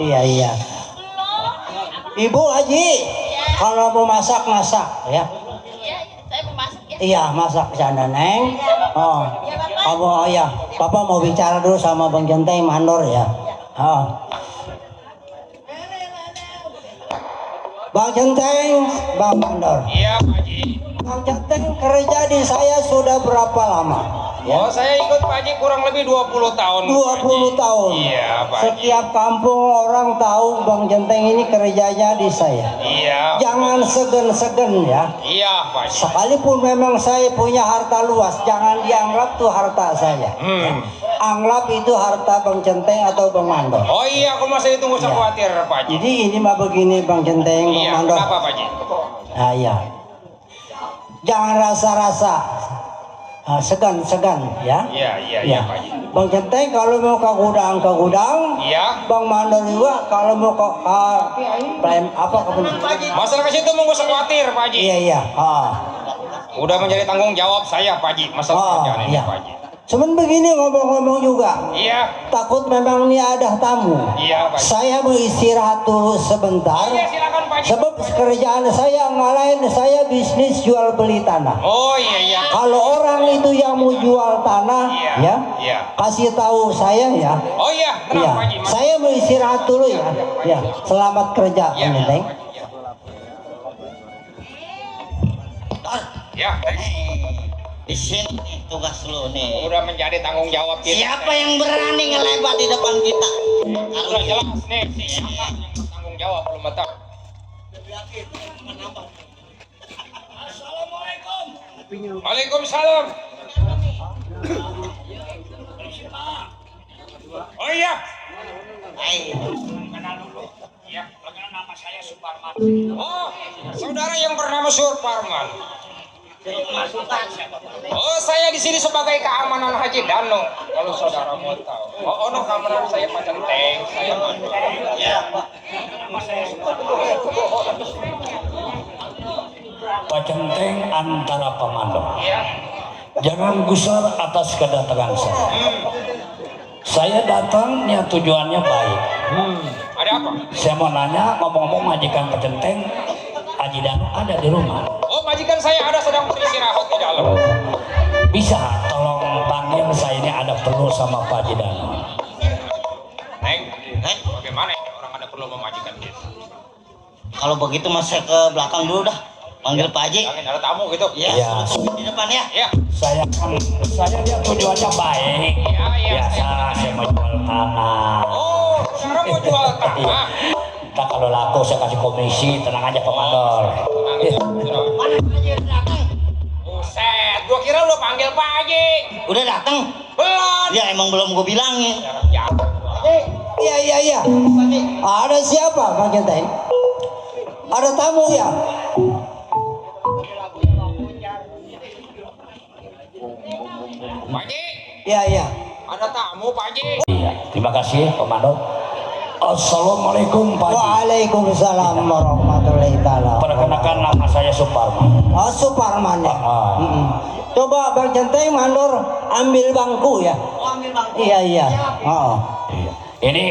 Speaker 3: Iya. Ibu Haji, kalau mau masak ya.
Speaker 11: Saya mau masuk ya.
Speaker 3: Iya, masak sana Neng. Oh, kamu ya. Papa mau bicara dulu sama Bang Genteng Mandor ya. Oh. Bang Genteng, Bang Mandor.
Speaker 1: Iya Pak Haji.
Speaker 3: Bang Genteng kerja di saya sudah berapa lama?
Speaker 1: Oh saya ikut Pak Haji kurang lebih 20 tahun.
Speaker 3: 20 tahun.
Speaker 1: Iya Pak Haji.
Speaker 3: Setiap kampung orang tahu Bang Genteng ini kerjanya di saya.
Speaker 1: Iya.
Speaker 3: Jangan segan-segan ya.
Speaker 1: Iya Pak Haji.
Speaker 3: Sekalipun memang saya punya harta luas, jangan dianggap tuh harta saya. Anggap itu harta Bang Genteng atau Bang Mandor.
Speaker 1: Oh iya, aku masih tunggu khawatir Pak Haji.
Speaker 3: Jadi ini mah begini Bang Genteng, Bang
Speaker 1: Iya,
Speaker 3: Mandor.
Speaker 1: kenapa Pak Haji?
Speaker 3: Ah iya. Jangan rasa-rasa. Segan-segan ya.
Speaker 1: Iya Pak Haji.
Speaker 3: Bang Genteng kalau mau ke gudang,
Speaker 1: Iya.
Speaker 3: Bang Mandor juga kalau mau ke apa ke
Speaker 1: Masalah ke situ mau usah khawatir Pak Haji.
Speaker 3: Iya.
Speaker 1: Udah menjadi tanggung jawab saya Pak Haji, masalah kerjaan ini
Speaker 3: iya.
Speaker 1: Pak Haji.
Speaker 3: Cuman begini ngomong-ngomong juga.
Speaker 1: Iya.
Speaker 3: Takut memang ini ada tamu.
Speaker 1: Iya Pak Haji.
Speaker 3: Saya mau istirahat dulu sebentar.
Speaker 1: Iya silakan Pak Haji.
Speaker 3: Sebab kerjaan saya ngalahin saya bisnis jual beli tanah.
Speaker 1: Oh iya.
Speaker 3: Kalau orang itu yang mau jual tanah,
Speaker 1: Iya.
Speaker 3: kasih tahu saya ya.
Speaker 1: Oh iya, tenang Pak Haji.
Speaker 3: Saya mau istirahat dulu ya. Ya, selamat kerja, Bang Genteng.
Speaker 1: Ya.
Speaker 2: Di sini nih tugas lu nih.
Speaker 1: Udah menjadi tanggung jawab kita.
Speaker 2: Siapa yang berani ngelebat di depan kita?
Speaker 1: Udah jelas nih, siapa yang bertanggung jawab belum tahu. Assalamualaikum. Waalaikumsalam. Oh iya. Kenal dulu. Ya, nama saya Suparman. Oh, saudara yang bernama Suparman. Oh, saya di sini sebagai keamanan Haji Dano. Kalau saudara mau tahu. Oh, no, keamanan saya Pak Genteng, saya Mandor. Ya, Pak. Nama saya Suparman.
Speaker 6: Pak Genteng antara Pak Mandor.
Speaker 1: Iya.
Speaker 6: Jangan gusar atas kedatangan saya. Saya datangnya tujuannya baik.
Speaker 1: Ada apa?
Speaker 6: Saya mau nanya, ngomong-ngomong majikan Pak Genteng, Haji Danu ada di rumah.
Speaker 1: Oh, majikan saya ada sedang beristirahat di dalam.
Speaker 6: Bisa tolong panggil saya, ini ada perlu sama Pak Haji Danu.
Speaker 1: Neng, bagaimana ya orang ada perlu memajikan kita?
Speaker 2: Kalau begitu mas saya ke belakang dulu dah. Panggil Pak Haji.
Speaker 1: Jangan ada tamu gitu.
Speaker 6: Iya.
Speaker 2: Di depan ya.
Speaker 1: Iya.
Speaker 6: Saya dia tujuannya baik.
Speaker 1: Iya.
Speaker 6: Biasa saya mau jual tanah.
Speaker 1: Oh, sekarang mau jual tanah.
Speaker 6: Ntar kalau laku saya kasih komisi, tenang aja Pak Mandor.
Speaker 2: Mana Pak Haji udah datang?
Speaker 1: Buset, gua kira lu panggil Pak Haji.
Speaker 2: Udah datang?
Speaker 1: Belum.
Speaker 2: Ya emang belum gue bilangin.
Speaker 3: Iya. Ada siapa, Bang Genteng? Ada tamu ya?
Speaker 1: Pak Haji.
Speaker 3: Iya.
Speaker 1: Ada tamu Pak Haji.
Speaker 6: Iya, terima kasih Pak Mandor. Assalamualaikum Pak Haji.
Speaker 3: Waalaikumsalam warahmatullahi taala.
Speaker 6: Perkenalkan nama saya Suparman.
Speaker 3: Oh, Suparman ya.
Speaker 6: Ah.
Speaker 3: Coba Bang Genteng Mandor ambil bangku ya.
Speaker 2: Ambil bang.
Speaker 3: Iya.
Speaker 6: Iya. Ini,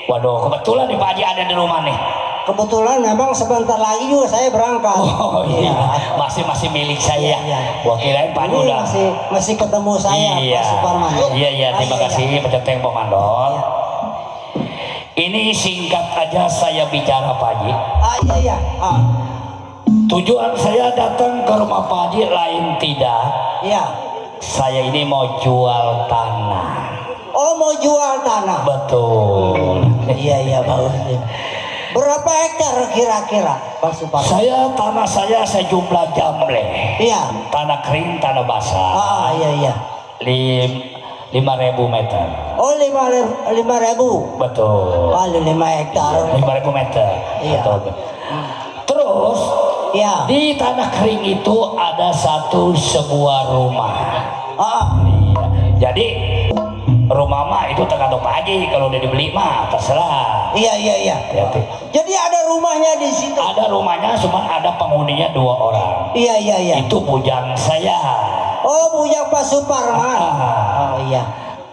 Speaker 6: waduh, kebetulan nih Pak Haji ada di rumah nih.
Speaker 3: Kebetulan memang sebentar lagi juga saya berangkat.
Speaker 6: Oh iya, masih milik saya.
Speaker 3: Iya.
Speaker 6: Gua kirain Pak Haji
Speaker 3: Ini
Speaker 6: udah.
Speaker 3: masih ketemu saya,
Speaker 6: Iya.
Speaker 3: Pak Suparman.
Speaker 6: Iya, terima kasih Pak Genteng Pak Mandor. Ini singkat aja saya bicara Pak Haji.
Speaker 3: Iya.
Speaker 6: Tujuan saya datang ke rumah Pak Haji lain tidak.
Speaker 3: Iya.
Speaker 6: Saya ini mau jual tanah.
Speaker 3: Oh, mau jual tanah.
Speaker 6: Betul.
Speaker 3: Iya, bagus. Berapa hektar kira-kira, Pak Suparman?
Speaker 6: Tanah saya sejumlah jamble.
Speaker 3: Iya.
Speaker 6: Tanah kering, tanah basah.
Speaker 3: Iya.
Speaker 6: 5.000 meter.
Speaker 3: Oh, 5.000.
Speaker 6: Betul.
Speaker 3: 5 hektar.
Speaker 6: 5.000 meter.
Speaker 3: Iya.
Speaker 6: Betul. Terus
Speaker 3: Iya.
Speaker 6: di tanah kering itu ada sebuah rumah. Iya. Jadi rumah mah itu tergantung Pak Haji, kalau udah dibeli mah terserah.
Speaker 3: Iya.
Speaker 6: Hati-hati.
Speaker 3: Jadi ada rumahnya di situ.
Speaker 6: Ada rumahnya, cuma ada penghuninya 2 orang.
Speaker 3: Iya.
Speaker 6: Itu bujang saya.
Speaker 3: Oh, bujang Pak Suparman. Oh iya.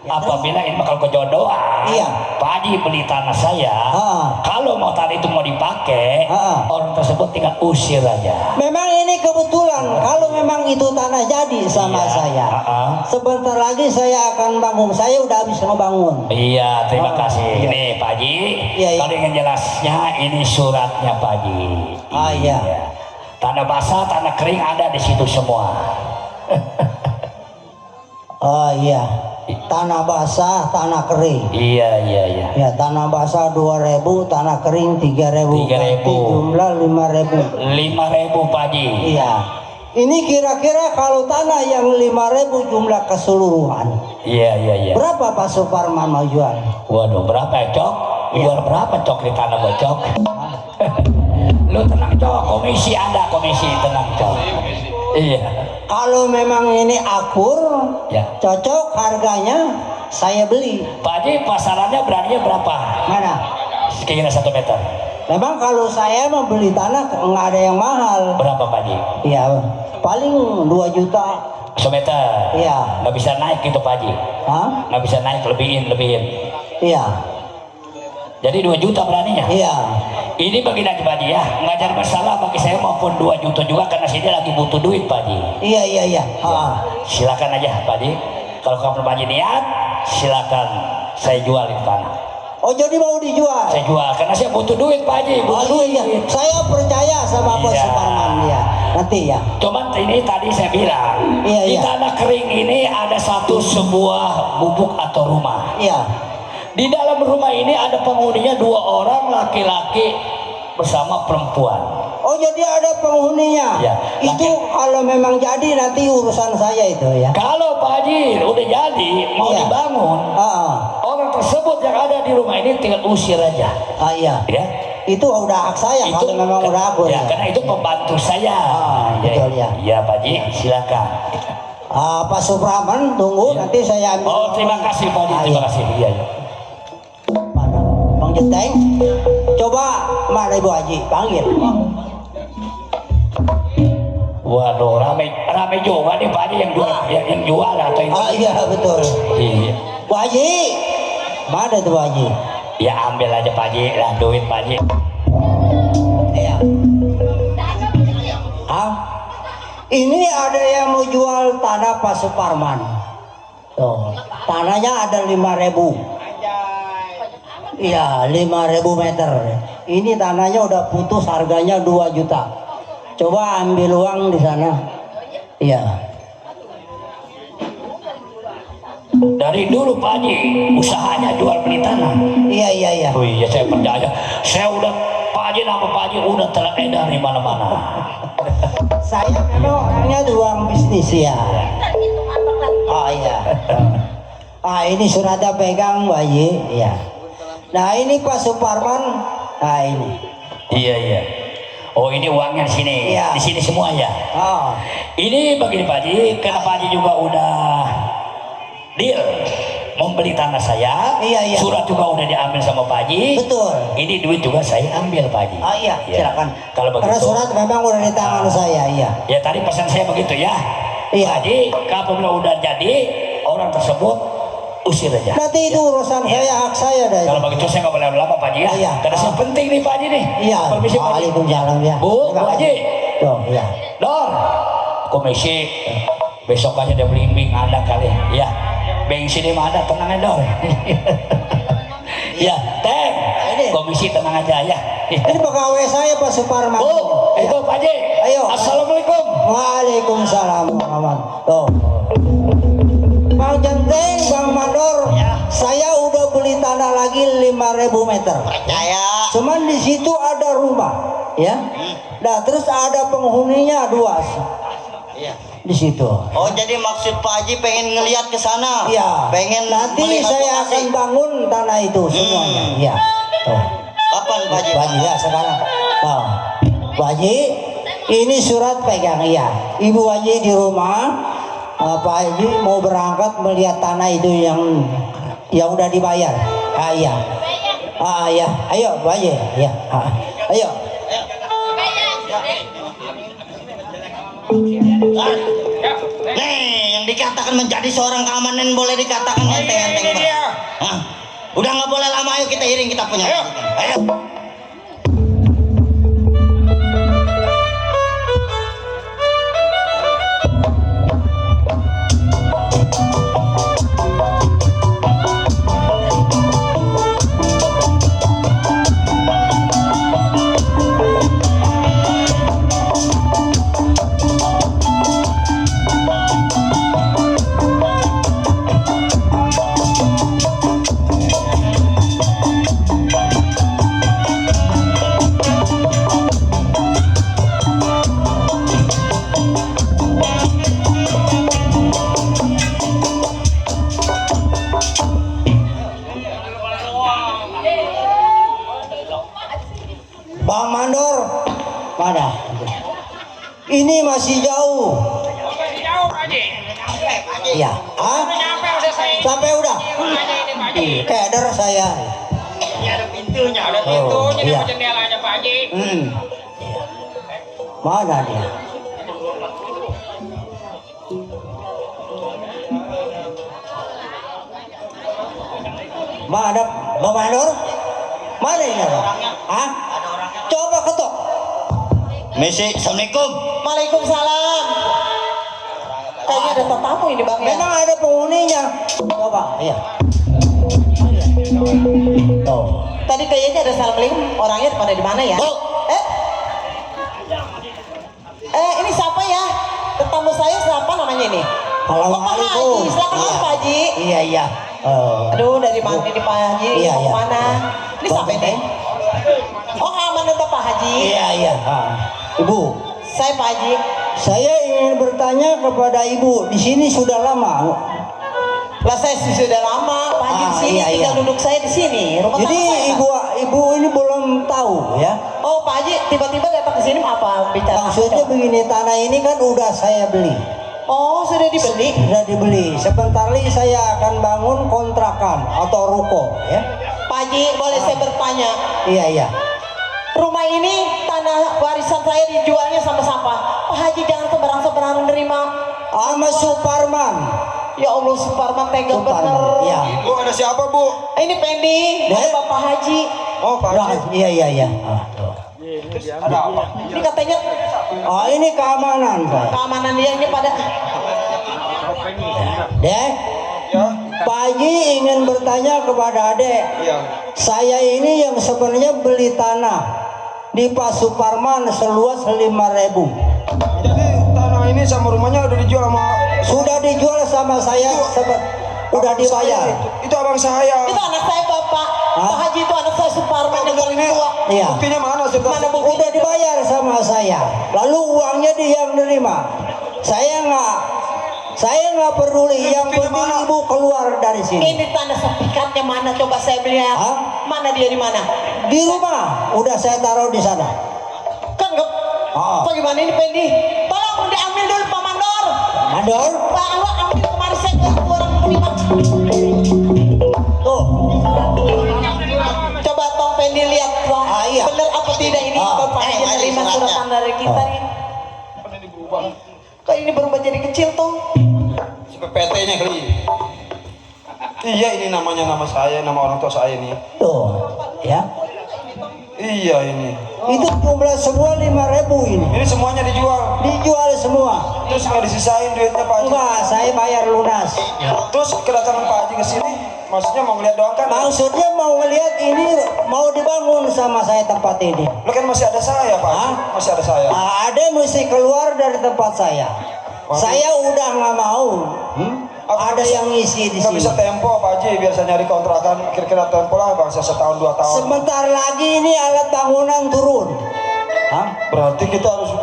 Speaker 6: Apabila ini bakal kejodohan,
Speaker 3: Iya.
Speaker 6: Pak Haji beli tanah saya. Kalau mau tanah itu mau dipakai, orang tersebut tinggal usir aja.
Speaker 3: Memang ini kebetulan kalau memang itu tanah jadi sama saya. Sebentar lagi saya akan bangun. Saya udah habis ngebangun.
Speaker 6: Iya, terima kasih. Ini Pak Haji.
Speaker 3: Iya.
Speaker 6: Kalau ingin jelasnya, ini suratnya Pak Haji.
Speaker 3: Iya.
Speaker 6: Tanah basah, tanah kering ada di situ semua.
Speaker 3: Oh iya. Tanah basah, tanah kering.
Speaker 6: Iya.
Speaker 3: Ya, tanah basah 2.000, tanah kering 3.000.
Speaker 6: 3.000.
Speaker 3: Jumlah 5.000.
Speaker 6: 5.000 Pak Haji.
Speaker 3: Iya. Ini kira-kira kalau tanah yang 5.000 jumlah keseluruhan.
Speaker 6: Iya.
Speaker 3: Berapa Pak Suparman mau jual?
Speaker 6: Waduh, berapa ya, Cok? Jual berapa, Cok, di tanah Bocok? Lu tenang, Cok. Komisi ada, komisi. Tenang, Cok. Iya.
Speaker 3: Kalau memang ini akur,
Speaker 6: Ya.
Speaker 3: cocok harganya, saya beli.
Speaker 6: Pak Haji, pasarannya beraninya berapa?
Speaker 3: Mana?
Speaker 6: Kira-kira 1 meter.
Speaker 3: Memang kalau saya membeli tanah nggak ada yang mahal.
Speaker 6: Berapa, Pak Haji?
Speaker 3: Iya, paling 2 juta.
Speaker 6: 1 meter.
Speaker 3: Iya.
Speaker 6: Nggak bisa naik gitu, Pak Haji.
Speaker 3: Hah?
Speaker 6: Nggak bisa naik, lebihin.
Speaker 3: Iya.
Speaker 6: Jadi 2 juta beraninya.
Speaker 3: Iya.
Speaker 6: Ini bagi Pak Haji ya, nggak jadi masalah bagi saya maupun 2 juta juga karena sini lagi butuh duit, Pak Haji.
Speaker 3: Iya.
Speaker 6: Silakan aja, Pak Haji. Kalau kamu Pak Haji niat, silakan saya jualin tanah.
Speaker 3: Oh, jadi mau dijual?
Speaker 6: Saya jual karena saya butuh duit, Pak Haji. Butuh duit.
Speaker 3: Iya. Saya percaya sama Pak
Speaker 6: Iya.
Speaker 3: Suparman ya. Nanti ya.
Speaker 6: Cuman ini tadi saya bilang,
Speaker 3: Iya,
Speaker 6: di
Speaker 3: iya.
Speaker 6: tanah kering ini ada sebuah gubuk atau rumah.
Speaker 3: Iya.
Speaker 6: Di dalam rumah ini ada penghuninya 2 orang, laki-laki bersama perempuan.
Speaker 3: Oh, jadi ada penghuninya.
Speaker 6: Iya.
Speaker 3: Itu kalau memang jadi nanti urusan saya itu ya.
Speaker 6: Kalau Pak Haji udah jadi mau
Speaker 3: Iya.
Speaker 6: dibangun, orang tersebut yang ada di rumah ini tinggal usir aja.
Speaker 3: Iya.
Speaker 6: Ya.
Speaker 3: Itu udah hak saya kalau memang udah akur
Speaker 6: ya, karena itu pembantu saya.
Speaker 3: betul ya.
Speaker 6: Iya, Pak Haji, silakan.
Speaker 3: Pak Suparman tunggu nanti saya ambil.
Speaker 6: Oh, terima kasih Pak Haji, terima kasih. Iya.
Speaker 3: Mana? Bang Jeteng, coba mana Ibu Haji panggil.
Speaker 6: Waduh, rame juga nih Pak Haji yang jual atau itu.
Speaker 3: Iya betul.
Speaker 6: Iya.
Speaker 3: Bu Haji, mana tuh Bu Haji?
Speaker 6: Ya ambil aja Pak Haji, lah duit Pak Haji.
Speaker 3: Iya. Ini ada yang mau jual tanah Pak Suparman. Tuh, tanahnya ada 5.000. Iya, 5.000 meter. Ini tanahnya udah putus, harganya 2 juta. Coba ambil uang di sana. Iya.
Speaker 6: Dari dulu Pak Haji usahanya jual beli tanah.
Speaker 3: Iya.
Speaker 6: Oh iya, saya percaya. Saya udah Pak Haji, nama Pak Haji udah teredar di mana-mana.
Speaker 3: Saya memang orangnya doang bisnis ya. Oh iya. Ini suratnya pegang Bu Haji. Iya. Nah ini Pak Suparman. Nah ini.
Speaker 6: Iya. Oh ini uangnya di sini.
Speaker 3: Iya.
Speaker 6: Di sini semua ya.
Speaker 3: Oh.
Speaker 6: Ini begini Pak Haji, karena Pak Haji juga udah deal membeli tanah saya.
Speaker 3: Iya.
Speaker 6: Surat juga udah diambil sama Pak Haji.
Speaker 3: Betul.
Speaker 6: Ini duit juga saya ambil Pak Haji.
Speaker 3: Oh iya, silakan.
Speaker 6: Kalau begitu.
Speaker 3: Karena surat memang udah di tangan saya, iya.
Speaker 6: Ya tadi pesan saya begitu ya.
Speaker 3: Iya.
Speaker 6: Pak Haji, kalau udah jadi orang tersebut usir aja.
Speaker 3: Nanti itu urusan saya, hak saya dah.
Speaker 6: Kalau begitu saya nggak boleh lama Pak Haji ya.
Speaker 3: Iya.
Speaker 6: Karena yang penting nih Pak Haji nih.
Speaker 3: Iya.
Speaker 6: Permisi Pak Haji.
Speaker 3: Waalaikumsalam ya.
Speaker 6: Bu Haji.
Speaker 3: Tuh, iya.
Speaker 6: Dor, komisi besok aja dia belimbing ada kali ya. Bensin di mana tenang aja Dor. Ya, Teng. Komisi tenang aja ya.
Speaker 3: Ini pegawai saya Pak Suparman.
Speaker 6: Oh, itu Pak Haji.
Speaker 3: Ayo.
Speaker 6: Assalamualaikum.
Speaker 3: Waalaikumsalam. Tuh. Bang Jenteng, Bang Mandor, saya udah beli tanah lagi 5.000 meter.
Speaker 8: Percaya.
Speaker 3: Cuman di situ ada rumah, ya. Nah, terus ada penghuninya 2.
Speaker 8: Iya.
Speaker 3: Di situ.
Speaker 8: Oh, jadi maksud Pak Haji pengen ngelihat ke sana.
Speaker 3: Iya.
Speaker 8: Pengen
Speaker 3: Nanti
Speaker 8: melihat
Speaker 3: saya
Speaker 8: lokasi.
Speaker 3: akan bangun tanah itu semuanya. Iya. Tuh.
Speaker 8: Kapan Pak Haji?
Speaker 3: Pak Haji ya sekarang. Nah, Pak Haji, ini surat pegang ya. Ibu Haji di rumah. Pak Haji mau berangkat melihat tanah itu yang udah dibayar. Iya. Iya. Ayo Pak Haji. Ya. Ayo.
Speaker 2: Nih, yang dikatakan menjadi seorang keamanan boleh dikatakan enteng-enteng. Hah? Udah nggak boleh lama, ayo kita iring kita punya. Ayo.
Speaker 3: Bang Mandor, mana? Ini masih jauh. Iya. Hah? Sampai udah. Keder saya.
Speaker 1: Ada pintunya, ini
Speaker 3: iya.
Speaker 1: jendelanya Pak Haji.
Speaker 3: Mana dia? Mana Bang Mandor? Mana ini? Hah? Coba ketok.
Speaker 2: Messi, assalamualaikum.
Speaker 7: Waalaikumsalam. Kayaknya ada tatamu ini bang ya.
Speaker 3: Memang ada penghuninya. Coba, iya. Tuh.
Speaker 7: Tadi kayaknya ada assalamualaikum. Orangnya pada di mana ya?
Speaker 2: Bu.
Speaker 7: Ini siapa ya? Tetamu saya siapa namanya ini?
Speaker 3: Assalamualaikum.
Speaker 7: Silakan Mas Pak Haji.
Speaker 3: Iya iya.
Speaker 7: Aduh, dari mana ini Pak Haji?
Speaker 3: Iya,
Speaker 7: Mau
Speaker 3: iya.
Speaker 7: kemana? Ini siapa ini? Oh, keamanan Bapak Haji.
Speaker 3: Iya iya. Ibu,
Speaker 7: Saya Pak Haji.
Speaker 3: saya ingin bertanya kepada ibu. Di sini sudah lama.
Speaker 7: Lah saya sudah lama Pak Haji di sini,
Speaker 3: iya,
Speaker 7: tinggal
Speaker 3: iya.
Speaker 7: duduk saya di sini. Rumah
Speaker 3: Jadi
Speaker 7: tangga saya.
Speaker 3: ibu ini belum tahu ya.
Speaker 7: Oh Pak Haji, tiba-tiba datang ke sini apa bicara?
Speaker 3: Maksudnya begini, tanah ini kan udah saya beli.
Speaker 7: Oh, sudah dibeli.
Speaker 3: Sudah dibeli. Sebentar lagi saya akan bangun kontrakan atau ruko ya.
Speaker 7: Pak Haji, boleh saya bertanya?
Speaker 3: Iya iya.
Speaker 7: Rumah ini tanah warisan saya dijualnya sama siapa? Pak Haji jangan seberang-seberang nerima.
Speaker 3: Sama Suparman.
Speaker 7: Ya Allah, Suparman tega
Speaker 3: Suparman.
Speaker 7: bener.
Speaker 3: Iya.
Speaker 9: Bu, ada siapa, Bu?
Speaker 7: Ini Pendi, ada Bapak Haji.
Speaker 9: Oh, Pak Haji.
Speaker 3: Iya iya iya.
Speaker 9: Ada apa?
Speaker 7: Ini katanya
Speaker 3: Ini keamanan Pak.
Speaker 7: keamanan dia ini pada
Speaker 3: Dek,
Speaker 9: Ya.
Speaker 3: Pak Haji ingin bertanya kepada Adek.
Speaker 9: Iya.
Speaker 3: Saya ini yang sebenarnya beli tanah di Pak Suparman seluas 5.000.
Speaker 9: Jadi tanah ini sama rumahnya udah dijual sama
Speaker 3: Sudah dijual sama saya, udah
Speaker 9: abang saya.
Speaker 3: dibayar.
Speaker 9: Itu abang saya.
Speaker 7: itu anak saya Bapak.
Speaker 3: Hah?
Speaker 7: Pak Haji itu anak saya Suparman yang paling tua.
Speaker 3: Iya.
Speaker 9: Buktinya mana?
Speaker 7: Mana bukti?
Speaker 3: Udah dibayar sama saya. Lalu uangnya dia yang nerima. Saya nggak peduli. Yang penting ibu keluar dari sini.
Speaker 7: Ini tanah sertifikatnya mana? Coba saya lihat.
Speaker 3: Hah?
Speaker 7: Mana dia di mana?
Speaker 3: Di rumah. Udah saya taruh di sana.
Speaker 7: Kan nggak? Bagaimana ini Pendi? Tolong diambil dulu Pak Mandor.
Speaker 3: Mandor.
Speaker 7: Pak Anwar ambil kemarin saya ke orang terima.
Speaker 3: Tuh.
Speaker 7: Coba Tong Pendi lihat Tong.
Speaker 3: Iya.
Speaker 7: Bener apa tidak ini Bapak Haji menerima suratan dari kita ini? Kok ini berubah jadi kecil Tong?
Speaker 9: PT-nya kali. Iya, ini namanya nama saya, nama orang tua saya nih.
Speaker 3: Tuh. Ya.
Speaker 9: Iya ini.
Speaker 3: Itu jumlah semua 5.000 ini.
Speaker 9: Ini semuanya dijual.
Speaker 3: Dijual semua.
Speaker 9: Terus nggak disisain duitnya Pak Haji.
Speaker 3: Enggak, saya bayar lunas.
Speaker 9: Terus kedatangan Pak Haji ke sini, maksudnya mau ngeliat doang kan?
Speaker 3: Maksudnya mau ngelihat ini mau dibangun sama saya tempat ini.
Speaker 9: Lo kan masih ada saya Pak Haji.
Speaker 3: Hah?
Speaker 9: Masih ada saya.
Speaker 3: Ada mesti keluar dari tempat saya. Saya udah nggak mau. Ada yang ngisi di
Speaker 9: Nggak bisa
Speaker 3: sini.
Speaker 9: tempo Pak Haji, biasa nyari kontrakan kira-kira tempo lah bangsa setahun 2 tahun.
Speaker 3: Sebentar lagi ini alat bangunan turun. Hah?
Speaker 9: Berarti kita harus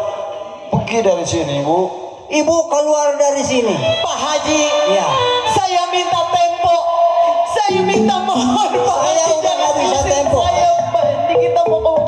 Speaker 9: pergi dari sini Bu.
Speaker 3: Ibu keluar dari sini.
Speaker 7: Pak Haji,
Speaker 3: Ya.
Speaker 7: saya minta tempo. Saya minta mohon Pak
Speaker 3: Saya
Speaker 7: Haji,
Speaker 3: udah
Speaker 7: jangan
Speaker 3: nggak bisa
Speaker 7: usir
Speaker 3: tempo.
Speaker 7: Saya Pendi, kita mau.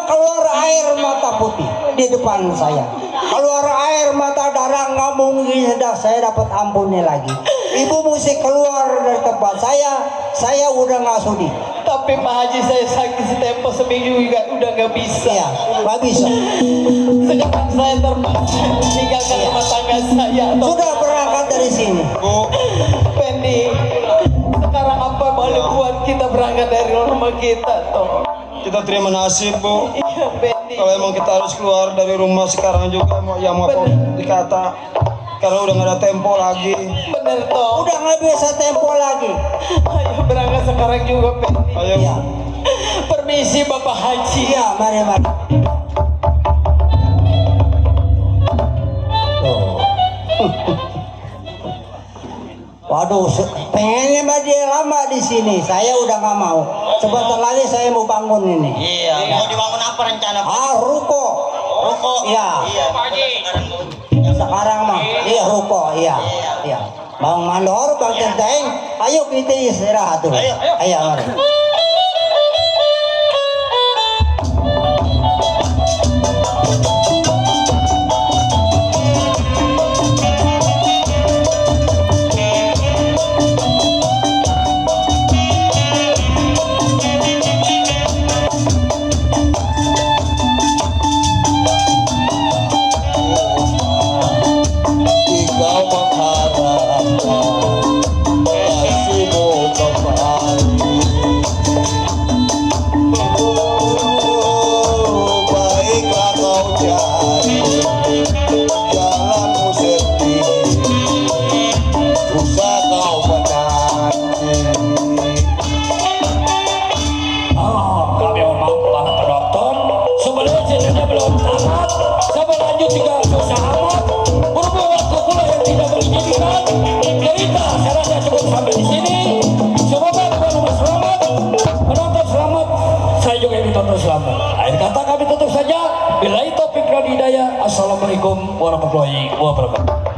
Speaker 3: keluar air mata putih di depan saya. Keluar air mata darah, nggak mungkin saya dapat ampuni lagi. Ibu mesti keluar dari tempat saya udah nggak sudi.
Speaker 7: Tapi Pak Haji, saya sakit setempo seminggu juga udah nggak bisa.
Speaker 3: Iya, nggak bisa.
Speaker 7: Sekarang saya terpaksa meninggalkan rumah tangga saya.
Speaker 3: Sudah berangkat dari sini.
Speaker 9: Bu,
Speaker 7: Pendi, sekarang apa boleh buat kita berangkat dari rumah kita toh?
Speaker 9: kita terima nasib, Bu.
Speaker 7: Iya Pendi.
Speaker 9: Kalau emang kita harus keluar dari rumah sekarang juga, mau yang mau apa dikata, karena udah nggak ada tempo lagi.
Speaker 7: Bener toh.
Speaker 3: Udah nggak bisa tempo lagi.
Speaker 7: Ayo berangkat sekarang juga Pendi.
Speaker 9: Ayo.
Speaker 3: Iya.
Speaker 7: Permisi Bapak Haji.
Speaker 3: Iya, mari. Tuh. Waduh, pengennya mah dia lama di sini. Saya udah nggak mau. Sebentar lagi saya mau bangun ini.
Speaker 2: Iya, mau dibangun apa rencana?
Speaker 3: Ruko.
Speaker 2: Ruko.
Speaker 3: Iya.
Speaker 2: Iya.
Speaker 3: Sekarang mah, iya ruko, iya. Bang Mandor, Bang Centeng, ayo kita istirahat dulu. Ayo, mari.
Speaker 5: Kau mengharapkan kasihmu kembali. Baiklah kau cari jalanmu sendiri, usah kau menanti.
Speaker 6: Kami mohon maaf para penonton, sebelum cerita belum tamat, sampai lanjut juga susah amat. Berhubung waktu pula yang tidak mengizinkan, cerita saya rasa cukup sampai di sini. Semoga teman-teman selamat, penonton selamat, saya juga yang ditonton selamat. Akhir kata kami tutup saja. Billahi taufik wal hidayah. Assalamualaikum warahmatullahi wabarakatuh.